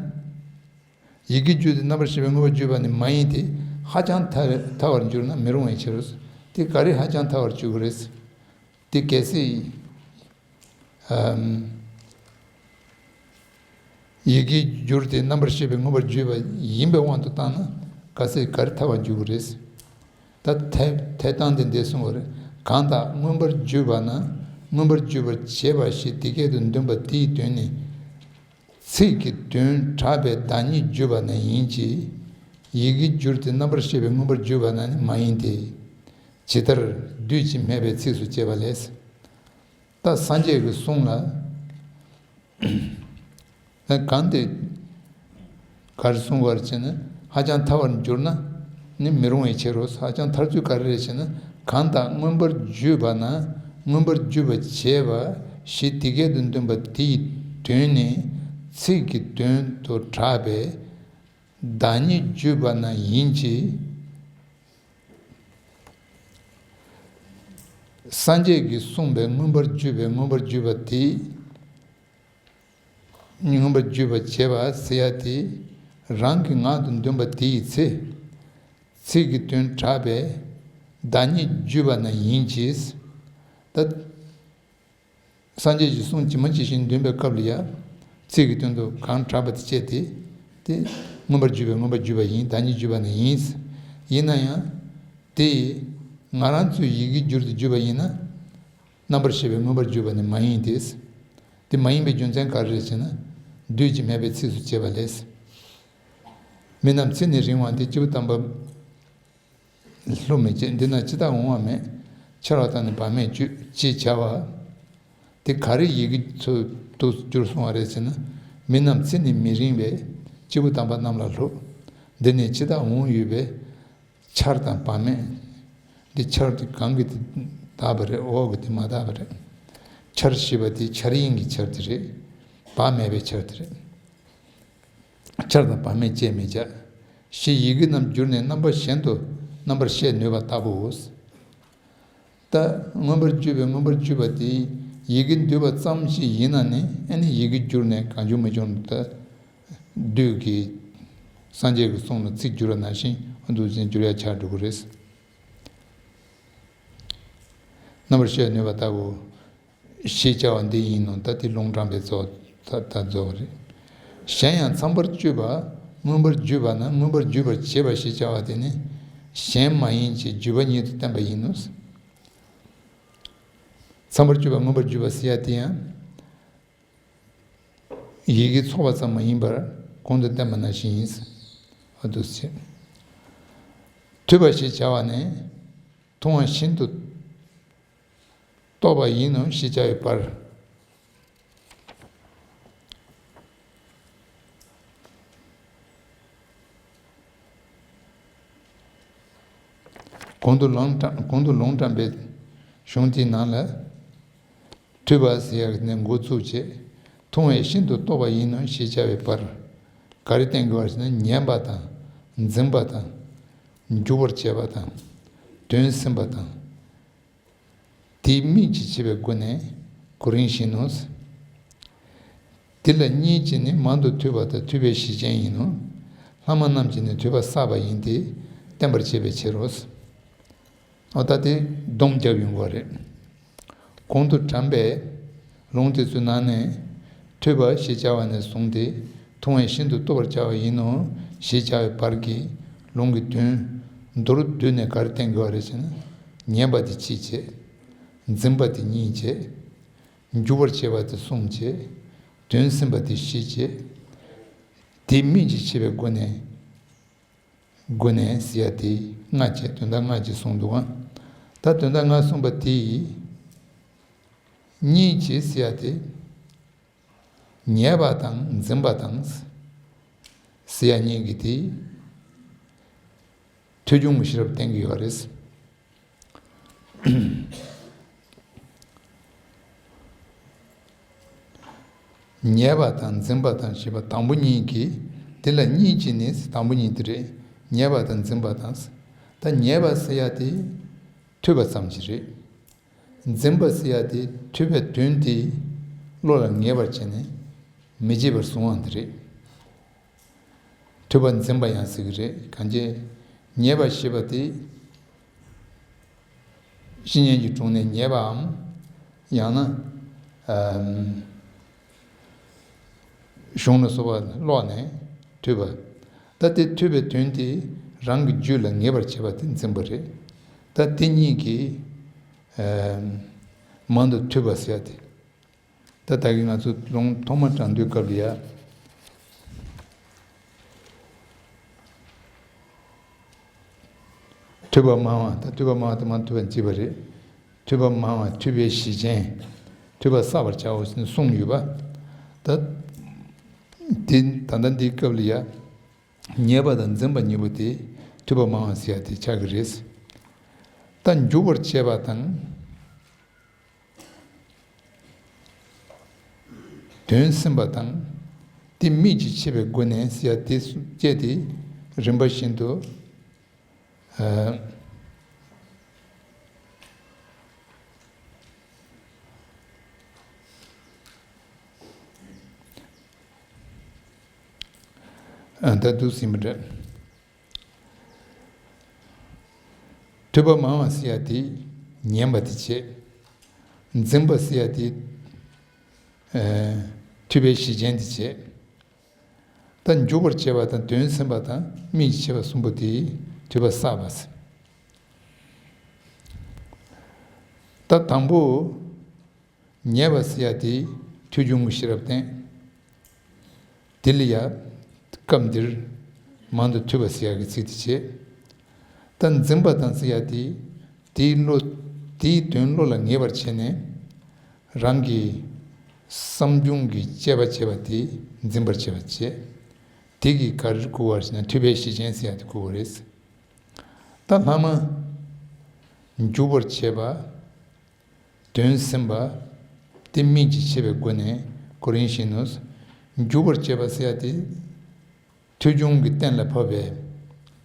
ཡི་གེ་བརྒྱུད་དེ་རྣམ་པར་ཤེས་པའི་མངོན་པར་བརྗོད་པ་ནི་མ་ཡིན་ཏེ། ཧ་ཅང་ཐལ་ཐལ་བར་འགྱུར་ན་མི་རུང་བའི་ཕྱིར། དེ་ག་རེ་ཧ་ཅང་ཐལ་བར་འགྱུར་གྱི་རེད། དེ་གལ་སྲིད། ཨམ། ཡི་གེ་བསྒྱུར་ཏེ་རྣམ་པར་ཤེས་པའི་མངོན་པར་བརྗོད་པ་ཡིན་པའི་དབང་དུ་བཏང་ན་གལ་སྲིད་ག་རེ་ཐལ་བར་འགྱུར་གྱི་རེད། ད་ཐལ་ཐལ་སྟངས་དེ་འདི་གསུངས་པ་རེད། གང་དག་མངོན་པར་བརྗོད་པ་ན་ མངོན་པར་བརྗོད་པར་བྱེད་པ་ཞེས་དེ་སྐད་དུ་འདོན་པ་དེའི་དོན་ནི། ཚིག་གི་དོན་དྲག་པའི་བདག་ཉིད་བརྗོད་པ་ན་ཡིན་གྱི། ཡི་གེ་བསྒྱུར་ཏེ་རྣམ་པར་བཤད་པའི་མངོན་པར་བརྗོད་པ་ན་ནི་མ་ཡིན་ཏེ། ཇི་ལྟར་བདུད་ཀྱིས་སྨྲས་པའི་ཚིགས་སུ་བཅད་པ་ལས། ད་སངས་རྒྱས་ཀྱི་གསུང་ལ། གང་དེ་ག་རེ་གསུང་བར་བྱས་ན་ཧ་ཅང་ཐལ་བར་འགྱུར་ན་ནི་མི་རུང་བའི་ཕྱིར་རོ། ཧ་ཅང་ཐལ་ཚུལ་ག་རེ་རེད་ཅེ་ན། གང་དག་མངོན་པར་བརྗོད་པ་ན་མངོན་པར་བརྗོད་པར་བྱེད་པ་ཞེས་དེ་སྐད་དུ་འདོན་པ་དེའི་དོན་ནི། ཚིག་གི་དོན་དུ་གྲགས་པའི་བདག་ཉིད་བརྗོད་པ་ན་ཡིན་གྱི། སངས་རྒྱས་ཀྱིས་གསུངས་པའི་མངོན་པར་བརྗོད་པའི་མངོན་པར་བརྗོད་པ་དེ། མངོན་པར་བརྗོད་པར་བྱེད་པ་ཟེར་ཡ་དེ། རང་གི་ངག་ཏུ་འདོན་པ་དེ་ཡི་ཚེ། ཚིག་གི་དོན་གྲགས་པའི་བདག་ཉིད་བརྗོད་པ་ན་ཡིན་གྱི། ད། སངས་རྒྱས་ཀྱི་གསུང་ཇི་མ་ཇི་བཞིན་འདོན་པའི་སྐབས་ལ་ཡང་། ཚིག་གི་དོན་དུ་གང་གྲགས་པ་དེ་བྱས་ཏེ། དེ་མངོན་པར་བརྗོད་པའི་མངོན་པར་བརྗོད་པ་ཡིན། བདག་ཉིད་བརྗོད་པ་ནི་ཡིན། ཡིན་ན་ཡང་། དེ་ང་རང་ཚོའི་ཡི་གེ་བསྒྱུར་ཏེ་བརྗོད་པ་ཡིན་ན། རྣམ་པར་བཤད་པའི་མངོན་པར་བརྗོད་པ་ནི་མ་ཡིན་ཏེ། དེ་མ་ཡིན་པའི་རྒྱུ་མཚན་ག་རེ་རེད་ཅེ་ན། བདུད་ཀྱིས་སྨྲས་པའི་ཚིགས་སུ་བཅད་པ་ལས། མི་རྣམས་ཚེ་ནི་རིང་བ་འདི། སྐྱེས་བུ་དམ་པ་ལྷུ་མི་བྱེད། འདི་ན་ཅི་དག་འོང་བ་མེད། འཆར་བ་དང་ནི་བག་མེད་སྤྱོད། ཅེས་བྱ་བ། དེ་ག་རེ་ཡི་གེ་ཚོ་དུ་བསྒྱུར་སོང་བ་རེད་ཟེར་ན། མི་རྣམས་ཚེ་ནི་མི་རིང་བས། སྐྱེས་བུ་དམ་པ་རྣམས་ལ་སླུ། འདི་ནི་ཅི་དག་འོང་ཡོད་པས། འཆར་དང་བག་མེད། འདི་འཆར་དེ་གང་གི་དེ་དག་པ་རེད། འོག་གི་དེ་མ་དག་པ་རེད། འཆར་ཞེས་པ་དེ་འཆར་ཡིན་གྱི་འཆར་དེ་རེད། བག་མེད་པའི་འཆར་དེ་རེད། འཆར་དང་བག་མེད་བཅས་མི་བྱ། ཞེས་ཡི་གེ་རྣམས་བསྒྱུར་ནས་རྣམ་པ་གཞན་དུ་རྣམ་པར་བཤད་ནུས་པ་ལྟ་བུའོ། ད་མངོན་པར་བརྗོད་པའི་མངོན་པར་བརྗོད་པ་དེ་ཡི་གེ་འདུས་པ་ཙམ་ཞིག་ཡིན་ན་ནི། ཨ་ནི་ཡི་གེ་བསྒྱུར་ནས་གང་བྱུང་མི་བྱུང་དུ། ད་བདུད་ཀྱིས་སངས་རྒྱས་ཀྱི་གསུང་ལ་ཚིག་བསྒྱུར་བ་ནང་བཞིན་འདུག་ཅན་བསྒྱུར་ཡ་ཆགས་འགྲོ་གི་རེད། རྣམ་པར་བཤད་ནུས་པ་ལྟ་བུ། ཞེས་བྱ་བ་འདི་ཡིན་ནོ། ད་དེ་ལུང་དྲངས་པའི་རྫོགས། ད་ད་རྫོགས་རེད། གཞན་ཡང་ཚངས་པར་སྤྱོད་པ། མངོན་པར་བརྗོད་པ་ན་མངོན་པར་བརྗོད་པར་བྱེད་པ་ཞེས་བྱ་བ་དེ་ནི་གཞན་མ་ཡིན་གྱི་བརྗོད་པ་ཉིད་དུ་བསྟན་པ་ཡིན་ནོ། ཚངས་པར་སྤྱོད་པ་མངོན་པར་བརྗོད་པ་ཟེར་ཡ་དེ་ཡང་། ཡི་གེ་ཚོགས་པ་ཙམ་མ་ཡིན་པར་གོང་དུ་བསྟན་པ་ནང་བཞིན་ཡིན། འོ་འདུག་སེ། ཐོས་པ་ཞེས་བྱ་བ་ནི། མཐོང་བ་ཤིན་ཏུ་རྟོགས་པ་ཡིན་ནོ་ཞེས་བྱ་བའི་བར། གོང་དུ་ལུང་དྲངས། གོང་དུ་ལུང་དྲངས་པའི་གཞུང་དེའི་ནང་ལ། ཐོས་པ་ཟེར་ཡག་ནས་འགོ་བཙུགས་བྱས། མཐོང་བས་ཤིན་ཏུ་རྟོགས་པ་ཡིན་ནོ་ཞེས་བྱ་བའི་བར། ག་རེ་བསྟན་དགོས་པ་ཞེ་ན། ཉན་པ་དང་། འཛིན་པ་དང་། འཇུག་པར་བྱེད་པ་དང་། དོན་ཟིན་པ་དང་། དེའི་དམིགས་ཀྱིས་བྱས་པའི་སྒོ་ནས་གོ་རིམ་བཞིན་ནོ། དེ་ལ་གཉིས་ཀྱིས་ནི་མང་དུ་ཐོས་པ་དང་ཐོས་པའི་གཞི་ཅན་ཡིན་ནོ། ལྷག་མ་རྣམས་ཀྱིས་ནི་ཐོས་པ་བསགས་པ་ཡིན་ཏེ་བསྟན་པར་བྱེད་པའི་ཕྱིར་རོ། འོ་ད་དེ་སྡོམ་རྒྱབ་ཡོང་བ་རེད། གོང་དུ་དྲངས་པའི་ལུང་དེ་ཚོའི་ནང་ནས། ཐོས་པ་ཞེས་བྱ་བ་ནས་བཟུང་སྟེ། མཐོང་བས་ཤིན་ཏུ་རྟོགས་པར་བྱ་བ་ཡིན་ནོ་ཞེས་བྱ་བའི་བར་གྱི་ལུང་གི་དོན་མདོར་བསྡུས་ནས་ག་རེ་བསྟན་དགོས་པ་རེད་ཅེ་ན། ཉན་པ་དེ་གཅིག་བྱས། འཛིན་པ་དེ་གཉིས་བྱས། འཇུག་པར་བྱེད་པ་དེ་གསུམ་བྱས། དོན་ཟིན་པ་དེ་བཞི་བྱས། དེའི་དམིགས་ཀྱིས་བྱས་པའི་སྒོ་ནས། སྒོ་ནས་ཟེར་ཡ་དེ་ལྔ་བྱས། དོན་དག་ལྔ་ཅིག་གསུངས་འདུག་ག་ད་དོན་དག་ལྔ་གསུངས་པ་དེ་ཡིས། གཉིས་ཀྱིས་ཟེར་ཡ་དེ། ཉན་པ་དང་འཛིན་པ་དང་། ཟེར་ཡ་གཉིས་ཀྱིས་དེ། ཐོས་བྱུང་གི་ཤེས་རབ་བསྟན་གྱི་ཡོད་རེད། ཉན་པ་དང་འཛིན་པ་དང་ཞེས་པ་དང་པོ་གཉིས་ཀྱིས། དེ་ལ་གཉིས་ཀྱིས་ནི་དང་པོ་གཉིས་དེ་རེད། ཉན་པ་དང་འཛིན་པ་དང་། ད་ཉན་པ་ཟེར་ཡ་དེ་ཐོས་པ་ཙམ་ཞིག་རེད། འཛིན་པ་ཟེར་ཡ་དེ་ཐོས་པའི་དོན་དེ་བློ་ལ་ངེས་པར་བྱས་ནས་མི་བརྗེད་པར་བཟུང་བ་དེ་རེད། ཐོས་པ་འཛིན་པ་ཡང་ཟེར་གྱི་རེད། གང་ཅི། ཉན་པ་ཞེས་པ་དེ། བཤེས་གཉེན་གྱི་དྲུང་ནས་ཉན་པའམ། ཡང་ན། ཨམ། གཞུང་ལ་སོགས་པ་ཀློག་ནས་ཐོས་པ། ད་དེ་ཐོས་པའི་དོན་དེ་རང་གི་རྒྱུད་ལ་ངེས་པར་བྱེད་པ་དེ་འཛིན་པ་རེད། ད་དེ་གཉིས་ཀྱིས། ཨམ། མང་དུ་ཐོས་པ་ཟེར་ཡ་དེ། ད་ད་གིན་ང་ཚོ་ལུང་ཐོག་མ་དྲངས་དུས་སྐབས་ལ་ཡ། ཐོས་པ་མང་བ་ད་ཐོས་པ་མང་བ་དེ་མང་ཐོས་པ་ཅེས་པ་རེད། ཐོས་པ་མང་བ་ཐོས་པའི་གཞི་ཅན། ཐོས་པ་བསགས་པར་བྱའོ་ཞེས་གསུངས་ཡོད་པ། ད་དེ་ད་ལྟ་འདིའི་སྐབས་ལ་ཡ། ཉེས་པ་དང་འཛིན་པ་གཉིས་པོ་དེ་ཐོས་པ་མང་བ་ཟེར་ཡ་དེ་ཆགས་ཀྱི་རེད། ད་འཇུག་པར་བྱེད་པ་དང་། དོན་སེམས་པ་དང་། དེ་དམིགས་ཀྱིས་ཕྱེ་བའི་སྒོ་ནས་ཟེར་ཡ་དེ་སུ་བཅས་ཏེ་རིམ་པ་བཞིན་དུ། ཨ། ཨ། ད་འདུག་ཟིན་པ་འདྲ། ཐོས་པ་མང་བ་ཟེར་ཡ་དེ་ཉན་པ་དེ་བྱེད། འཛིན་པ་ཟེར་ཡ་དེ། ཨ། ཐོས་པའི་གཞི་ཅན་དེ་བྱེད། ད་འཇུག་པར་བྱེད་པ་དང་དོན་སེམས་པ་དང་དམིགས་ཀྱིས་ཕྱེ་བ་གསུམ་པོ་དེ་ཐོས་པ་བསགས་པ་ཟེར། ད་དང་པོ། ཉེས་པ་ཟེར་ཡ་དེ་ཐོས་བྱུང་གི་ཤེས་རབ་བསྟན། དེ་ལ་ཡ། སྐབས་འདིར་མང་དུ་ཐོས་པ་ཟེར་ཡ་གི་ཚིག་དེ་བྱེད། ད་འཛིན་པ་དང་ཟེར་ཡ་དེ། དེའི་བློ། དེའི་དོན་བློ་ལ་ངེས་པར་བྱས་ནས། རང་གི་བསམ་བྱུང་གི་དཔྱད་པ་བྱས་པ་དེ་འཛིན་པར་བྱེད་པ་བྱེད། དེ་གིས་ག་རེར་གོ་བར་བྱེད་ན་ཐོས་པའི་གཞི་ཅན་ཟེར་ཡ་དེ་གོ་བ་རེད། ད་ལྷག་མ། འཇུག་པར་བྱེད་པ། དོན་སེམས་པ། དེ་དམིགས་ཀྱིས་ཕྱེ་བའི་སྒོ་ནས་གོ་རིམ་བཞིན་ནོ། འཇུག་པར་བྱེད་པ་ཟེར་ཡ་དེ། ཐོས་བྱུང་གི་གཏན་ལ་ཕབ་པའི་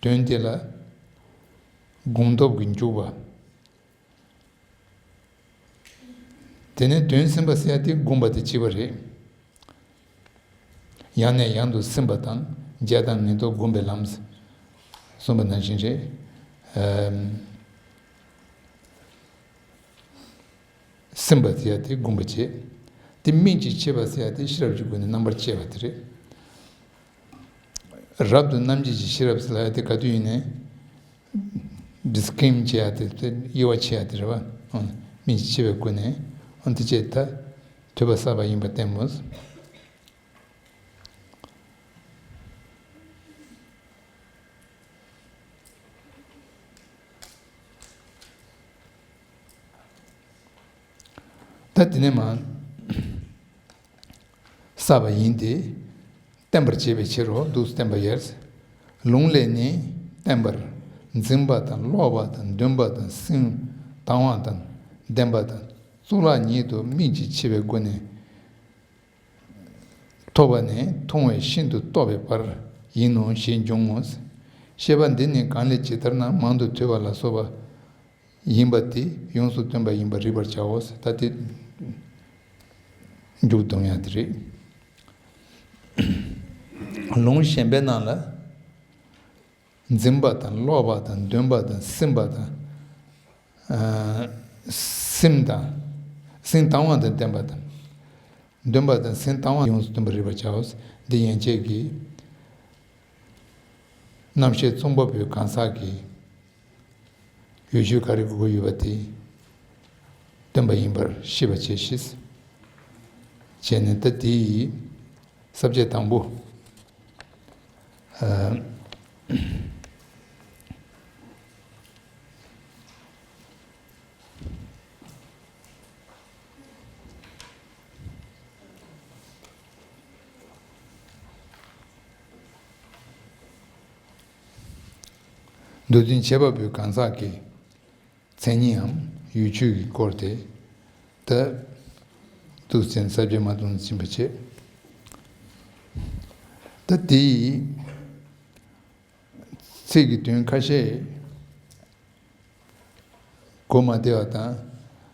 དོན་དེ་ལ་སྒོམ་སྟོབས་ཀྱིས་འཇུག་པ། དེ་ནས་དོན་སེམས་པ་ཟེར་ཡ་དེ་སྒོམ་པ་དེ་བྱེད་པ་རེད། ཡང་ནས་ཡང་དུ་སེམས་པ་དང་བརྒྱ་དང་ངེས་རྟོག་སྒོམ་པའི་ལམ། གསུངས་པ་ནང་བཞིན་རེད། ཨམ། སེམས་པ་ཟེར་ཡ་དེ་སྒོམ་པ་བྱེད། དེ་དམིགས་ཀྱིས་ཕྱེ་བ་ཟེར་ཡ་དེ་ཤེས་རབ་ཀྱི་སྒོ་ནས་རྣམ་པར་དཔྱད་པ་དེ་རེད། རབ་ཏུ་རྣམ་འབྱེད་ཀྱི་ཤེས་རབ་ཟེར་ལབ་ཡ་དེ་ག་དུས་ཡིན་ནའི། ཌིས་ཀིམ་བྱེད་ཡ་དེ་དེ་དབྱེ་བ་ཕྱེ་ཡ་དེ་རེད་བ། ཨང་། དམིགས་ཀྱིས་ཕྱེ་བའི་སྒོ་ནས། ཨང་། དེ་བྱས་ད་ཐོས་པ་བསགས་པ་ཡིན་པ་བསྟན་མོད། ད་དེ་ནས་མ། བསགས་པ་ཡིན་ཏེ། བརྟན་པར་བྱེད་པའི་ཕྱིར་རོ། འདུག་སེ་བསྟན་པ་ཡིན། ལུང་ལས་ནི་བརྟན་པར། འཛིན་པ་དང་ཀློག་པ་དང་འདོན་པ་དང་སེམས་དང་བ་དང་ལྡན་པ་དང་གཙུག་ལག་ཉིད་དུ་དམིགས་ཀྱིས་ཕྱེ་བའི་སྒོ་ནས། ཐོབ་པ་ནས་མཐོང་བའི་ཤིན་ཏུ་རྟོགས་པའི་བར་ཡིན་ནོ་ཞེས་འབྱུང་ངོ་། བཤད་པ་འདི་ནི་གང་ལས་ཇི་ལྟར་ན་མང་དུ་ཐོས་པ་ལ་སོགས་པ་ཡིན་པ་དེ་ཡོངས་སུ་སྟོན་པ་ཡིན་པར་རིག་པར་བྱའོ། ད་དེ་མཇུག་བསྡོམས་ཡ་དེ་རེད། ལུང་གཞན་པའི་ནང་ལ། འཛིན་པ་དང་ཀློག་པ་དང་འདོན་པ་དང་སེམས་པ་དང་། ཨ། སེམས་དང་། སེམས་དང་བ་དང་ལྡན་པ་དང་། འདོན་པ་དང་སེམས་དང་བ་ཡོངས་སུ་སྟོན་པར་རིག་པར་བྱའོ། འདི་ཡན་ཆད་ཀྱིས་རྣམ་བཤད་རྩོམ་པ་པོའི་གང་ཟག་གི་ཡུལ་ཆོས་ག་རེ་དགོས་ཀྱི་ཡོད་པ་དེ་སྟོན་པ་ཡིན་པར་ཤེས་པ་བྱས་ཤིག། བྱས་ནས་ད་དེ་ཡི་ས་བཅད་དང་པོ། ཨ། མདོ་དོན་ཁྱད་པར་བའི་གང་ཟག་གི་མཚན་ཉིད་འམ་ཡུལ་ཆོས་ཀྱི་སྐོར་དེ། ད་འདུག་ཅན་ས་བཅད་མ་དུང་ཕྱིན་པ་བྱེད། ད་དེའི་ཚིག་གི་དོན་ཁ་ཤས་གོ་མ་བདེ་བ་དང་།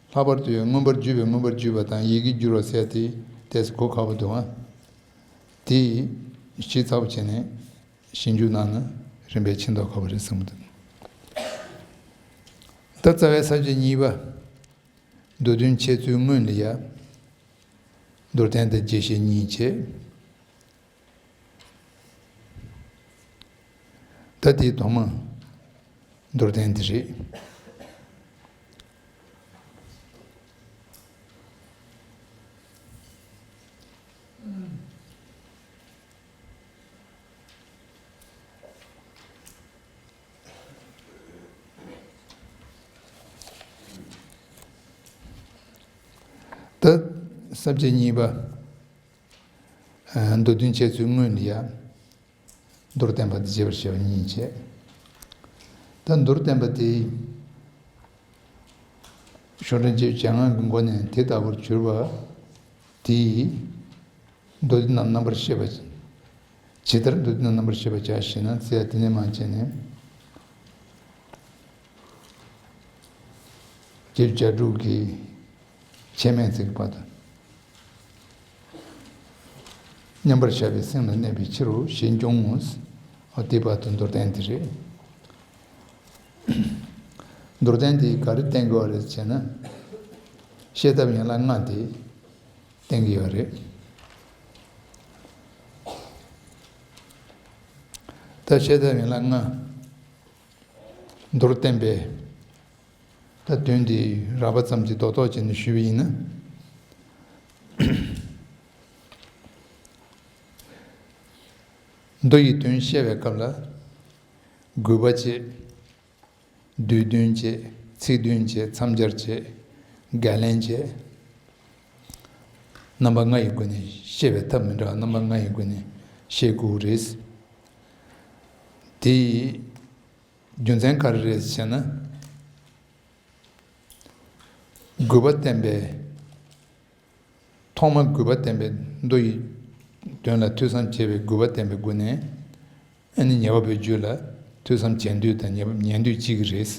ལྷག་པར་དུ་ཡང་མངོན་པར་བརྗོད་པའི་མངོན་པར་བརྗོད་པ་དང་ཡི་གེ་བསྒྱུར་བ་ཟེར་དེ་ཏོག་ཙམ་གོ་ཁག་པོ་འདུག་ཨ། དེ་ཞིབ་ཚགས་པོ་བྱས་ནས་ཞིབ་འཇུག་གནང་ན་རིམ་པས་ཕྱིན་ཐོགས་ཁག་པོ་རེད་བསམ་གྱི་འདུག། ད་རྩ་བའི་ས་བཅད་གཉིས་པ། མདོ་དོན་འཆད་ཚུལ་སྔོན་ལ་ཡ། མདོར་བསྟན་དང་རྒྱས་བཤད་གཉིས་བྱས། ད་དེའི་ཐོག་མ་མདོར་བསྟན་འདི་རེད། ས་བཅད་གཉིས་པ། ཨ། མདོ་དོན་འཆད་ཚུལ་སྔོན་ལ་ཡ། མདོར་བསྟན་པ་དང་རྒྱས་པར་བཤད་པ་གཉིས་བྱས། ད་མདོར་བསྟན་པ་དེ། ཤོག་དྲིལ་བཅས་བྱ་ངང་གི་སྒོ་ནས་དེ་ལྟ་བུར་གྱུར་པ་དེ། མདོ་སྡེ་རྣམས་རྣམ་པར་ཤེས་པ། ཇི་ལྟར་མདོ་སྡེ་རྣམས་རྣམ་པར་ཤེས་པར་བྱ་ཞེ་ན་ཟེར་ཡ་དེ་ནས་མར་བྱས་ནས། རྗེ་བཅུ་དྲུག་གི་ཆེས་དམན་ཚིག་པ་དང་། མཉམ་པར་བཞག་པའི་སེམས་ལ་གནས་པའི་ཕྱིར་རོ་ཞེས་འབྱུང་ངོ་། འོ་དེའི་བར་དུ་མདོར་བསྟན་དེ་རེད། མདོར་བསྟན་དེ་ག་རེ་བསྟན་དགོས་པ་རེད་ཟེར་ན། བཤད་ཐབས་ཡན་ལག་ལྔ་དེ་བསྟན་གྱི་ཡོད་རེད། ད་བཤད་ཐབས་ཡན་ལག་ལྔ་མདོར་བསྟན་པའི། ད་དོན་འདི་རགས་པ་ཙམ་གྱིས་རྡོག་རྡོག་བྱས་ནས་ཞུས་པ་ཡིན་ན། མདོ་ཡི་དོན་བཤད་པའི་སྐབས་ལ། དགོས་པ་བྱས། བསྡུས་དོན་བྱས། ཚིག་དོན་བྱས། མཚམས་སྦྱར་བྱས། བརྒལ་ལན་བྱས། རྣམ་པ་ལྔ་ཡི་སྒོ་ནས་བཤད་པའི་ཐབས་མི་འདྲ་བ་རྣམ་པ་ལྔ་ཡི་སྒོ་ནས་བཤད་དགོས་རེད། དེ་ཡི་རྒྱུ་མཚན་ག་རེ་རེད་ཟེར་ན། དགོས་པ་བསྟན་པའི། ཐོག་མར་དགོས་པ་བསྟན་པའི་མདོ་ཡི་དོན་ལ་ཐོས་བསམ་བྱས་པའི་དགོས་པ་བསྟན་པའི་སྒོ་ནས། ཨ་ནི་ཉེ་བར་བའི་རྒྱུད་ལ་ཐོས་བསམ་བྱེད་འདོད་དང་ཉེ་བར་ཉན་འདོད་གཅིག་རེད།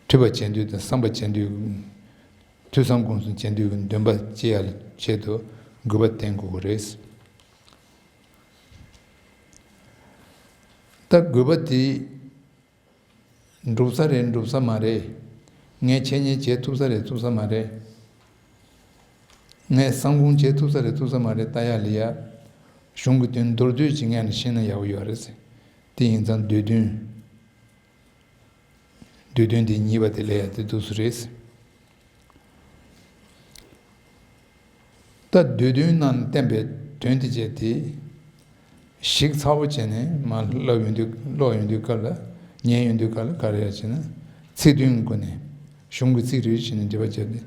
ཐོས་པ་བྱེད་འདོད་དང་བསམ་པ་བྱེད་འདོད། ཐོས་བསམ་སྒོམ་གསུམ་བྱེད་འདོད་ཀྱི་འདུན་པ་སྐྱེ་ཡ་ལ་ཆེད་དུ་དགོས་པ་བསྟན་དགོས་ཀྱི་རེད། ད་དགོས་པ་དེ། འགྲུབ་ས་རེད་འགྲུབ་ས་མ་རེད། ངས་འཆད་ཉན་བྱེད་ཐུབ་ས་རེད་ཐུབ་ས་མ་རེད། ངས་བསམ་སྒོམ་བྱེད་ཐུབ་ས་རེད་ཐུབ་ས་མ་རེད་ལྟ་ཡ་ལ་ཡ། གཞུང་གི་དོན་མདོར་བསྡུས་ཀྱི་ངོས་ནས་ཤེས་ན་ཡག་པོ་ཡོད་རེད་ཟེར། དེ་ཡིན་ཙང་མདོ་དོན། མདོ་དོན་དེ་གཉིས་པ་དེ་ལས་ཡ་དེ་འདུག་སུ་རེད་ཟེར། ད་མདོ་དོན་ནང་བསྟན་པའི་དོན་དེ་བྱས་ཏེ། ཞིབ་ཚགས་པོ་བྱས་ནས་མར་ཀློག་ཡོང་དུས་ཀློག་ཡོང་དུས་སྐབས་ལ། ཉན་ཡོང་དུས་སྐབས་ལ་ག་རེ་ཡ་བྱས་ན། ཚིག་དོན་སྒོ་ནས། གཞུང་གི་ཚིག་རེ་རེ་བྱས་ནས་འགྲེལ་པ་བྱས་ཏེ།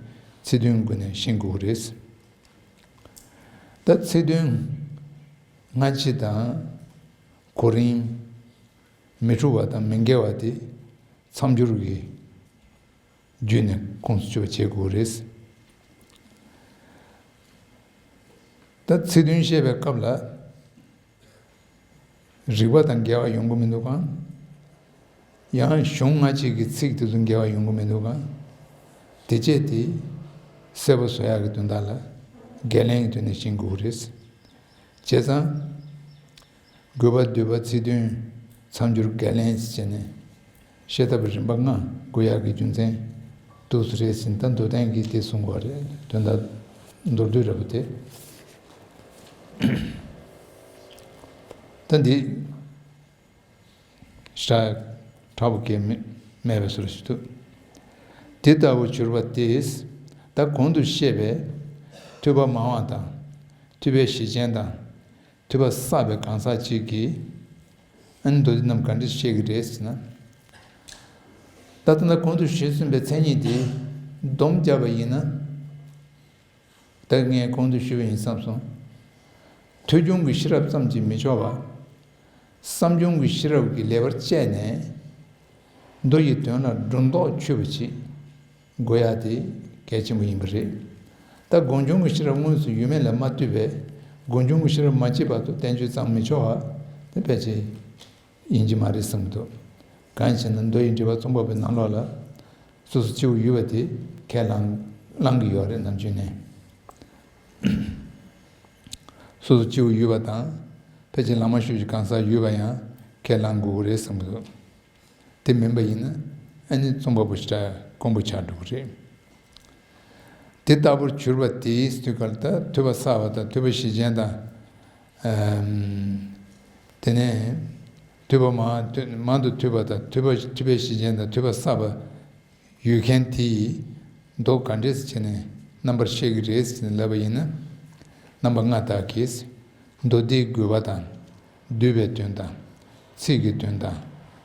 ཚིག་དོན་སྒོ་ནས་ཤེས་དགོས་རེད། ད་ཚིག་དོན་སྔ་ཕྱི་དང་། གོ་རིམ། མི་འཁྲུག་པ་དང་མི་འགལ་བ་དེ་མཚམས་སྦྱོར་གྱི་བརྒྱུད་ནས་ཁོངས་སུ་ཆུད་པ་བྱེད་དགོས་རེད། ད་ཚིག་དོན་བཤད་པའི་སྐབས་ལ། རིགས་པ་དང་འགལ་བ་ཡོང་གི་མི་འདུག་གམ། ཡང་གཞུང་སྔ་ཕྱི་གི་ཚིག་དེ་ཚོ་འགལ་བ་ཡོང་གི་མི་འདུག་གམ། དེ་བྱས་ཏེ། གསལ་པོ་བཟོ་ཡག་གི་དོན་དག་ལ། བརྒལ་ལན་གྱི་དོན་ནས་ཤེས་དགོས་རེད། བྱས་ཙང་། དགོས་པ་བསྡུས་པ་ཚིག་དོན། མཚམས་སྦྱོར་བརྒལ་ལན་ཟེར་བྱས་ནས། བཤད་ཐབས་རིམ་པ་ལྔ་དགོས་ཡག་གི་རྒྱུ་མཚན་འདུག་སུ་རེད་ཟེར་ན། ད་མདོ་བསྟན་གྱིས་དེ་གསུང་གི་རེད། དོན་དག་མདོར་བསྡུས་འདྲ་པོ་དེ། ད་འདི་ཞེ་དྲག་པོ་གལ་མེད་མེད་པའི་བཟོ་འདྲ་ཞིག་འདུག་དེ་ལྟ་བུ་གྱུར་པ་དེས། ད་གོང་དུ་བཤད་པའི་ཐོས་པ་མང་བ་དང་། ཐོས་པའི་གཞི་ཅན་དང་། ཐོས་པ་བསགས་པའི་གང་ཟག་ཅིག་གིས། ཨ་ནི་མདོ་སྡེ་རྣམས་ག་འདྲ་ཤེས་ཀྱི་རེད་ཟེར་ན། ད་ལྟ་ན་གོང་དུ་ཞུས་ཟིན་པའི་མཚན་ཉིད་དེ་སྡོམ་བརྒྱབ་པ་ཡིན་ན། ད་ངས་གོང་དུ་ཞུས་པ་ཡིན་བསམ་སོང་། ཐོས་བྱུང་གི་ཤེས་རབ་ཙམ་གྱིས་མི་ཆོག་པ། བསམ་བྱུང་གི་ཤེས་རབ་ཀྱིས་ལེགས་པར་དཔྱད་ནས། མདོ་ཡི་དོན་ལ་སྒྲོ་འདོགས་ཆོད་པ་ཅིག་དགོས་ཡ་དེ་གལ་ཆེན་པོ་ཡིན་པ་རེད། ད་སྒོམ་བྱུང་གི་ཤེས་རབ་དངོས་སུ་ཡོད་མེད་ལ་མ་ལྟོས་པའི། སྒོམ་བྱུང་གི་ཤེས་རབ་མ་སྐྱེས་བར་དུ་བསྟན་བཅོས་བརྩམས་མི་ཆོག་པ་དེ་ཕལ་ཆེར་ཡིན་གྱི་མ་རེད་བསམ་གྱི་འདུག་གང་ཡིན་ཟེར་ན། མདོ་ཡི་འགྲེལ་པ་རྩོམ་པ་པོའི་ནང་ལོགས་ལ་སོ་སོ་སྐྱེ་བོ་ཡོད་པ་དེ་ཁས་བླངས་བླངས་ཀྱི་ཡོད་རེད། ནམ་རྒྱུན་ནས་སོ་སོ་སྐྱེ་བོ་ཡོད་པ་དང་། ཕལ་ཆེར་བླ་མ་ཞུ་བའི་གང་ཟག་ཡོད་པ་ཡང་ཁས་བླངས་དགོས་ཀྱི་རེད་བསམ་གྱི་འདུག་དེ་མིན་པ་ཡིན་ན། ཨ་ནི་རྩོམ་པ་པོ་ཞེ་དྲག་དཀོན་པོ་ཆགས་འགྲོ་གི་རེད། དེ་ལྟ་བུར་གྱུར་པ་དེའི་དུས་སྐབས་ལ། ད་ཐོས་པ་བསགས་པ་དང་། ཐོས་པ་གཞི་ཅན་དང་། ཨམ། དེ་ནས་ཐོས་པ་མང་ཐོས་མང་དུ་ཐོས་པ་དང་། ཐོས་པ་ཐོས་པའི་གཞི་ཅན་དང་། ཐོས་པ་བསགས་པ་ཡོད་མཁན་དེ་ཡིས་མདོ་ག་འདྲས་བྱས་ནས་རྣམ་པར་ཤེས་ཀྱི་རེད་ཟེར་ནས་ལབ་པ་ཡིན་ན། རྣམ་པ་ལྔ་དག་གིས། མདོ་སྡེའི་དགོས་པ་དང་། བསྡུས་པའི་དོན་དང་། ཚིག་གི་དོན་དང་།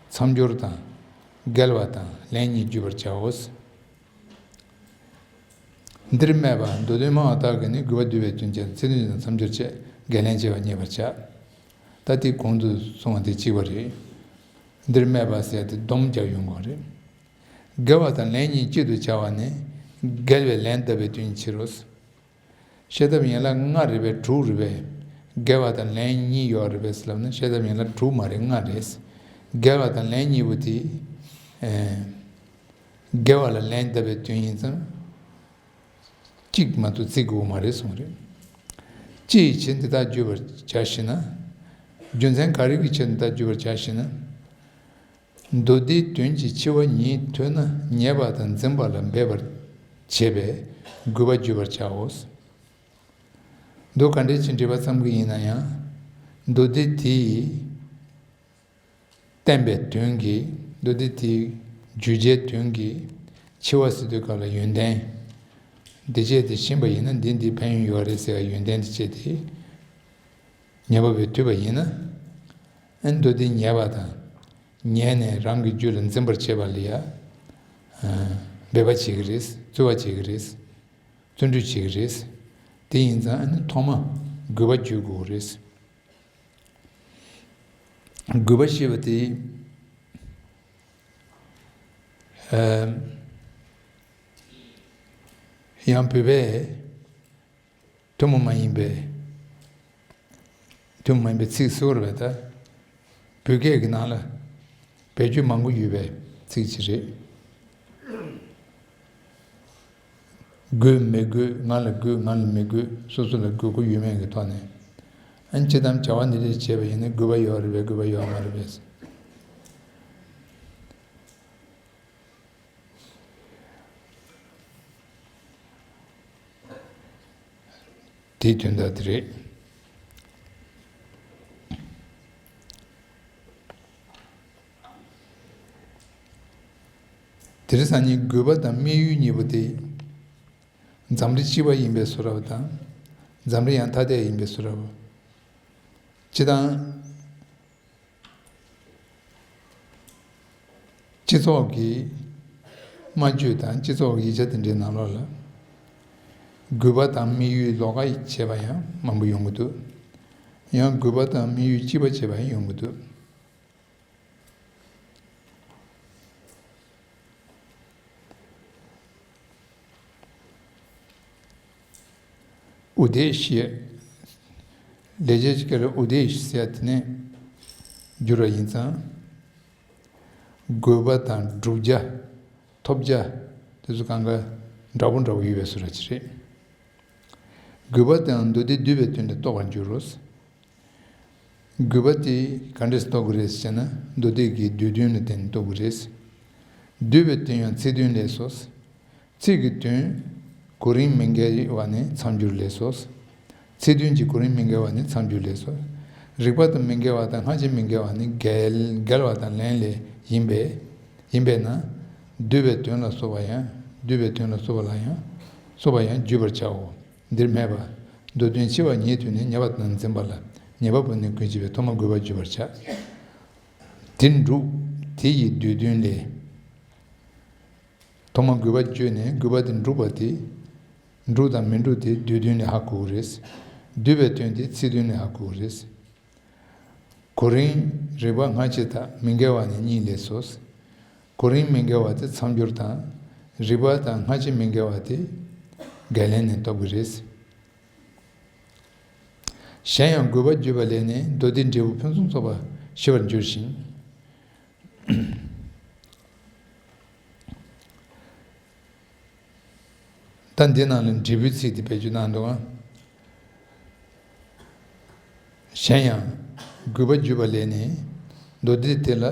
མཚམས་སྦྱོར་དང་། བརྒལ་བ་དང་ལན་གཉིས་བརྒྱུད་པར་བྱའོ། འདིར་སྨྲས་པ། མདོ་དོན་སྨྲ་བ་དག་གིས་ནི་དགོས་པ་བསྡུ་བའི་དོན་གྱི་ཚིག་དོན་གྱི་མཚམས་སྦྱོར་བཅས་འགལ་ལན་བྱེད་པ་རྙེད་པར་བྱ། ད་དེ་གོང་དུ་སོང་བ་དེ་གཅིག་པ་རེད། འདིར་སྨྲས་པ་ཟེར་ཏེ་སྡོམ་རྒྱག་ཡོང་གི་རེད། འགལ་བ་དང་ལན་གཉིས་གཅིག་ཏུ་བྱ་བ་ནི་འགལ་བའི་ལན་བཏབ་པའི་དོན་ཕྱིར་རོ། བཤད་ཐབས་ཡན་ལག་ལྔ་རེད་པས། དྲུག་རེད་པས། འགལ་བ་དང་ལན་གཉིས་ཡོད་རེད་པས་ལབ་ན། བཤད་ཐབས་ཡན་ལག་དྲུག་མ་རེད། ལྔ་རེད། འགལ་བ་དང་ལན་གཉིས་པོ་དེ། ཨེ། འགལ་བ་ལ་ལན་བཏབ་པའི་དོན་ཡིན་ཙང་། གཅིག་མ་གཏོགས་བརྩི་དགོས་མ་རེད་གསུངས་རེད། ཅི་ཡི་ཕྱིར་འདི་ལྟར་བརྗོད་པར་བྱ་ཞེ་ན། རྒྱུ་མཚན་ག་རེ་གི་ཕྱིར་འདི་ལྟར་བརྗོད་པར་བྱ་ཞེ་ན། མདོ་སྡེའི་དོན་གྱི་འཆི་བ་ཉིད་ཐོས་ན་ཉེས་པ་དང་འཛིན་པ་ལ་འབད་པར་བྱེད་པས་དགོས་པ་བརྗོད་པར་བྱའོ། མདོ་ག་འདྲ་ཅིག་འགྲེལ་པ་བརྩམས་ཀྱི་ཡིན་ན་ཡང་། མདོ་སྡེ་དེས་བསྟན་པའི་དོན་གྱི། མདོ་སྡེ་དེའི་བརྗོད་བྱའི་དོན་གྱི་འཆི་བ་ཟེར་དུས་སྐབས་ལ་ཡོན་ཏན། འདི་བྱས་ཏེ་ཤེས་པ་ཡིན་ན་འདི་འདི་ཕན་ཡོན་ཡོད་རེད་ཟེར་བའི་ཡོན་ཏན་དེ་བྱས་ཏེ་ཉེས་པ་བས་ཐོས་པ་ཡིན་ན། ཨ་ནི་མདོ་སྡེ་ཉེས་པ་དང་། ཉེས་ནས་རང་གི་རྒྱུད་ལ་འཛིན་པར་བྱེད་པ་ལ་ཡ། ཨ། འབད་པ་བྱེད་ཀྱི་རེད། རྩོལ་བ་བྱེད་ཀྱི་རེད། བརྩོན་འགྲུས་བྱེད་ཀྱི་རེད། དེ་ཡིན་ཙང་ཨ་ནི་ཐོག་མ་དགོས་པ་བརྗོད་དགོས་རེད། དགོས་པ་ཞེས་པ་དེ། ཨ། ཡང་བོད་པའི་ཐུན་མོང་མ་ཡིན་པའི། ཐུན་མོང་མ་ཡིན་པའི་ཚིག་ཟེར་བ་རེད་པས། ད་བོད་སྐད་ཀྱི་ནང་ལ་བེད་སྤྱོད་མང་པོ་ཡོད་པའི་ཚིག་ཅིག་རེད། དགོས་མི་དགོས། ང་ལ་དགོས། ང་ལ་མི་དགོས། སོ་སོ་ལ་དགོས་མཁོ་ཡོད་མེད་ཀྱི་ཐོག་ནས། ཨ་ནི་སྤྱིར་བཏང་བྱ་བ་འདི་འདྲ་བྱས་པ་ཡིན་ན་དགོས་པ་ཡོད་རེད་པས། དགོས་པ་ཡོད་མ་རེད་པས། དེའི་དོན་དག་དེ་རེད། དེ་རིང་སང་ཉིན་དགོས་པ་དང་དམིགས་ཡུལ་གཉིས་པོ་དེ། འཛམ་གླིང་སྤྱི་པ་ཡིན་པའི་བཟོ་འདྲ་བ་དང་། འཛམ་གླིང་ཡང་ཐ་དད་ཡིན་པའི་བཟོ་འདྲ་བ། སྤྱིར་བཏང་། སྤྱི་ཚོགས་ཀྱི་སྨྲ་བརྗོད་དང་སྤྱི་ཚོགས་ཀྱི་ཡིག་ཆ་དེ་འདྲའི་ནང་ལོགས་ལ། དགོས་པ་དང་དམིགས་ཡུལ་ལོགས་ཀ་བྱས་པ་ཡང་མང་པོ་ཡོང་གི་འདུག། ཡང་དགོས་པ་དང་དམིགས་ཡུལ་གཅིག་པ་བྱས་པ་ཡང་ཡོང་གི་འདུག། ཨུ་དེ་ཤི། ལས་བྱེད་ཀྱི་སྐད་ལ་ཨུ་དེ་ཤི་ཟེར་ཡ་དེ་ནས་བསྒྱུར་བ་ཡིན་ཙང་། དགོས་པ་དང་བསྒྲུབ་བྱ། ཐོབ་བྱ། དེ་ཚོ་གང་ག་འདྲ་པོ་འདྲ་པོ་ཡོད་པའི་བཟོ་འདྲ་ཅིག་རེད། དགོས་པ་དེའང་མདོ་སྡེ་བསྡུས་པའི་དོན་ལ་རྟོགས་པར་འགྱུར་རོ། དགོས་པ་དེ་ག་འདྲས་རྟོགས་ཀྱི་རེད་ཟེར་ན། མདོ་སྡེ་གི་བསྡུས་དོན་ལ་བརྟེན་ནས་རྟོགས་ཀྱི་རེད། བསྡུས་པའི་དོན་ཡང་ཚིག་དོན་ལས་སོ། ཚིག་གི་དོན་གོ་རིམ་མི་འགལ་བ་ནི་མཚམས་སྦྱོར་ལས་སོ། ཚིག་དོན་གྱི་གོ་རིམ་མི་འགལ་བ་ནི་མཚམས་སྦྱོར་ལས་སོ། རིགས་པ་དང་མི་འགལ་བ་དང་སྔ་ཕྱི་མི་འགལ་བ་ནི་འགལ་འགལ་བ་དང་ལན་ལས་ཡིན་པས། ཡིན་པས་ན། བསྡུས་པའི་དོན་ལ་སོགས་པ་ཡང་། བསྡུས་པའི་དོན་ལ་སོགས་པ་ལ་ཡང་། སོགས་པ་ཡང་བརྗོད་པར་བྱའོ། འདིར་སྨྲས་པ། མདོ་དོན་འཆི་བ་ཉིད་ཐོས་ནས་ཉེས་པ་དང་འཛིན་པ་ལ་ཉེས་པ་བུ་ནི་ཀུན་བྱེད་པས་ཐོག་མར་དགོས་པ་བརྗོད་པར་བྱ། དེ་འགྲུབ། དེ་ཡི་བསྡུས་དོན་ལས། ཐོག་མར་དགོས་པ་བརྗོད་ནས་དགོས་པ་དེ་འགྲུབ་པ་དེ། འགྲུབ་དང་མི་འགྲུབ་དེ་བསྡུས་དོན་ལས་ཧ་གོ་གི་རེད། བསྡུས་པའི་དོན་དེ་ཚིག་དོན་ལས་ཧ་གོ་གི་རེད། གོ་རིམ་རིགས་པ་སྔ་ཕྱི་དང་མི་འགལ་བ་ནི་གཉིས་ལས་སོ། གོ་རིམ་མི་འགལ་བ་དེ་མཚམས་སྦྱོར་དང་། རིགས་པ་དང་སྔ་ཕྱི་མི་འགལ་བ་དེ་འགལ་ལན་ནས་རྟོགས་ཀྱི་རེད། གཞན་ཡང་དགོས་པ་བརྗོད་པ་ལས་ནི་མདོ་སྡེའི་འབྲས་བུ་ཕུན་སུམ་ཚོགས་པ་ཤེས་པར་འགྱུར་ཞིང་། ད་འདི་ནང་ལ་འབྲས་བུའི་ཚིག་དེ་བེད་སྤྱོད་གནང་འདུག་ཨང་། གཞན་ཡང་། དགོས་པ་བརྗོད་པ་ལས་ནི། མདོ་སྡེ་དེ་ལ་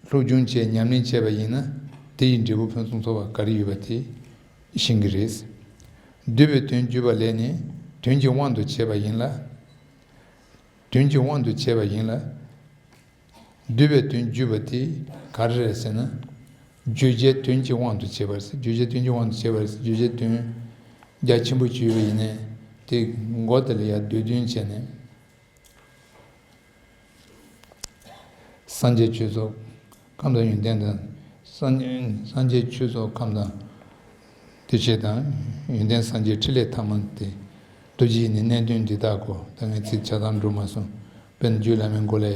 སློབ་སྦྱོང་བྱས་ཉམས་ལེན་བྱས་པ་ཡིན་ན། དེ་ཡི་འབྲས་བུ་ཕུན་སུམ་ཚོགས་པ་ག་རེ་ཡོད་པ་དེ་ཤེས་ཀྱི་རེད། བསྡུས་པའི་དོན་བརྗོད་པ་ལས་ནི། དོན་གྱི་དབང་དུ་བྱས་པ་ཡིན་ལ། དོན་གྱི་དབང་དུ་བྱས་པ་ཡིན་ལ། བསྡུས་པའི་དོན་བརྗོད་པ་དེ་ག་རེ་རེད་ཟེར་ན། བརྗོད་བྱའི་དོན་གྱི་དབང་དུ་བྱས་པ་རེད། བརྗོད་བྱའི་དོན་གྱི་དབང་དུ་བྱས་པ་རེད། བརྗོད་བྱའི་དོན་རྒྱ་ཆེན་པོ་ཅིག་ཡོད་པ་ཡིན་ནའི། དེ་མགོ་དེ་ལ་ཡར་བསྡུས་དོན་བྱས་ནས། སངས་རྒྱས་ཆོས་ཚོགས་ཁམས་དང་ཡོན་ཏན་དང་། སངས་སངས་རྒྱས་ཆོས་ཚོགས་ཁམས་དང་ དེ་བྱས་དང་ཡོན་ཏན་སངས་རྒྱས་ཕྲིན་ལས་ཐ་མ་སྟེ། ཐུགས་རྗེ་ཡི་ནི་གནད་དོན་འདི་དག་གོ། ད་ངས་ཚིག་ཆ་ཚང་འགྲོ་མ་སོང་། དཔེར་ན་རྒྱུད་བླ་མའི་མགོ་ལ་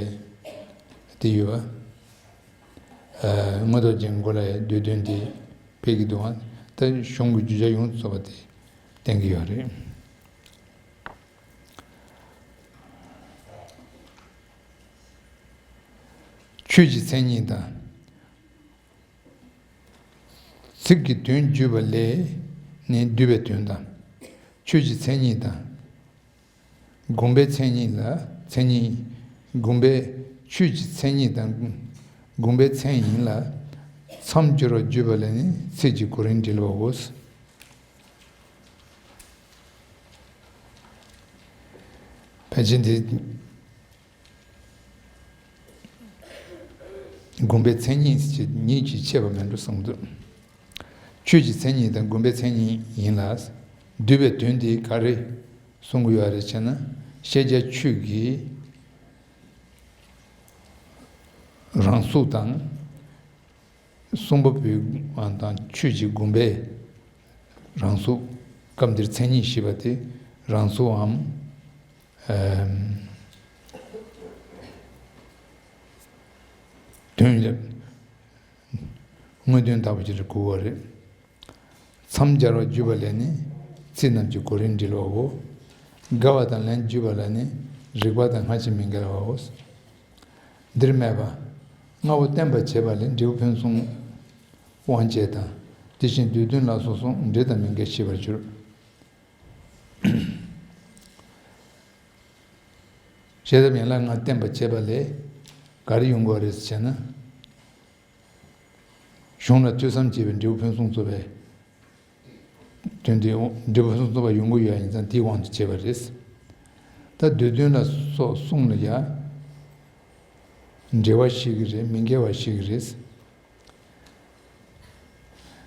དེ་ཡོད་པ། མངོན་རྟོགས་རྒྱན་མགོ་ལ་བསྡུས་དོན་འདི་ཕེབས་ཀྱི་འདུག་ཨང་། ད་གཞུང་གི་རྒྱུ་ཆ་ཡོངས་སུ་རྫོགས་པ་དེ་བསྟན་གྱི་ཡོད་རེད། ཆོས་ཀྱི་མཚན་ཉིད་དང་། ཚིག་གི་དོན་བརྗོད་པ་ལས་ནི་བསྡུས་པའི་དོན་དང་། ཆོས་ཀྱི་མཚན་ཉིད་དང་། དགོངས་པའི་མཚན་ཉིད་ལ་མཚན་ཉིད། དགོངས་པའི་ཆོས་ཀྱི་མཚན་ཉིད་དང་དགོངས་པའི་མཚན་ཡིན་ལ། མཚམས་སྦྱོར་བ་བརྗོད་པ་ལས་ནི་ཚིག་གི་གོ་རིམ་འབྲི་བའོ། ཕལ་ཆེར་འདི་དགོངས་པའི་མཚན་ཉིད་ཀྱི་ཉིད་ཀྱིས་ཕྱེ་བ་མིན་འགྲོ་བསམ་འདུག་ཆོས་ཀྱི་མཚན་ཉིད་དང་དགོངས་པའི་མཚན་ཉིད་ཡིན་ལ། བསྡུས་པའི་དོན་དེ་ག་རེ་གསུང་གི་ཡོད་རེད་ཅེ་ན། ཤེས་བྱ་ཆོས་ཀྱི་རང་གཟུགས་དང་། གསུང་པ་པོའི་དང་ཆོས་ཀྱི་དགོངས་པའི་རང་གཟུགས། སྐབས་འདིར་མཚན་ཉིད་ཞེས་པ་དེ་རང་གཟུགས་འམ། ཨམ། དོན་ལ་དངོས་དོན་ལྟ་བུ་ཅིག་ལ་གོ་བ་རེད། མཚམས་སྦྱར་བ་བརྗོད་པ་ལས་ནི་ཚིག་རྣམས་ཀྱི་གོ་རིམ་འབྲི་བའོ། དགའ་བ་དང་ལན་བརྗོད་པ་ལ་ནི་རིགས་པ་དང་སྔ་ཕྱི་མི་འགལ་བའོ། འདིར་སྨྲས་པ། སྔ་བོ་བསྟན་པར་བྱེད་པ་ལས་འབྲས་བུ་ཕུན་སུམ་དབང་བྱེད་དང་། དེ་བཞིན་སྡེ་བདུན་ལ་སོགས་གསུངས་འབྲེལ་དང་མི་འགལ་ཞེས་པར་གྱུར། ཞེས་དམ་ཡན་ལག་ལྔ་བསྟན་པར་བྱེད་པ་ལས་ག་རེ་ཡོང་དགོས་རེད་ཟེར་ན། གཞུང་ལ་ཐོས་བསམ་བྱས་པའི་འབྲས་བུ་ཕུན་སུམ་ཚོགས་པའི་དོན་དེ་འབྲས་བུ་ཕུན་སུམ་ཚོགས་པ་ཡོང་གི་ཡོད་ཡིན་ཙང་དེའི་དབང་དུ་བྱས་པ་རེད། ད་སྡེ་བདུན་ལ་སོགས་གསུངས་ལ་ཡ། འབྲེལ་བ་ཞིག་གི་རེད་མི་འགལ་བ་ཞིག་གི་རེད།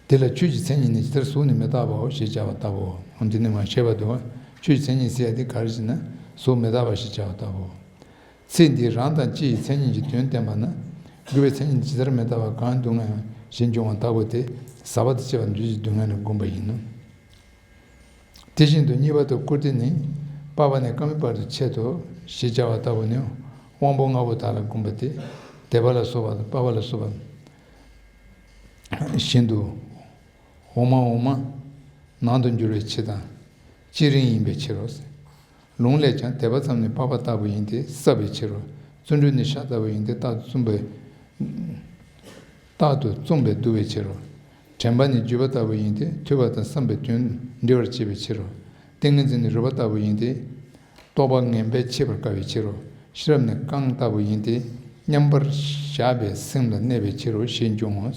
དེ་ལ་ཆོས་ཀྱི་མཚན་ཉིད་ནི་ཇི་ལྟར་གཟུགས་ནི་མི་རྟག་པའོ་ཞེས་བྱ་བ་ལྟ་བུའོ། འོན་ཏེ་ནི་མ་བཤད་པ་འདུག་ཆོས་ཀྱི་མཚན་ཉིད་ཟེར་ཡ་དེ་ག་རེ་ཟེར་ན་གཟུགས་མི་རྟག་པ་ཞེས་བྱ་བ་ལྟ་བུའོ། ཚིག་འདིས་རང་དང་སྤྱི་ཡི་མཚན་ཉིད་ཀྱི་དོན་བསྟན་པ་ན། དགོས་པའི་མཚན་ཉིད་ཇི་ལྟར་མི་རྟག་པ་གང་སྡུག་བསྔལ་ཞེས་འབྱུང་བ་ལྟ་བུ་སྟེ། ཟག་པ་དང་བཅས་པ་འདུས་བྱས་སྡུག་བསྔལ་ལ་བསྒོམ་པ་ཡིན་ནོ། དེ་བཞིན་དུ་གཉིས་པ་དང་བཀུར་སྟི་ནི། པ་ཕ་ནས་རྐང་པའི་བར་དུ་ཆེད་དོ་ཞེས་བྱ་བ་ལྟ་བུ་ནི་དབང་པོ་ལྔ་པོ་དག་ལ་བསྒོམ་པ་སྟེ། དད་པ་ལ་སོགས་པ་དང་པ་ཕ་ལ་སོགས་པ་བཞིན་དུ་འོག་མ་འོག་མ་ནང་དུ་འགྱུར་བའི་ཕྱིར་དང་། སྤྱི་རིང་ཡིན་པའི་ཕྱིར་རོ། ལུང་ལས་ཀྱང་དད་པ་ཙམ་ནི་པགས་པ་ལྟ་བུ་ཡིན་ཏེ་སྲབ་པའི་ཕྱིར་རོ། བརྩོན་འགྲུས་ནི་ཤ་ལྟ་བུ་ཡིན་ཏེ་རྟག་ཏུ་བཙུམ་པའི་རྟག་ཏུ་བཙུམ་པས་བསྡུ་བའི་ཕྱིར་རོ། དྲན་པ་ནི་རྒྱུས་པ་ལྟ་བུ་ཡིན་ཏེ་ཐོས་པ་དང་བསམ་པའི་དོན་འདྲི་བར་བྱེད་པའི་ཕྱིར་རོ། ཏིང་ངེ་འཛིན་ནི་རོལ་པ་ལྟ་བུ་ཡིན་ཏེ། རྟོགས་པ་ངན་པས་འཆད་པར་དཀའ་བའི་ཕྱིར་རོ། ཤེས་རབ་ནི་རྐང་ལྟ་བུ་ཡིན་ཏེ། མཉམ་པར་བཞག་པའི་སེམས་ལ་གནས་པའི་ཕྱིར་རོ་ཞེས་འབྱུང་ངོ་།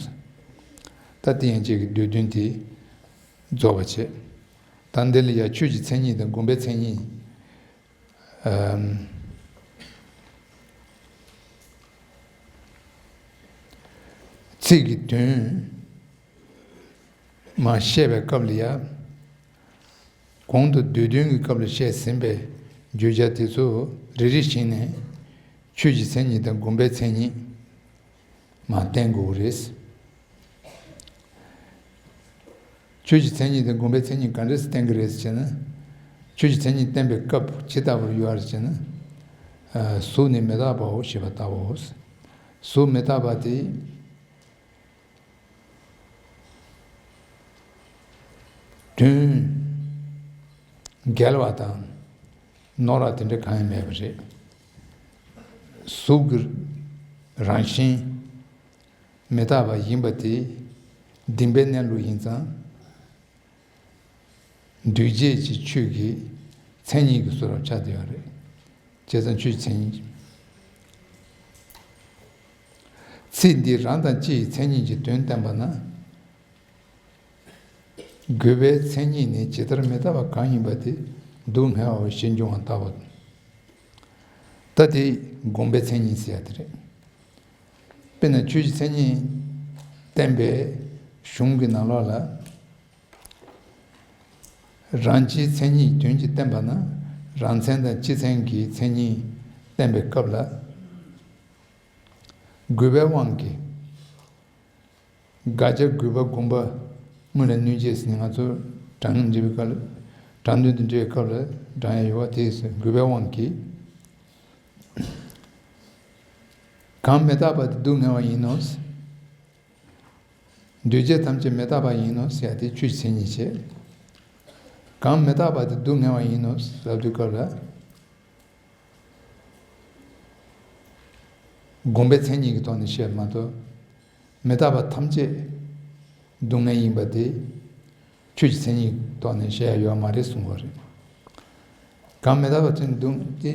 ད་དེ་ཡན་ཆད་ཀྱི་སྡེ་བདུན་དེ་རྫོགས་པ་བྱེད། ད་འདི་ལ་ཡང་ཆོས་ཀྱི་མཚན་ཉིད་དང་སྒོམ་པའི་མཚན་ཉིད། ཨམ། ཚིག་གི་དོན་མ་བཤད་པའི་སྐབས་ལ་ཡང་། གོང་དུ་སྡེ་བདུན་གྱི་སྐབས་ལ་བཤད་ཟིན་པའི་བརྗོད་བྱ་དེ་ཚོ་རེ་རེ་བཞིན་ནས་ཆོས་ཀྱི་མཚན་ཉིད་དང་སྒོམ་པའི་མཚན་ཉིད་མ་བསྟན་དགོས་རེད། ཆོས་ཀྱི་མཚན་ཉིད་དང་སྒོམ་པའི་མཚན་ཉིད་ག་འདྲས་སེ་བསྟན་གྱི་རེད་ཟེར་ན། ཆོས་ཀྱི་མཚན་ཉིད་བསྟན་པའི་སྐབས་ཇི་ལྟ་བུར་ཡོད་རེད་ཟེར་ན། ཨ། གཟུགས་ནི་མི་རྟག་པའོ་ཞེས་པ་ལྟ་བུའོ། གཟུགས་མི་རྟག་པ་དེ། དོན་འགལ་བ་དང་ནོར་བ་དེ་འདྲ་གང་ཡང་མེད་པ་རེད། གཟུགས་ཀྱི་རང་བཞིན་མི་རྟག་པ་ཡིན་པ་དེ་བདེན་པའི་གནས་ལུགས་ཡིན་ཙང་། འདུས་བྱས་ཀྱི་ཆོས་ཀྱི་མཚན་ཉིད་ཀྱི་བཟོ་འདྲ་ཆགས་བསྡད་ཡོད་རེད། བྱས་ཙང་ཆོས་ཀྱི་མཚན་ཉིད། ཚིག་འདིས་རང་དང་སྤྱི་ཡི་མཚན་ཉིད་ཀྱི་དོན་བསྟན་པ་ན། དགོས་པའི་མཚན་ཉིད་ནི་ཇི་ལྟར་མི་རྟག་པ་གང་ཡིན་པ་དེ་སྡུག་བསྔལ་བའོ་ཞེས་འབྱུང་བ་ལྟ་བུ། ད་དེ་སྒོམ་པའི་མཚན་ཉིད་ཟེར་ཡ་དེ་རེད། དཔེར་ན་ཆོས་ཀྱི་མཚན་ཉིད་བསྟན་པའི་གཞུང་གི་ནང་ལོགས་ལ། རང་སྤྱིའི་མཚན་ཉིད་དོན་གྱིས་བསྟན་པ་ན། རང་མཚན་དང་སྤྱི་མཚན་གྱི་མཚན་ཉིད་བསྟན་པའི་སྐབས་ལ། དགོས་པའི་དབང་གིས། དགག་བྱ་དགོས་པ་སྒོམ་པ་ སྔོན་ལ་གནོད་བྱེད་ཟེར་ནས་ང་ཚོ་དྲང་འབྲི་བའི་སྐབས་ལ། དྲང་དོན་དུ་འབྲི་བའི་སྐབས་ལ་དྲང་ཡ་ཡོད་པ་དེས་དགོས་པའི་དབང་གིས། གང་མི་རྟག་པ་དེ་སྡུག་བསྔལ་བ་ཡིན་ནོ། འདུས་བྱས་ཐམས་ཅད་མི་རྟག་པ་ཡིན་ནོ་ཟེར་ཡ་དེ་ཆོས་ཀྱི་མཚན་ཉིད་བྱས། གང་མི་རྟག་པ་དེ་སྡུག་བསྔལ་བ་ཡིན་ནོ་ཟེར་དུས་སྐབས་ལ། དགོངས་པའི་མཚན་ཉིད་ཀྱི་ཐོག་ནས་བཤད་མ་གཏོགས། མི་རྟག་པ་ཐམས་ཅད་སྡུག་བསྔལ་ཡིན་པ་དེ་ཆོས་ཀྱི་མཚན་ཉིད་ཐོག་ནས་བཤད་ཡ་ཡོད་མ་རེད་གསུང་གི་རེད། གང་མི་རྟག་པ་ཚུན་སྡུག་དེ་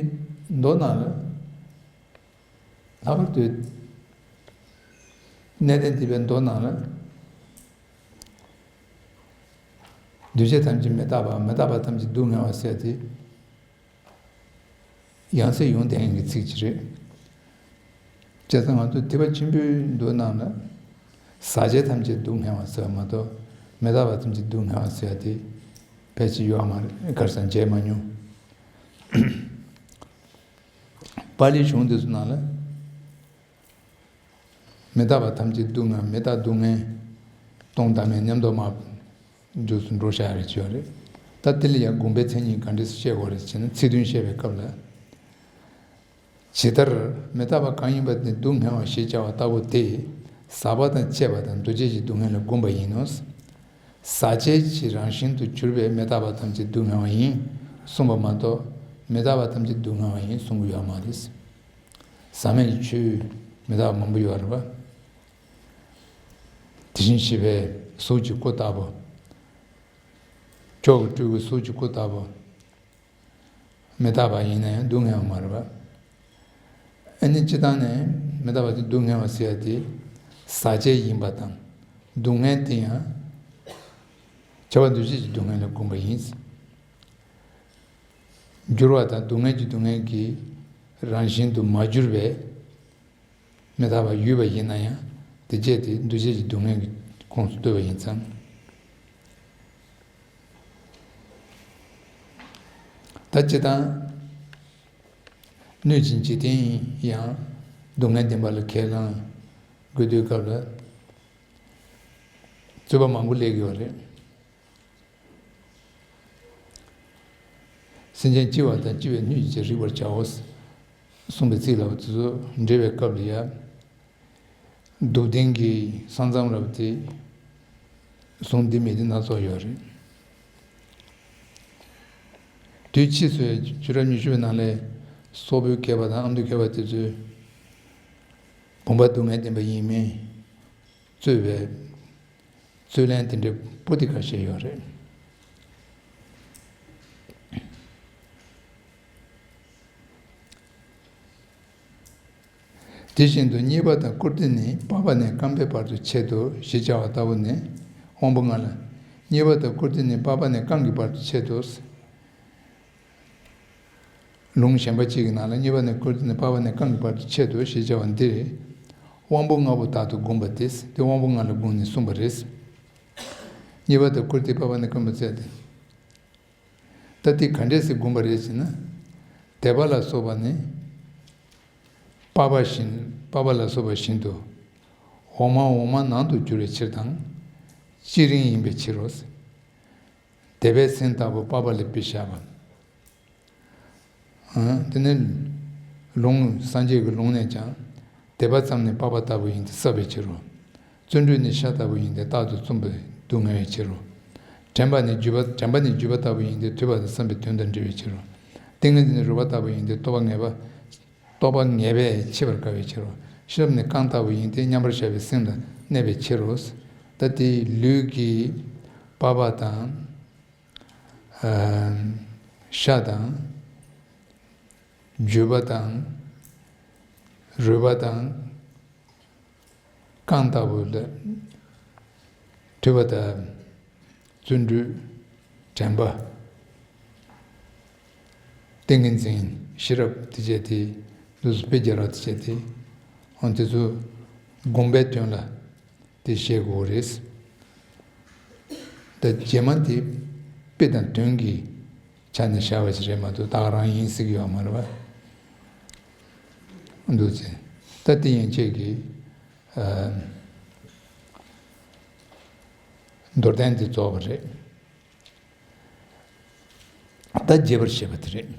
མདོ་ནང་ལ་ལྷག་པར་དུ་གནས་བརྟན་སྡེ་པའི་མདོ་ནང་ལ། འདུས་བྱས་ཐམས་ཅད་མི་རྟག་པ། མི་རྟག་པ་ཐམས་ཅད་སྡུག་བསྔལ་བ་ཟེར་ཏེ། ཡང་སེ་ཡོང་བསྡད་མཁན་གྱི་ཚིག་ཅིག་རེད། བྱས་ཙང་ང་ཚོ་ཐེག་པ་ཆེན་པོའི་མདོ་ནང་ལ་ཟག་བཅས་ཐམས་ཅད་སྡུག་བསྔལ་བ་ཟེར་བ་མ་གཏོགས། མི་རྟག་པ་ཐམས་ཅད་སྡུག་བསྔལ་བ་ཟེར་ཏེ་ཕལ་ཆེར་ཡོད་མ་རེད། ག་རེ་ཟེར་མཇལ་མ་མྱོང་། པཱ་ལིའི་གཞུང་དེ་ཚོ་ནང་ལ། མི་རྟག་པ་ཐམས་ཅད་སྡུག་བསྔལ། མི་རྟག་སྡུག་བསྔལ། སྟོང་བདག་མེད་མཉམ་གཏོགས་མ། འཇུག་སུ་འགྲོ་བྱ་རེ་བྱོས་རེད། ད་དེ་ལ་ཡང་དགོངས་པའི་མཚན་ཉིད་ག་འདྲས་སུ་བཤད་དགོས་རེད་ཅེ་ན། ཚིག་དོན་བཤད་པའི་སྐབས་ལ། ཇི་ལྟར་མི་རྟག་པ་གང་ཡིན་པ་དེ་སྡུག་བསྔལ་བ་ཞེས་བྱ་བ་ལྟ་བུ་དེ། ཟག་པ་དང་བཅས་པ་དང་འདུ་བྱེད་ཀྱི་སྡུག་བསྔལ་ལ་བསྒོམ་པ་ཡིན་ནོ། ཟག་བཅས་ཀྱི་རང་བཞིན་དུ་གྱུར་པའི་མི་རྟག་པ་ཐམས་ཅད་སྡུག་བསྔལ་བ་ཡིན་གསུངས་པ་མ་གཏོགས། མི་རྟག་པ་ཐམས་ཅད་སྡུག་བསྔལ་བ་ཡིན་གསུང་གི་ཡོད་མ་རེད། ཟག་མེད་ཀྱི་ཆོས་མི་རྟག་པ་མང་པོ་ཡོད་རེད་པ། དེ་བཞིན་གཤེགས་པའི་གཟུགས་ཀྱི་སྐུ་ལྟ་བུ། མཆོག་གི་སྤྲུལ་སྐུའི་གཟུགས་ཀྱི་སྐུ་ལྟ་བུ། མི་རྟག་པ་ཡིན་ན་ཡང་སྡུག་བསྔལ་བ་མ་རེད་པ། ཨ་ནི་སྤྱིར་བཏང་ནས་མི་རྟག་པ་དེ་སྡུག་བསྔལ་བ་ཟེར་ཡ་དེ། ཟག་བཅས་ཡིན་པ་དང་། སྡུག་བསྔལ་དེ་ཡང་། བྱ་བ་འདུ་བྱེད་ཀྱི་སྡུག་བསྔལ་ལ་བསྒོམ་པ་ཡིན། འགྱུར་བ་དང་སྡུག་བསྔལ་གྱི་སྡུག་བསྔལ་གྱི་རང་བཞིན་དུ་མ་གྱུར་པའི་མི་རྟག་པ་ཡོད་པ་ཡིན་ན་ཡང་། དེ་བཅས་དེ་འདུ་བྱེད་ཀྱི་སྡུག་བསྔལ་གྱི་ཁོངས་སུ་གཏོགས་པ་ཡིན་ཙང་། ད་སྤྱིར་བཏང་སྣོད་ཀྱི་འཇིག་རྟེན་ཡང་སྡུག་བསྔལ་ལྡན་པ་ལ་ཁས་བླངས་དགོས་དུས་སྐབས་ལ། རྩོད་པ་མང་པོ་སླེབས་ཀྱི་ཡོད་རེད། སེམས་ཅན་སྐྱེ་བ་དང་སྐྱེ་བའི་སྣོད་ཀྱི་རིག་པར་བྱའོ། གསུངས་པའི་ཚིག་ལ་དེ་ཚོ་འགྲེལ་བའི་སྐབས་ལ་ཡ། སྡུག་བདེན་གྱི་ས་མཚམས་རབ་དེ་གསུང་འདི་མི་འདི་སྣ་ཚོགས་ཡོད་རེད། དུས་ཕྱིས་སུ་ཆོས་རབ་ཉི་ཤུ་པའི་ནང་ལས་སོག་པོའི་མཁས་པ་དང་ཨ་མདོའི་མཁས་པ་དེ་ཚོས་བུམ་པ་སྡུག་བསྔལ་ལྡན་པ་ཡིན་མིན་རྩོད་པའི་རྩོད་གླེང་དེ་འདྲའི་པོ་ཏི་ཁ་ཤས་ཡོད་རེད། དེ་བཞིན་དུ་གཉིས་པ་དང་བཀུར་སྟི་ནི་པགས་པ་ནས་རྐང་པའི་བར་དུ་ཆད་དོ་ཞེས་བྱ་བ་ལྟ་བུ་ནི། དབང་པོ་ལྔ་ལ། གཉིས་པ་དང་བཀུར་སྟི་ནི་པགས་པ་ནས་རྐང་གི་བར་དུ་ཆད་དོ། ལུང་གཞན་པ་གཅིག་གི་ནང་ལ་གཉིས་པ་ནས་བཀུར་སྟི་ནི་པགས་པ་ནས་རྐང་གི་བར་དུ་ཆད་དོ་ཞེས་བྱ་བ་འདིར། དབང་པོ་ལྔ་པོ་དག་ཏུ་བསྒོམ་པ་སྟེ། དེ་དབང་པོ་ལྔ་ལ་དགོངས་ནས་གསུངས་པ་རེད། གཉིས་པ་དང་བཀུར་སྟི་པགས་པ་ནས་རྐང་པ་ཆད་དེ། ད་དེ་ག་འདྲས་སེ་བསྒོམ་པ་རེད་ཟེར་ན། དད་པ་ལ་སོགས་པ་ནི། པགས་པ་བཞིན། པགས་པ་ལ་སོགས་པ་བཞིན་དུ། འོག་མ་འོག་མ་ནང་དུ་འགྱུར་བའི་ཕྱིར་དང་། སྤྱི་རིང་ཡིན་པའི་ཕྱིར་རོ། དད་པའི་སེམས་ལྟ་བུ་པགས་པ་ལ་དཔེ་བཞག་པ། དེ་ནས་ལུང་སངས་རྒྱས་ཀྱི་ལུང་ནས་ཀྱང་། དད་པ་ཙམ་ནི་པགས་པ་ལྟ་བུ་ཡིན་ཏེ་བསྲབས་པའི་ཕྱིར་རོ། བརྩོན་འགྲུས་ནི་ཤ་ལྟ་བུ་ཡིན་ཏེ་རྟག་ཏུ་བཙུམས་པས་སྡུག་བསྔལ་བའི་ཕྱིར་རོ། དྲན་པ་ནི་རྒྱུས་པ། དྲན་པ་ནི་རྒྱུས་པ་ལྟ་བུ་ཡིན་ཏེ་ཐོས་པ་དང་བསམ་པའི་དོན་དང་འབྲེལ་བའི་ཕྱིར་རོ། ཏིང་ངེ་འཛིན་ནི་རོལ་པ་ལྟ་བུ་ཡིན་ཏེ་རྟོག་པ་ངེས་པ། རྟོག་པ་ངེས་པས་འཆི་བར་དཀའ་བའི་ཕྱིར་རོ། ཤེས་རབ་ནི་རྐང་ལྟ་བུ་ཡིན་ཏེ་མཉམ་པར་བཞག་པའི་སེམས་ལ་གནས་པའི་ཕྱིར་རོ། ད་དེ་ལུས་ཀྱི་པགས་པ་དང་། ཤ་དང་། རྒྱུས་པ་དང་། རོལ་པ་དང་། རྐང་ལྟ་བུ་ལ། ཐོས་པ་དང་། བརྩོན་འགྲུས། དྲན་པ། ཏིང་ངེ་འཛིན། ཤེས་རབ་དེ་བྱས་ཏེ། འདུག་སེ་དཔེ་རྒྱག་ར་དེ་བྱས་ཏེ། འོན་ཏེ་ཚོ་དགོངས་པའི་དོན་ལ། དེ་བཤད་དགོས་རེད། ད་རྗེས་མ་དེ་དཔེ་དང་དོན་གྱི་ཆ་ནས་བཞག་པ་ཞིག་རེད་མ་གཏོགས་ད་ག་རང་ཡིན་ཟེར་གྱི་ཡོད་མ་རེད་པ། འདུག་ཚེ། ད་དེ་ཡན་ཆད་ཀྱི། ཨ། མདོར་བསྟན་འདི་རྫོགས་པ་རེད། ད་རྒྱས་པར་བཤད་པ་དེ་རེད།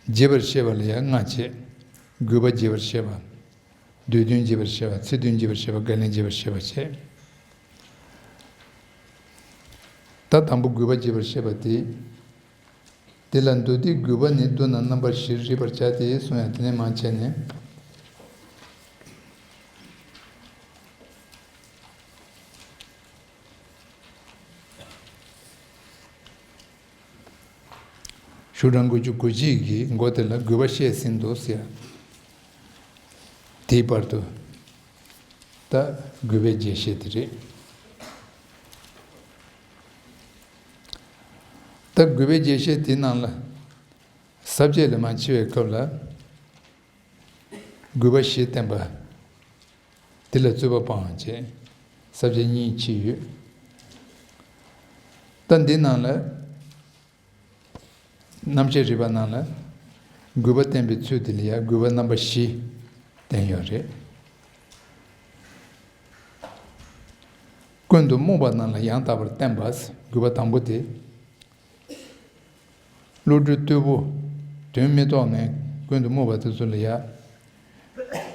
རྒྱས་པར་བཤད་པ་ལ་ཡང་ལྔ་བྱས། དགོས་པ་རྒྱས་པར་བཤད་པ། སྡེ་བདུན་རྒྱས་པར་བཤད་པ། ཚིག་བདུན་རྒྱས་པར་བཤད་པ། བརྒལ་ལན་རྒྱས་པར་བཤད་པ་བྱས། ད་དང་པོ་དགོས་པ་རྒྱས་པར་བཤད་པ་དེ། དེ་ལ་མདོ་སྡེའི་དགོས་པ་ནི་མདོ་རྣམས་རྣམ་པ་བཞིར་རིག་པར་བྱ་སྟེ་གསུངས་ཡང་དེ་ནས་མར་བྱས་ནས། ཤོག་གྲངས་དགུ་བཅུ་གོ་གཅིག་གི་མགོ་དེ་ལ་དགོས་པ་བཤད་ཟིན་ཏོ་ཟེར། དེའི་བར་དུ་ད་དགོས་པའི་རྒྱས་བཤད་དེ་རེད། ད་དགོས་པའི་རྒྱས་བཤད་དེའི་ནང་ལ་ས་བཅད་ལས་མར་ཕྱེ་བའི་སྐབས་ལ། དགོས་པ་བཞི་བསྟན་པ། དེ་ལ་རྩོད་པ་སྤང་བ་བྱས། ས་བཅད་གཉིས་ཕྱེ་ཡོད། ད་འདི་ནང་ལ། རྣམ་བཤད་རིག་པ་ནང་ལ། དགོས་པ་བསྟན་པའི་ཚུལ་དེ་ལ་ཡང་དགོས་པ་རྣམ་པ་བཞི་བསྟན་ཡོད་རེད། ཀུན་ཏུ་རྨོངས་པ་རྣམས་ལ་ཡང་དག་པར་བསྟན་པ། དགོས་པ་དང་པོ་དེ། བློ་གྲོས་རྟུལ་པོ། དོན་མི་རྟོགས་ནས་ཀུན་ཏུ་རྨོངས་པ་དེ་ཚོ་ལ་ཡང་།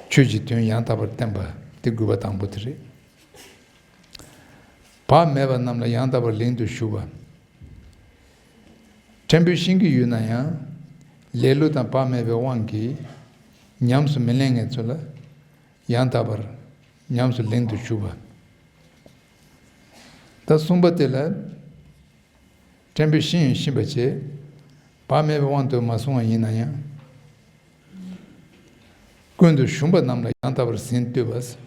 ཆོས་ཀྱི་དོན་ཡང་དག་པར་བསྟན་པ་དེ་དགོས་པ་དང་པོ་དེ་རེད། བག་མེད་པ་རྣམས་ལ་ཡང་དག་པར་ལིང་དུ་ཞུགས་པ། ཕྲན་བུ་ཤེས་ཀྱི་ཡོད་ན་ཡང་། ལེ་ལོ་དང་བག་མེད་པའི་དབང་གིས། ཉམས་སུ་མི་ལེན་མཁན་ཚོ་ལ། ཡང་དག་པར་ཉམས་སུ་ལེན་དུ་ཞུགས་པ། ད་གསུམ་པ་དེ་ལ། ཕྲན་བུ་ཤེས་ཡོན་ཤེས་པ་བྱས། བག་མེད་པའི་དབང་དུ་མ་སོང་བ་ཡིན་ན་ཡང་། ཀུན་ཏུ་ཞུམ་པ་རྣམས་ལ་ཡང་དག་པར་ཟིན་ལྟོས་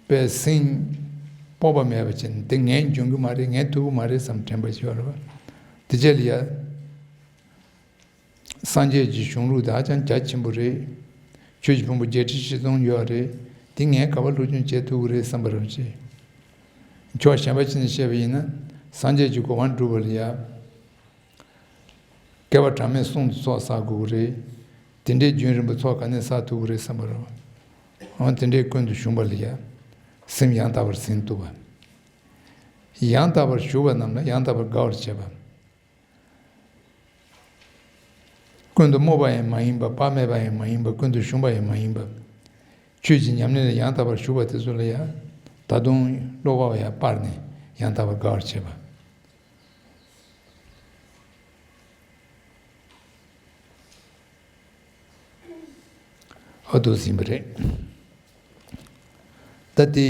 པ། པའི་སེམས་སྤོབས་པ་མེད་པ་ཅན་དེ་ངས་འཇོན་གི་མ་རེད། ངས་ཐུབ་གི་མ་རེད་བསམ་དྲན་པ་ཞིག་ཡོད་རེད་བ། དེ་རྗེས་ལ་ཡ། སངས་རྒྱས་ཀྱི་གཞུང་ལུགས་དེ་ཧ་ཅང་རྒྱ་ཆེན་པོ་རེད། ཆོས་ཀྱི་ཕུང་པོ་བརྒྱད་ཁྲི་བཞི་སྟོང་ཡོད་རེད། དེ་ངས་ག་པར་སློབ་སྦྱོང་བྱེད་ཐུབ་ཀྱི་རེད་བསམ་པ་རེད་བ་ཅེས། ཕྱོགས་གཞན་པ་ཅིག་ནས་བཤད་པ་ཡིན་ན། སངས་རྒྱས་ཀྱི་གོ་འཕང་སྒྲུབ་པ་ལ་ཡ། བསྐལ་པ་གྲངས་མེད་གསུམ་དུ་ཚོགས་བསགས་དགོས་ཀྱི་རེད། དེ་འདྲའི་རྒྱུན་རིང་པོ་ཚོགས་ག་ནས་བསགས་ཐུབ་ཀྱི་རེད་བསམ་པ་རེད་བ། འོ་དེ་འདྲའི་ཀུན་ཏུ་ཞུམ་པ་ལ་ཡ། སེམས་ཡང་དག་པར་ཟིན་ལྟོས་པ། ཡང་དག་པར་ཞུགས་པ་རྣམས་ལ་ཡང་དག་པར་དགའ་བར་བྱེད་པ། ཀུན་ཏུ་རྨོངས་པ་ཡང་མ་ཡིན་པ། བག་མེད་པ་ཡང་མ་ཡིན་པ། ཀུན་ཏུ་ཞུམ་པ་ཡང་མ་ཡིན་པ། ཆོས་ཀྱི་ཉམས་ལེན་ལ་ཡང་དག་པར་ཞུགས་པ་དེ་ཚོ་ལ་ཡང་། ད་དུང་བློ་ཁོག་ཡང་སྤར་ནས་ཡང་དག་པར་དགའ་བར་བྱེད་པ། འོ་འདུག་ཟིན་པ་རེད། ད་དེ།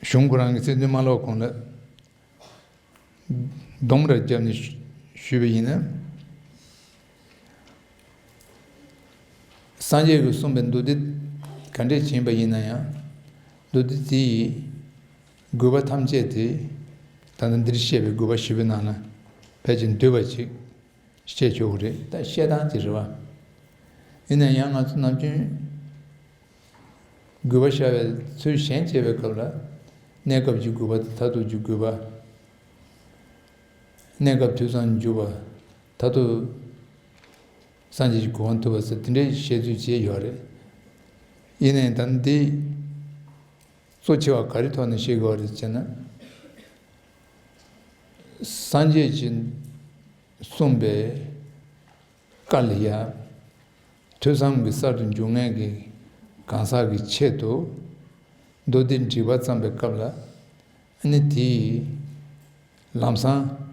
གཞུང་ཁོ་རང་གི་ཚིག་དོན་མ་ལོག་གོང་ལ། སྡོམ་ར་བརྒྱབ་ནས་ཞུས་པ་ཡིན་ན། སངས་རྒྱས་ཀྱིས་གསུངས་པའི་མདོ་སྡེ་ག་འདྲས་ཡིན་པ་ཡིན་ན་ཡང་། མདོ་སྡེ་དེ་ཡི་དགོས་པ་ཐམས་ཅད་དེ། ད་ལྟ་འདིར་བཤད་པའི་དགོས་པ་བཞི་པོའི་ནང་ལ་ཕལ་ཆེར་འདུས་པ་ཅིག་བཤད་ཆོག་གི་རེད། ད་བཤད་སྟངས་ཅིག་རེད་བ། ཡིན་ན་ཡང་ང་ཚོ་ནམ་རྒྱུན་དགོས་པ་བཤད་པའི་ཚུལ་གཞན་བྱེད་པའི་སྐབས་ལ། གནས་སྐབས་ཀྱི་དགོས་པ་དང་མཐར་ཐུག་གི་དགོས་པ། གནས་སྐབས་དུས་གསུམ་འཇུག་པ། མཐར་ཐུག་སངས་རྒྱས་ཀྱི་གོ་འཕང་ཐོབ་པ་ཟེར་དེ་འདྲའི་བཤད་ཚུལ་བྱས་ཡོད་རེད། ཡིན་ནའི་ད་འདི་གཙོ་ཆེ་བ་ག་རེ་ཐོག་ནས་བཤད་དགོས་པ་རེད་ཟེར་ན། སངས་རྒྱས་ཀྱིས་གསུངས་པའི་བཀའ་ལ་ཡ། ཐོས་བསམ་གྱི་གསར་དུ་འཇུག་མཁན་གྱི་གང་ཟག་གི་ཆེད་དུ། མདོ་སྡེ་འགྲིག་པ་བརྩམས་པའི་སྐབས་ལ། ཨ་ནི་དེའི་ལམ་སང་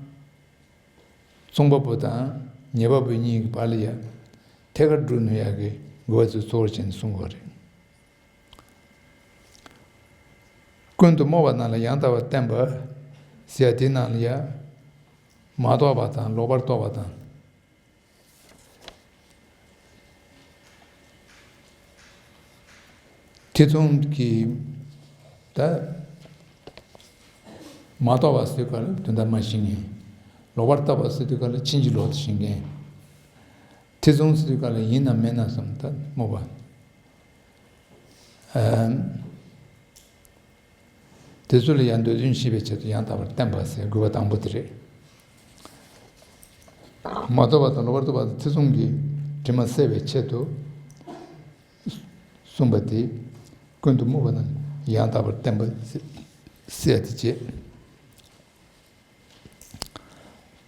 རྩོམ་པ་པོ་དང་ཉན་པ་པོ་གཉིས་ཀྱི་བར་ལ་ཡ། ཐད་ཀར་སྒྲུབ་ནུས་ཡག་གི་དགོས་པ་ཚོ་གཙོ་བོར་བྱས་ནས་གསུང་དགོས་རེད། ཀུན་ཏུ་རྨོངས་པ་རྣམས་ལ་ཡང་དག་པར་བསྟན་པ། ཟེར་ཡ་དེའི་ནང་ལ་ཡ། མ་རྟོགས་པ་དང་ལོག་པར་རྟོག་པ་དང་། ཐེ་ཚོམ་གྱི་ད། མ་རྟོགས་པ་ཟེར་ག་ལ་དོན་དག་མ་ཤེས་མཁན། ལོག་པར་ལྟ་བ་ཟེར་དུས་ག་ལ་ཕྱིན་ཅི་ལོག་ཏུ་ཤེས་མཁན། ཐེ་ཚོམ་ཟེར་དུས་ག་ལ་ཡིན་ནམ་མིན་ནམ་བསམ་ད་སྨོ་བ། ཨམ། དེ་ཚོ་ལ་ཡང་འདོད་དོན་ཤེས་པའི་ཆེད་དུ་ཡང་དག་པར་བསྟན་པ་ཟེར་དགོས་པ་དང་པོ་དེ་རེད། མ་རྟོགས་པ་དང་ལོག་པར་རྟོག་པ་དང་ཐེ་ཚོམ་གྱི་དྲི་མ་བསལ་བའི་ཆེད་དུ་གསུངས་པ་དེ། ཀུན་ཏུ་སྨོན་པ་རྣམས་ཡང་དག་པར་བསྟན་པ་ཟེར་ཡ་དེ་བྱས།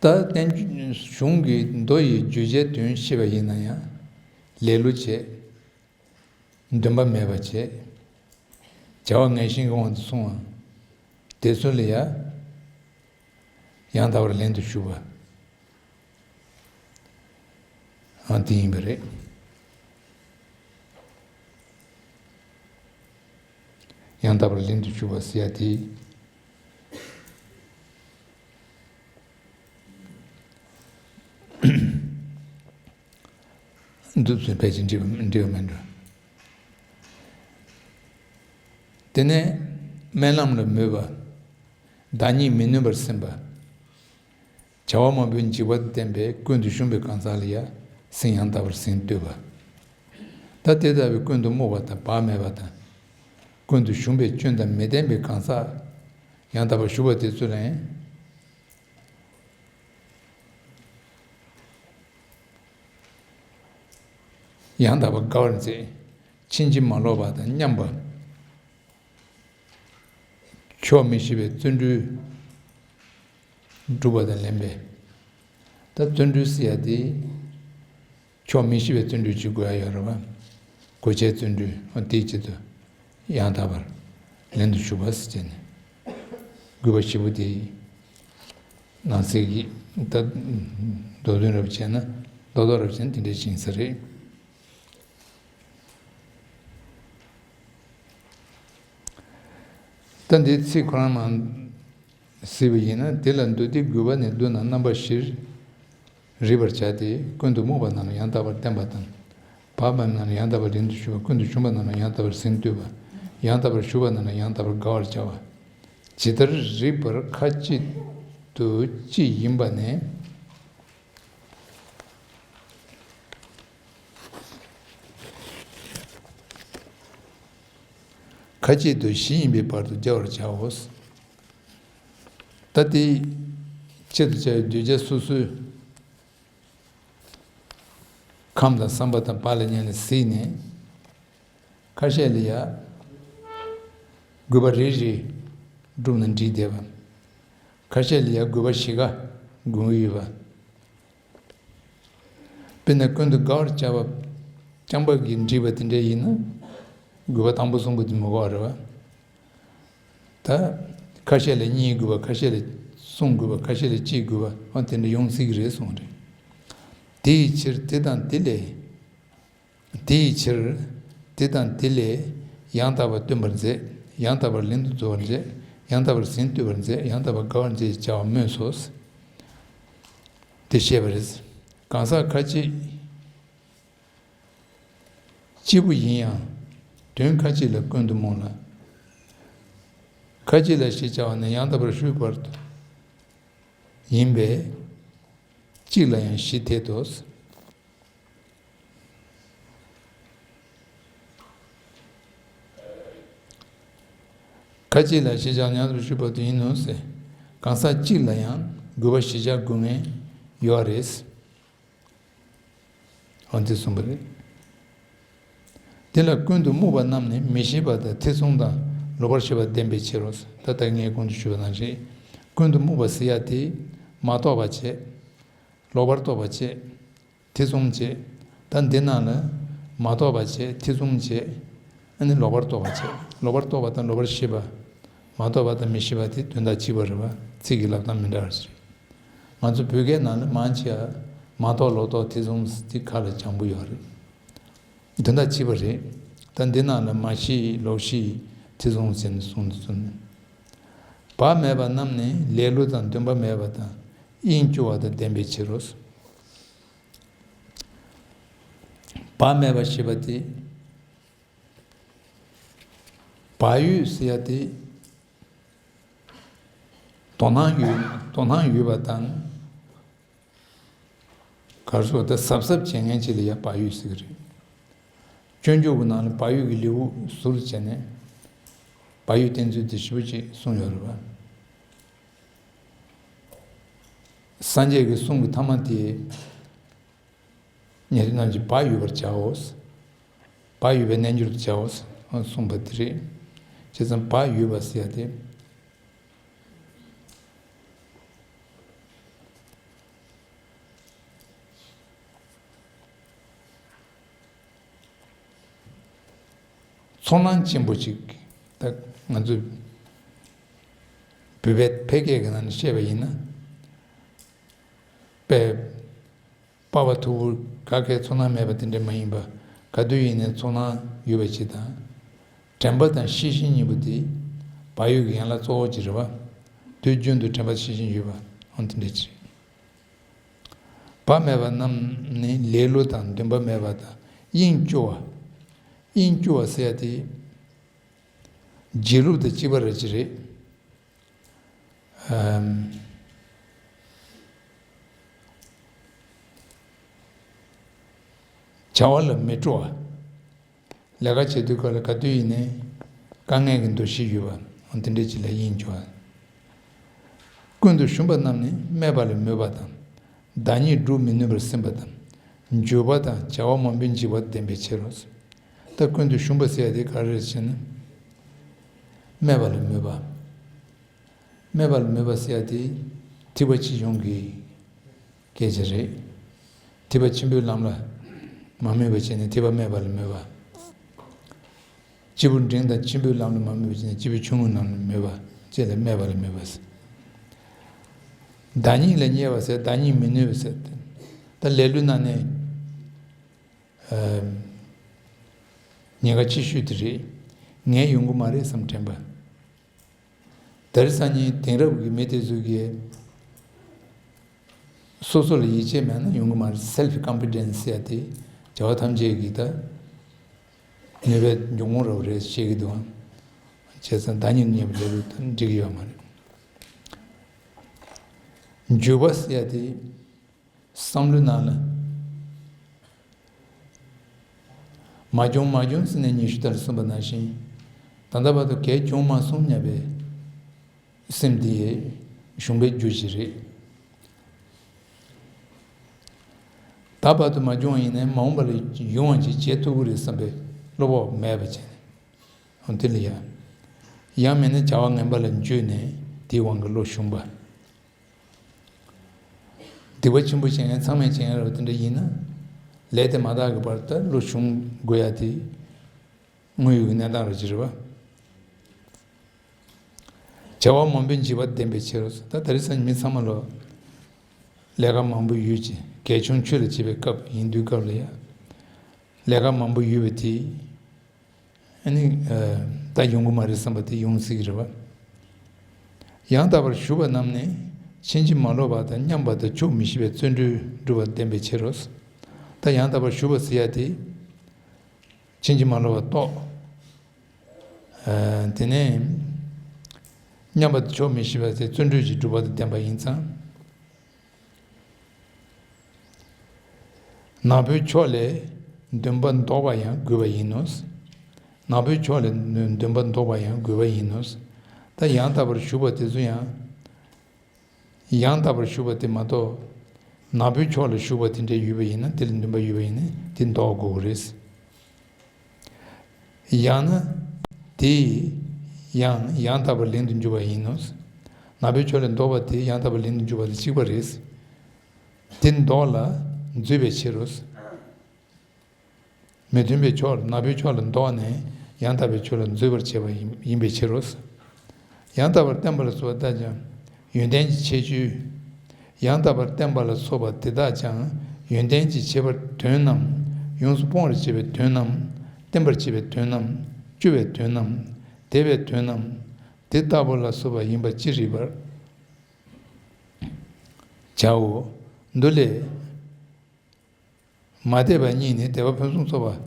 ད་བསྟན་གཞུང་གི་མདོ་ཡི་བརྗོད་བྱའི་དོན་བཤད་པ་ཡིན་ན་ཡང་ལེ་ལོ་བྱས། འདུན་པ་མེད་པ་བྱས། བྱ་བ་ངན་ཞེན་གྱི་དབང་དུ་སོང་བ་དེ་ཚོ་ལ་ཡང་ཡང་དག་པར་ལན་དུ་ཞུགས་པ། ཨང་དེ་ཡིན་པ་རེད། ཡང་དག་པར་ལན་དུ་ཞུགས་པ་ཟེར་ཡ་དེ། འདུ་ཚུལ་ཕལ་ཆེར་འགྲིག་པ་འགྲིག་པ་མིན་འགྲོ། དེ་ནས་སྨོན་ལམ་ལ་མོས་པ། བདག་ཉིད་མི་གནོད་པར་སེམས་པ། བྱ་བ་མང་པོའི་འཇིགས་པ་དང་ལྡན་པས་ཀུན་ཏུ་ཞུམ་པའི་གང་ཟག་ལ་ཡང་སེམས་ཡང་དག་པར་ཟིན་ལྟོས་པ། ད་དེ་ལྟ་བུའི་ཀུན་ཏུ་སྨོན་པ་དང་བག་མེད་པ་དང་། ཀུན་ཏུ་ཞུམ་པའི་སྐྱོན་དང་མི་ལྡན་པའི་གང་ཟག་ཡང་དག་པར་ཞུ་བ་དེ་ཚོ་ལ་ཡང་ཡང་དག་པར་དགའ་བར་མཛད། ཕྱིན་ཅི་མ་ལོག་པ་དང་མཉམ་པ། ཕྱོགས་མི་ཤེས་པའི་བརྩོན་འགྲུས་སྒྲུབ་པ་དང་ལེན་པས། ད་བརྩོན་འགྲུས་ཟེར་ཡ་དེ་ཕྱོགས་མི་ཤེས་པའི་བརྩོན་འགྲུས་ཅིག་དགོས་ཡ་ཡོད་རེད་བ། གོ་ཆའི་བརྩོན་འགྲུས་འོ་དེའི་ཆེད་དུ་ཡང་དག་པར་ལན་དུ་ཞུགས་པ་ཟེར་བྱས་ནས། དགོས་པ་བཞི་པོ་དེ་ནང་གསེས་ཀྱི་ད་མདོ་དོན་རབ་བྱས་ན་མདོ་དོན་རབ་བྱས་ན་དེ་འདྲའི་ཞིག་ས་རེད། ད་འདིའི་ཚིག་ཁོ་རང་མ་གཟིགས་པ་ཡིན་ན། དེ་ལ་མདོ་སྡེ་དགུ་པ་ནས་བསྡུ་ན་རྣམ་པ་བཞིར་རིག་པར་བྱ་སྟེ། ཀུན་ཏུ་སྨོན་པ་རྣམས་ལ་ཡང་དག་པར་བསྟན་པ་དང་། བག་མེད་པ་རྣམས་ལ་ཡང་དག་པར་ལན་དུ་ཞུགས་པ། ཀུན་ཏུ་ཞུམ་པ་རྣམས་ལ་ཡང་དག་པར་ཟིན་ལྟོས་པ། ཡང་དག་པར་ཞུགས་པ་རྣམས་ལ་ཡང་དག་པར་དགའ་བར་བྱ་བ། ཇི་ལྟར་རིགས་པར་ཁ་ཅིག་ཏུ་གཅིག་ཡིན་པ་ནས། ཁ་ཅིག་ཏུ་བཞི་ཡིན་པའི་བར་དུ་སྦྱར་བར་བྱའོ། ད་དེའི་ཆེད་དུ་བྱ་བའི་གདུལ་བྱ་སོ་སོའི་ཁམས་དང་བསམ་པ་དང་བག་ལ་ཉལ་ནས་གཟིགས་ནས། ཁ་ཤས་ལ་ཡ། དགོས་པ་རེ་རེ་བསྒྲུབས་ན་འགྲིག་བསྡད་པ། ཁ་ཤས་ལ་ཡ་དགོས་པ་བཞི་ཀ་དགོས་ཀྱི་ཡོད་པ། དཔེར་ན་ཀུན་ཏུ་དགའ་བར་བྱ་བ་རྐྱང་པ་གིས་འགྲིག་པ་དེ་འདྲ་ཡིན་ན། དགོས་པ་དང་པོ་གསུམ་པོ་དེ་མི་དགོས་པ་རེད་བ། ད་ཁ་ཤས་ལ་གཉིས་དགོས་པ། ཁ་ཤས་ལ་གསུམ་དགོས་པ། ཁ་ཤས་ལ་གཅིག་དགོས་པ། ཨ་དེ་འདྲ་ཡོང་སྲིད་ཀྱི་རེད་གསུངས་རེད། དེ་ཡི་ཕྱིར་དེ་དང་དེ་ལས། དེ་ཡི་ཕྱིར་དེ་དང་དེ་ལས་ཡང་དག་པར་སྟོན་པར་མཛད། ཡང་དག་པར་ལན་དུ་རྫོགས་པར་མཛད། ཡང་དག་པར་ཟིན་ལྟོས་པར་མཛད། ཡང་དག་པར་དགའ་བར་མཛད་ཅེས་བྱ་བ་སྨོས་སོ། དེ་བཤད་པ་རེད། གང་ཟག་ཁ་ཅིག་གཅིག་པུ་ཡིན་ཡང་དོན་ཁ་ཅིག་ལ་ཀུན་ཏུ་སྨོན་ལ། ཁ་ཅིག་ལ་ཞེས་བྱ་བ་ནི་ཡང་དག་པར་ཞུས་པར་ཡིན་པས། གཅིག་ལ་ཡང་བཞི་འཐད་དོ། ཁ་ཅིག་ལ་ཞེས་བྱ་བ་ནི་ཡང་དག་པར་ཞུས་པར་ཡིན་ནོ་ཟེར། གང་ཟག་གཅིག་ལ་ཡང་དགོས་པ་བཞི་ཆར་དགོས་ངེས་ཡོད་རེད། འོ་འདི་གསུངས་པ་རེད། དེ་ལ་ཀུན་ཏུ་སྨོན་པ་རྣམས་ནི་མི་ཤེས་པ་དང་ཐེ་ཚོམ་དང་ལོག་པར་ཤེས་པ་ལྡན་པའི་ཕྱིར་རོ། ད་ལྟ་ངས་གོང་དུ་ཞུས་པ་ནང་བཞིན། ཀུན་ཏུ་སྨོན་པ་ཟེར་ཡ་དེ་མ་རྟོགས་པ་བྱས། ལོག་པར་རྟོག་པ་བྱས། ཐེ་ཚོམ་བྱས། ད་འདི་ནང་ལ་མ་རྟོགས་པ་བྱས། ཐེ་ཚོམ་བྱས། ཨ་ནི་ལོག་པར་རྟོག་པ་བྱས། ལོག་པར་རྟོག་པ་དང་ལོག་པར་ཤེས་པ། མ་རྟོགས་པ་དང་མི་ཤེས་པ་དེ་དོན་དག་གཅིག་པ་རེད་པ། ཚིག་གི་ལབ་སྟངས་མི་འདྲ་བ་ཞིག་རེད། ང་ཚོ་བོད་སྐད་ནང་ལ་མང་ཆེ་བ་མ་རྟོགས་ལོག་རྟོག་ཐེ་ཚོམ་དེ་ཁ་ལ་སྦྱང་པོ་ཡོད་རེད། དོན་དག་གཅིག་པ་རེད། ད་འདི་ནང་ལ་མ་ཤེས་ལོག་ཤེས་ཐེ་ཚོམ་ཟེར་ནས་གསུངས་འདུག་ཚུལ་ནི། བག་མེད་པ་རྣམས་ནི་ལེ་ལོ་དང་འདུན་པ་མེད་པ་དང་དབྱིངས་སྐྱོ་བ་དང་ལྡན་པའི་ཕྱིར་རོ། བག་མེད་པ་ཞེས་པ་དེ། བག་ཡོད་ཟེར་ཡ་དེ། དོ་སྣང་ཡོད། དོ་སྣང་ཡོད་པ་དང་། གར་སོགས་དེ་གཟབ་གཟབ་བྱེད་མཁན་ཅིག་ལ་ཡ་བག་ཡོད་ཟེར་གི་རེད། སྤྱོད་འཇུག་གི་ནང་ལ་བག་ཡོད་ཀྱི་ལེའུ་ཟུར་བྱས་ནས། བག་ཡོད་བསྟན་ཚུལ་དེ་ཞིབ་པོ་ཅིག་གསུངས་ཡོད་རེད་པ། སངས་རྒྱས་ཀྱི་གསུང་གི་ཐ་མ་དེ། ཉན་ཐོས་རྣམས་ཀྱིས་བག་ཡོད་པར་བྱའོ། བག་ཡོད་པའི་རྣལ་འབྱོར་དུ་བྱའོ། གསུངས་པ་དེ་རེད། བྱས་ཙང་བག་ཡོད་པ་ཟེར་ཡ་དེ། ཚོར་སྣང་ཆེན་པོ་ཅིག་ད་ང་ཚོས་བོད་པའི་ཕལ་སྐད་ཀྱི་ནང་ནས་བཤད་པ་ཡིན་ན། དཔེ་པགས་པ་མཐུག་པོ་ག་གེ་ཚོར་སྣང་མེད་པ་དེ་འདྲ་མ་ཡིན་པ། ག་དུས་ཡིན་ནའི་ཚོར་སྣང་ཡོད་པ་ཅིག་དང་། དྲན་པ་དང་ཤེས་བཞིན་གཉིས་པོ་དེ་བག་ཡོད་ཀྱི་ཡན་ལག་གཙོ་བོ་ཅིག་རེད་བ། དུས་རྒྱུན་དུ་དྲན་པ་ཤེས་བཞིན་ཡོད་པ་འོ་དེ་འདྲ་ཅིག་རེད། བག་མེད་པ་རྣམས་ནི་ལེ་ལོ་དང་འདུན་པ་མེད་པ་དང་དབྱིངས་སྐྱོ་བ། དབྱིངས་སྐྱོ་བ་ཟེར་ཡ་དེ་བརྗེད་ལུགས་དང་གཅིག་པ་རེད་ཅེས་རེད། ཨམ། བྱ་བ་ལ་མི་སྤྲོ་བ། ལས་ཀ་བྱེད་དུས་སྐབས་ལ་ག་དུས་ཡིན་ནའི་དཀའ་ངལ་གྱི་འདུ་ཤེས་ཡོད་པ་འོ་དེ་འདྲ་ཅིག་ལ་དབྱིངས་སྐྱོ་བ། ཀུན་ཏུ་ཞུམ་པ་རྣམས་ནི་སྨད་པ་ལ་མོས་པ་དང་། བདག་ཉིད་སྒྲུབ་མི་ནུས་པར་སེམས་པ་དང་། འགྱོད་པ་དང་བྱ་བ་མང་པོས་འཇིགས་པ་ལྡན་པའི་ཕྱིར་རོ། ད་ཀུན་ཏུ་ཞུམ་པ་ཟེར་ཡ་དེ་ག་རེ་རེད་ཟེར་ན། སྨད་པ་ལ་མོས་པ། སྨད་པ་ལ་མོས་པ་ཟེར་ཡ་དེ་ཐེག་པ་ཆེ་ཆུང་གི་སྐད་ཆ་རེད། ཐེག་པ་ཆེན་པོའི་ལམ་ལ་མ་མོས་པ་བྱས་ནས་ཐེག་པ་སྨད་པ་ལ་མོས་པ། སྐྱེས་བུ་འབྲིང་དང་ཆེན་པོའི་ལམ་ལ་མ་མོས་པ་བྱས་ནས་སྐྱེས་བུ་ཆུང་ངུའི་ལམ་ལ་མོས་པ་བཅས་ལ་སྨད་པ་ལ་མོས་པ་ཟེར། བདག་ཉིད་ལ་བརྙས་པ་ཟེར་བདག་ཉིད་མི་ནུས་པ་ཟེར་ཏེ། ད་ལེ་ལོའི་ནང་ནས་ཉེན་ཁ་ཆེ་ཤོས་དེ་རེད། ངས་ཡོང་གི་མ་རེད་བསམ་དྲན་པ། དེང་སང་ཉིན་དེང་རབས་ཀྱི་མི་དེ་ཚོ་གིས་སོ་སོ་ལ་ཡིད་ཆེས་མེད་ན་ཡོང་གི་མ་རེད། སེལ་ཕི་ཀོན་ཕི་ཌེན་སི་ཟེར་ཡ་དེ་བྱ་བ་ཐམས་ཅད་ཀྱི་ད་ནུས་པའི་འབྱུང་ཁུངས་རེད་བཤད་ཀྱི་འདུག་ཨང་། བྱས་ཙང་བདག་ཉིད་བརྙས་པ་ལས་ལུགས་དང་འགྲིག་གི་ཡོད་མ་རེད། འགྱོད་པ་ཟེར་ཡ་དེ། བསམ་བློའི་ནང་ལ། མ་བྱུང་མ་བྱུང་ཟེར་ནས་ཉི་ཤུ་རྩ་ལ་གསུངས་པ་ནང་བཞིན། ད་ལྟ་བར་དུ་གལ་བྱུང་མ་སོང་སྙམ་པའི་སེམས་དེ་ཞུམ་པའི་རྒྱུ་ཞིག་རེད། ད་བར་དུ་མ་བྱུང་བ་ཡིན་ནའི་མ་འོངས་པ་ལ་ཡོང་བ་ཅིག་བྱེད་ཐུབ་ཀྱི་རེད་བསམ་པའི་བློ་ཕོག་མེད་པ་བྱས་ནས། འོ་དེ་ལ་ཡ། ཡང་མིན་ན་བྱ་བ་ངན་པ་ལ་འཇུས་ནས་དེའི་དབང་གིས་བློ་ཞུམ་པ། སྡིག་པ་ཆེན་པོ་བྱེད་མཁན་ཚང་མས་བྱེད་མཁན་རེད་བ། དེ་འདྲ་ཡིན་ན། ལས་དེ་མ་དག་གི་བར་དུ་བློ་ཞུམ་དགོས་ཡ་དེ་དངོས་ཡོད་ཀྱི་གནས་སྟངས་རེད་ཅེས་རེད་བ། བྱ་བ་མང་པོས་འཇིགས་པ་ལྡན་པའི་ཕྱིར་རོ། ད་དེང་སང་མི་ཚང་མ་ལོ་ལས་ཀ་མང་པོ་ཡོད་ཅིང་གལ་ཆུང་ཆོས་ལ་བྱེད་པའི་སྐབས་ཡིན་དུས་སྐབས་ལ་ཡ། ལས་ཀ་མང་པོ་ཡོད་པ་དེ། ཨ་ནི། ད་ཡོང་གི་མ་རེད་བསམ་པ་དེ་ཡོང་སྲིད་ཀྱི་རེད་བ། ཡང་དག་པར་ཞུགས་པ་རྣམས་ནི་ཕྱིན་ཅི་མ་ལོག་པ་དང་མཉམ་པ་དང་ཆོག་མི་ཤེས་པའི་བརྩོན་འགྲུས་སྒྲུབ་པ་ལྡན་པའི་ཕྱིར་རོ། ད་ཡང་དག་པར་ཞུགས་པ་ཟེར་ཡ་དེ། ཕྱིན་ཅི་མ་ལོག་པ་རྟོགས། དེ་ནས་མཉམ་པ་དང་ཆོག་མི་ཤེས་པ་དེ་བརྩོན་འགྲུས་ཀྱི་སྒྲུབ་པ་དང་ལྡན་པ་ཡིན་ཙང་། ནག་པོའི་ཕྱོགས་ལས་འདུན་པ་ལྡོག་པ་ཡང་དགོས་པ་ཡིན་ནོ། ནག་པོའི་ཕྱོགས་ལས་འདུན་པ་ལྡོག་པ་ཡང་དགོས་པ་ཡིན་ནོ། ད་ཡང་དག་པར་ཞུགས་པ་དེ་ཚོ་ཡང་། ཡང་དག་པར་ཞུགས་པ་དེ་མ་གཏོགས། ནག་པོའི་ཕྱོགས་ལ་ཞུགས་པ་དེ་འདྲ་ཡོད་པ་ཡིན་ན་དེ་ལ་འདུན་པ་ཡོད་པ་ཡིན་ན་དེ་ལྡོག་དགོས་ཀྱི་རེད། ཡང་ན། དེ་ཡང་ཡང་དག་པར་ལེན་དུ་འཇུག་པ་ཡིན་ནོ། ནག་པོའི་ཕྱོགས་ལས་ལྡོག་པ་དེ་ཡང་དག་པར་ལེན་དུ་འཇུག་པ་དང་གཅིག་པ་རེད། དེ་ལྡོག་ལ་འཛུད་པའི་ཕྱིར་རོ། མི་མཐུན་པའི་ཕྱོགས་ནག་པོའི་ཕྱོགས་ལ་ལྡོག་ནས་ཡང་དག་པའི་ཕྱོགས་ལ་འཛུད་པར་བྱེད་པ་ཡིན་ཡིན་པའི་ཕྱིར་རོ། ཡང་དག་པར་བསྟན་པ་ལ་སོགས་པ་དག་ཀྱང་ཡོན་ཏན་གྱི་ཁྱད་ཆོས། ཡང་དག་པར་བསྟན་པ་ལ་སོགས་པ་དེ་དག་ཀྱང་ཡོན་ཏན་གྱི་ཁྱད་པར་དོན་ནམ། ཡོངས་སུ་སྤོང་བར་བྱེད་པའི་དོན་ནམ། བསྟན་པར་བྱེད་པའི་དོན་ནམ། སྐྱོ་བའི་དོན་ནམ། དེ་བའི་དོན་ནམ། དེ་ལྟ་བུ་ལ་སོགས་པ་ཡིན་པ་ཅི་རིགས་པར། བྱའོ། འདི་ལས། མ་དད་པ་གཉིས་ནི་དད་པ་ཕུན་སུམ་ཚོགས་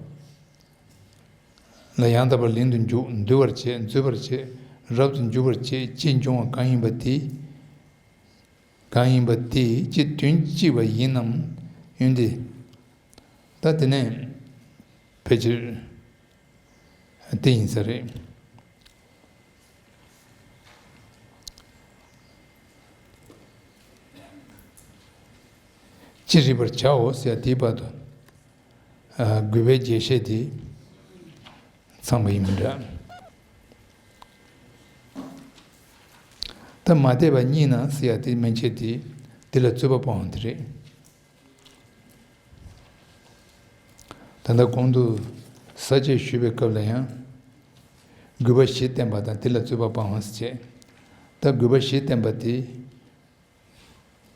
པ་ལ་ཡང་དག་པར་ལེན་དུ་འཇུག་འདུལ་བར་བྱེད་འཛུད་པར་བྱེད་རབ་ཏུ་འཇུག་པར་བྱེད་ཅེས་འབྱུང་བ་གང་ཡིན་པ་དེ། གང་ཡིན་པ་དེ་ཅི་དོན་གཅིག་པ་ཡིན་ནམ། ཡོན་ཏན། ད་དེ་ནས་ཕལ་ཆེར། དེ་ཡིན་ས་རེད། ཅི་རིགས་པར་བྱའོ་ཟེར་དེའི་བར་དུ། དགོས་པའི་རྒྱས་བཤད་དེ། ཚང་བ་ཡིན་མི་འདྲ། ད་མ་དད་པ་གཉིས་ན་ཟེར་ཡ་དེ་མན་ཆད་དེ་དེ་ལ་རྩོད་པ་སྤོང་བ་དེ་རེད། ད་ལྟ་གོང་དུ་ས་བཅད་ཞུས་པའི་སྐབས་ལ་ཡང་དགོས་པ་བཞི་བསྟན་པ་དང་དེ་ལ་རྩོད་པ་སྤང་བ་ཟེར་བྱས། ད་དགོས་པ་བཞི་བསྟན་པ་དེ་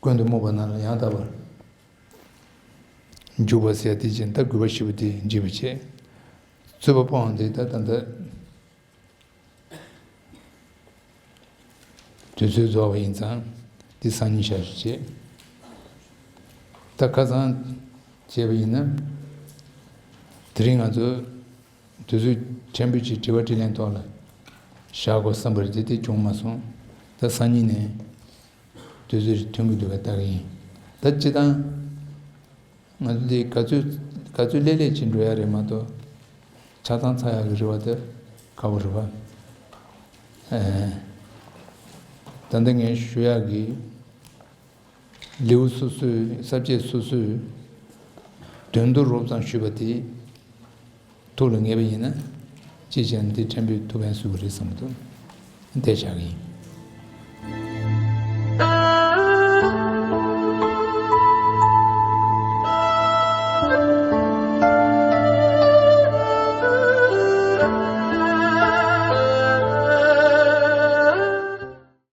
ཀུན་ཏུ་རྨོངས་པ་རྣམས་ལ་ཡང་དག་པར་འཇུག་པ་ཟེར་ཡ་དེ་བཞིན་ད་དགོས་པ་བཞི་པོ་དེ་འཇིག་པ་བྱས། རྩོད་པ་སྤོང་བ་དེ་ད་ད་ལྟ། དུས་ཚོད་རྫོགས་པ་ཡིན་ཙང་འདི་སང་ཉིན་བཞག་ཞུ་བྱེད། ད་ཁ་སང་བྱས་པ་ཡིན་ན། དེ་རིང་ང་ཚོ་དུས་ཚོད་ཕྲན་བུ་ཅིག་དྲི་བ་དྲིས་ལན་ཐོག་ལ་བཞག་དགོས་བསམ་པ་རེད་དེ་དེ་བྱུང་མ་སོང་། ད་སང་ཉིན་ནས་དུས་ཚོད་ཐོན་གྱི་འདུག་ག་ལྟ་གི་ཡིན། ད་སྤྱི་བཏང་། ང་ཚོ་འདི་ག་ཚོད་ག་ཚོད་ལས་ལས་ཅིག་འགྲོ་ཡ་རེད་མ་གཏོགས། ཆ་ཚང་ཚར་ཡག་གི་རེ་བ་དེ་དཀའ་པོ་རེད་པ། ཨེ། ད་ལྟ་ངས་ཞུ་ཡག་གི་ལེའུ་སོ་སོའི་ས་བཅད་སོ་སོའི་དོན་བསྡུ་རོབ་ཙམ་ཞུས་པ་དེ་ཐུགས་ལ་ངེས་པ་ཡིན་ན། ཅི་བྱས་ན་འདི་ཕྲན་བུ་ཐུགས་ཕན་གསོས་པ་རེད་བསམ་གྱི་འདུག་དེ་བཞག་གི་ཡིན།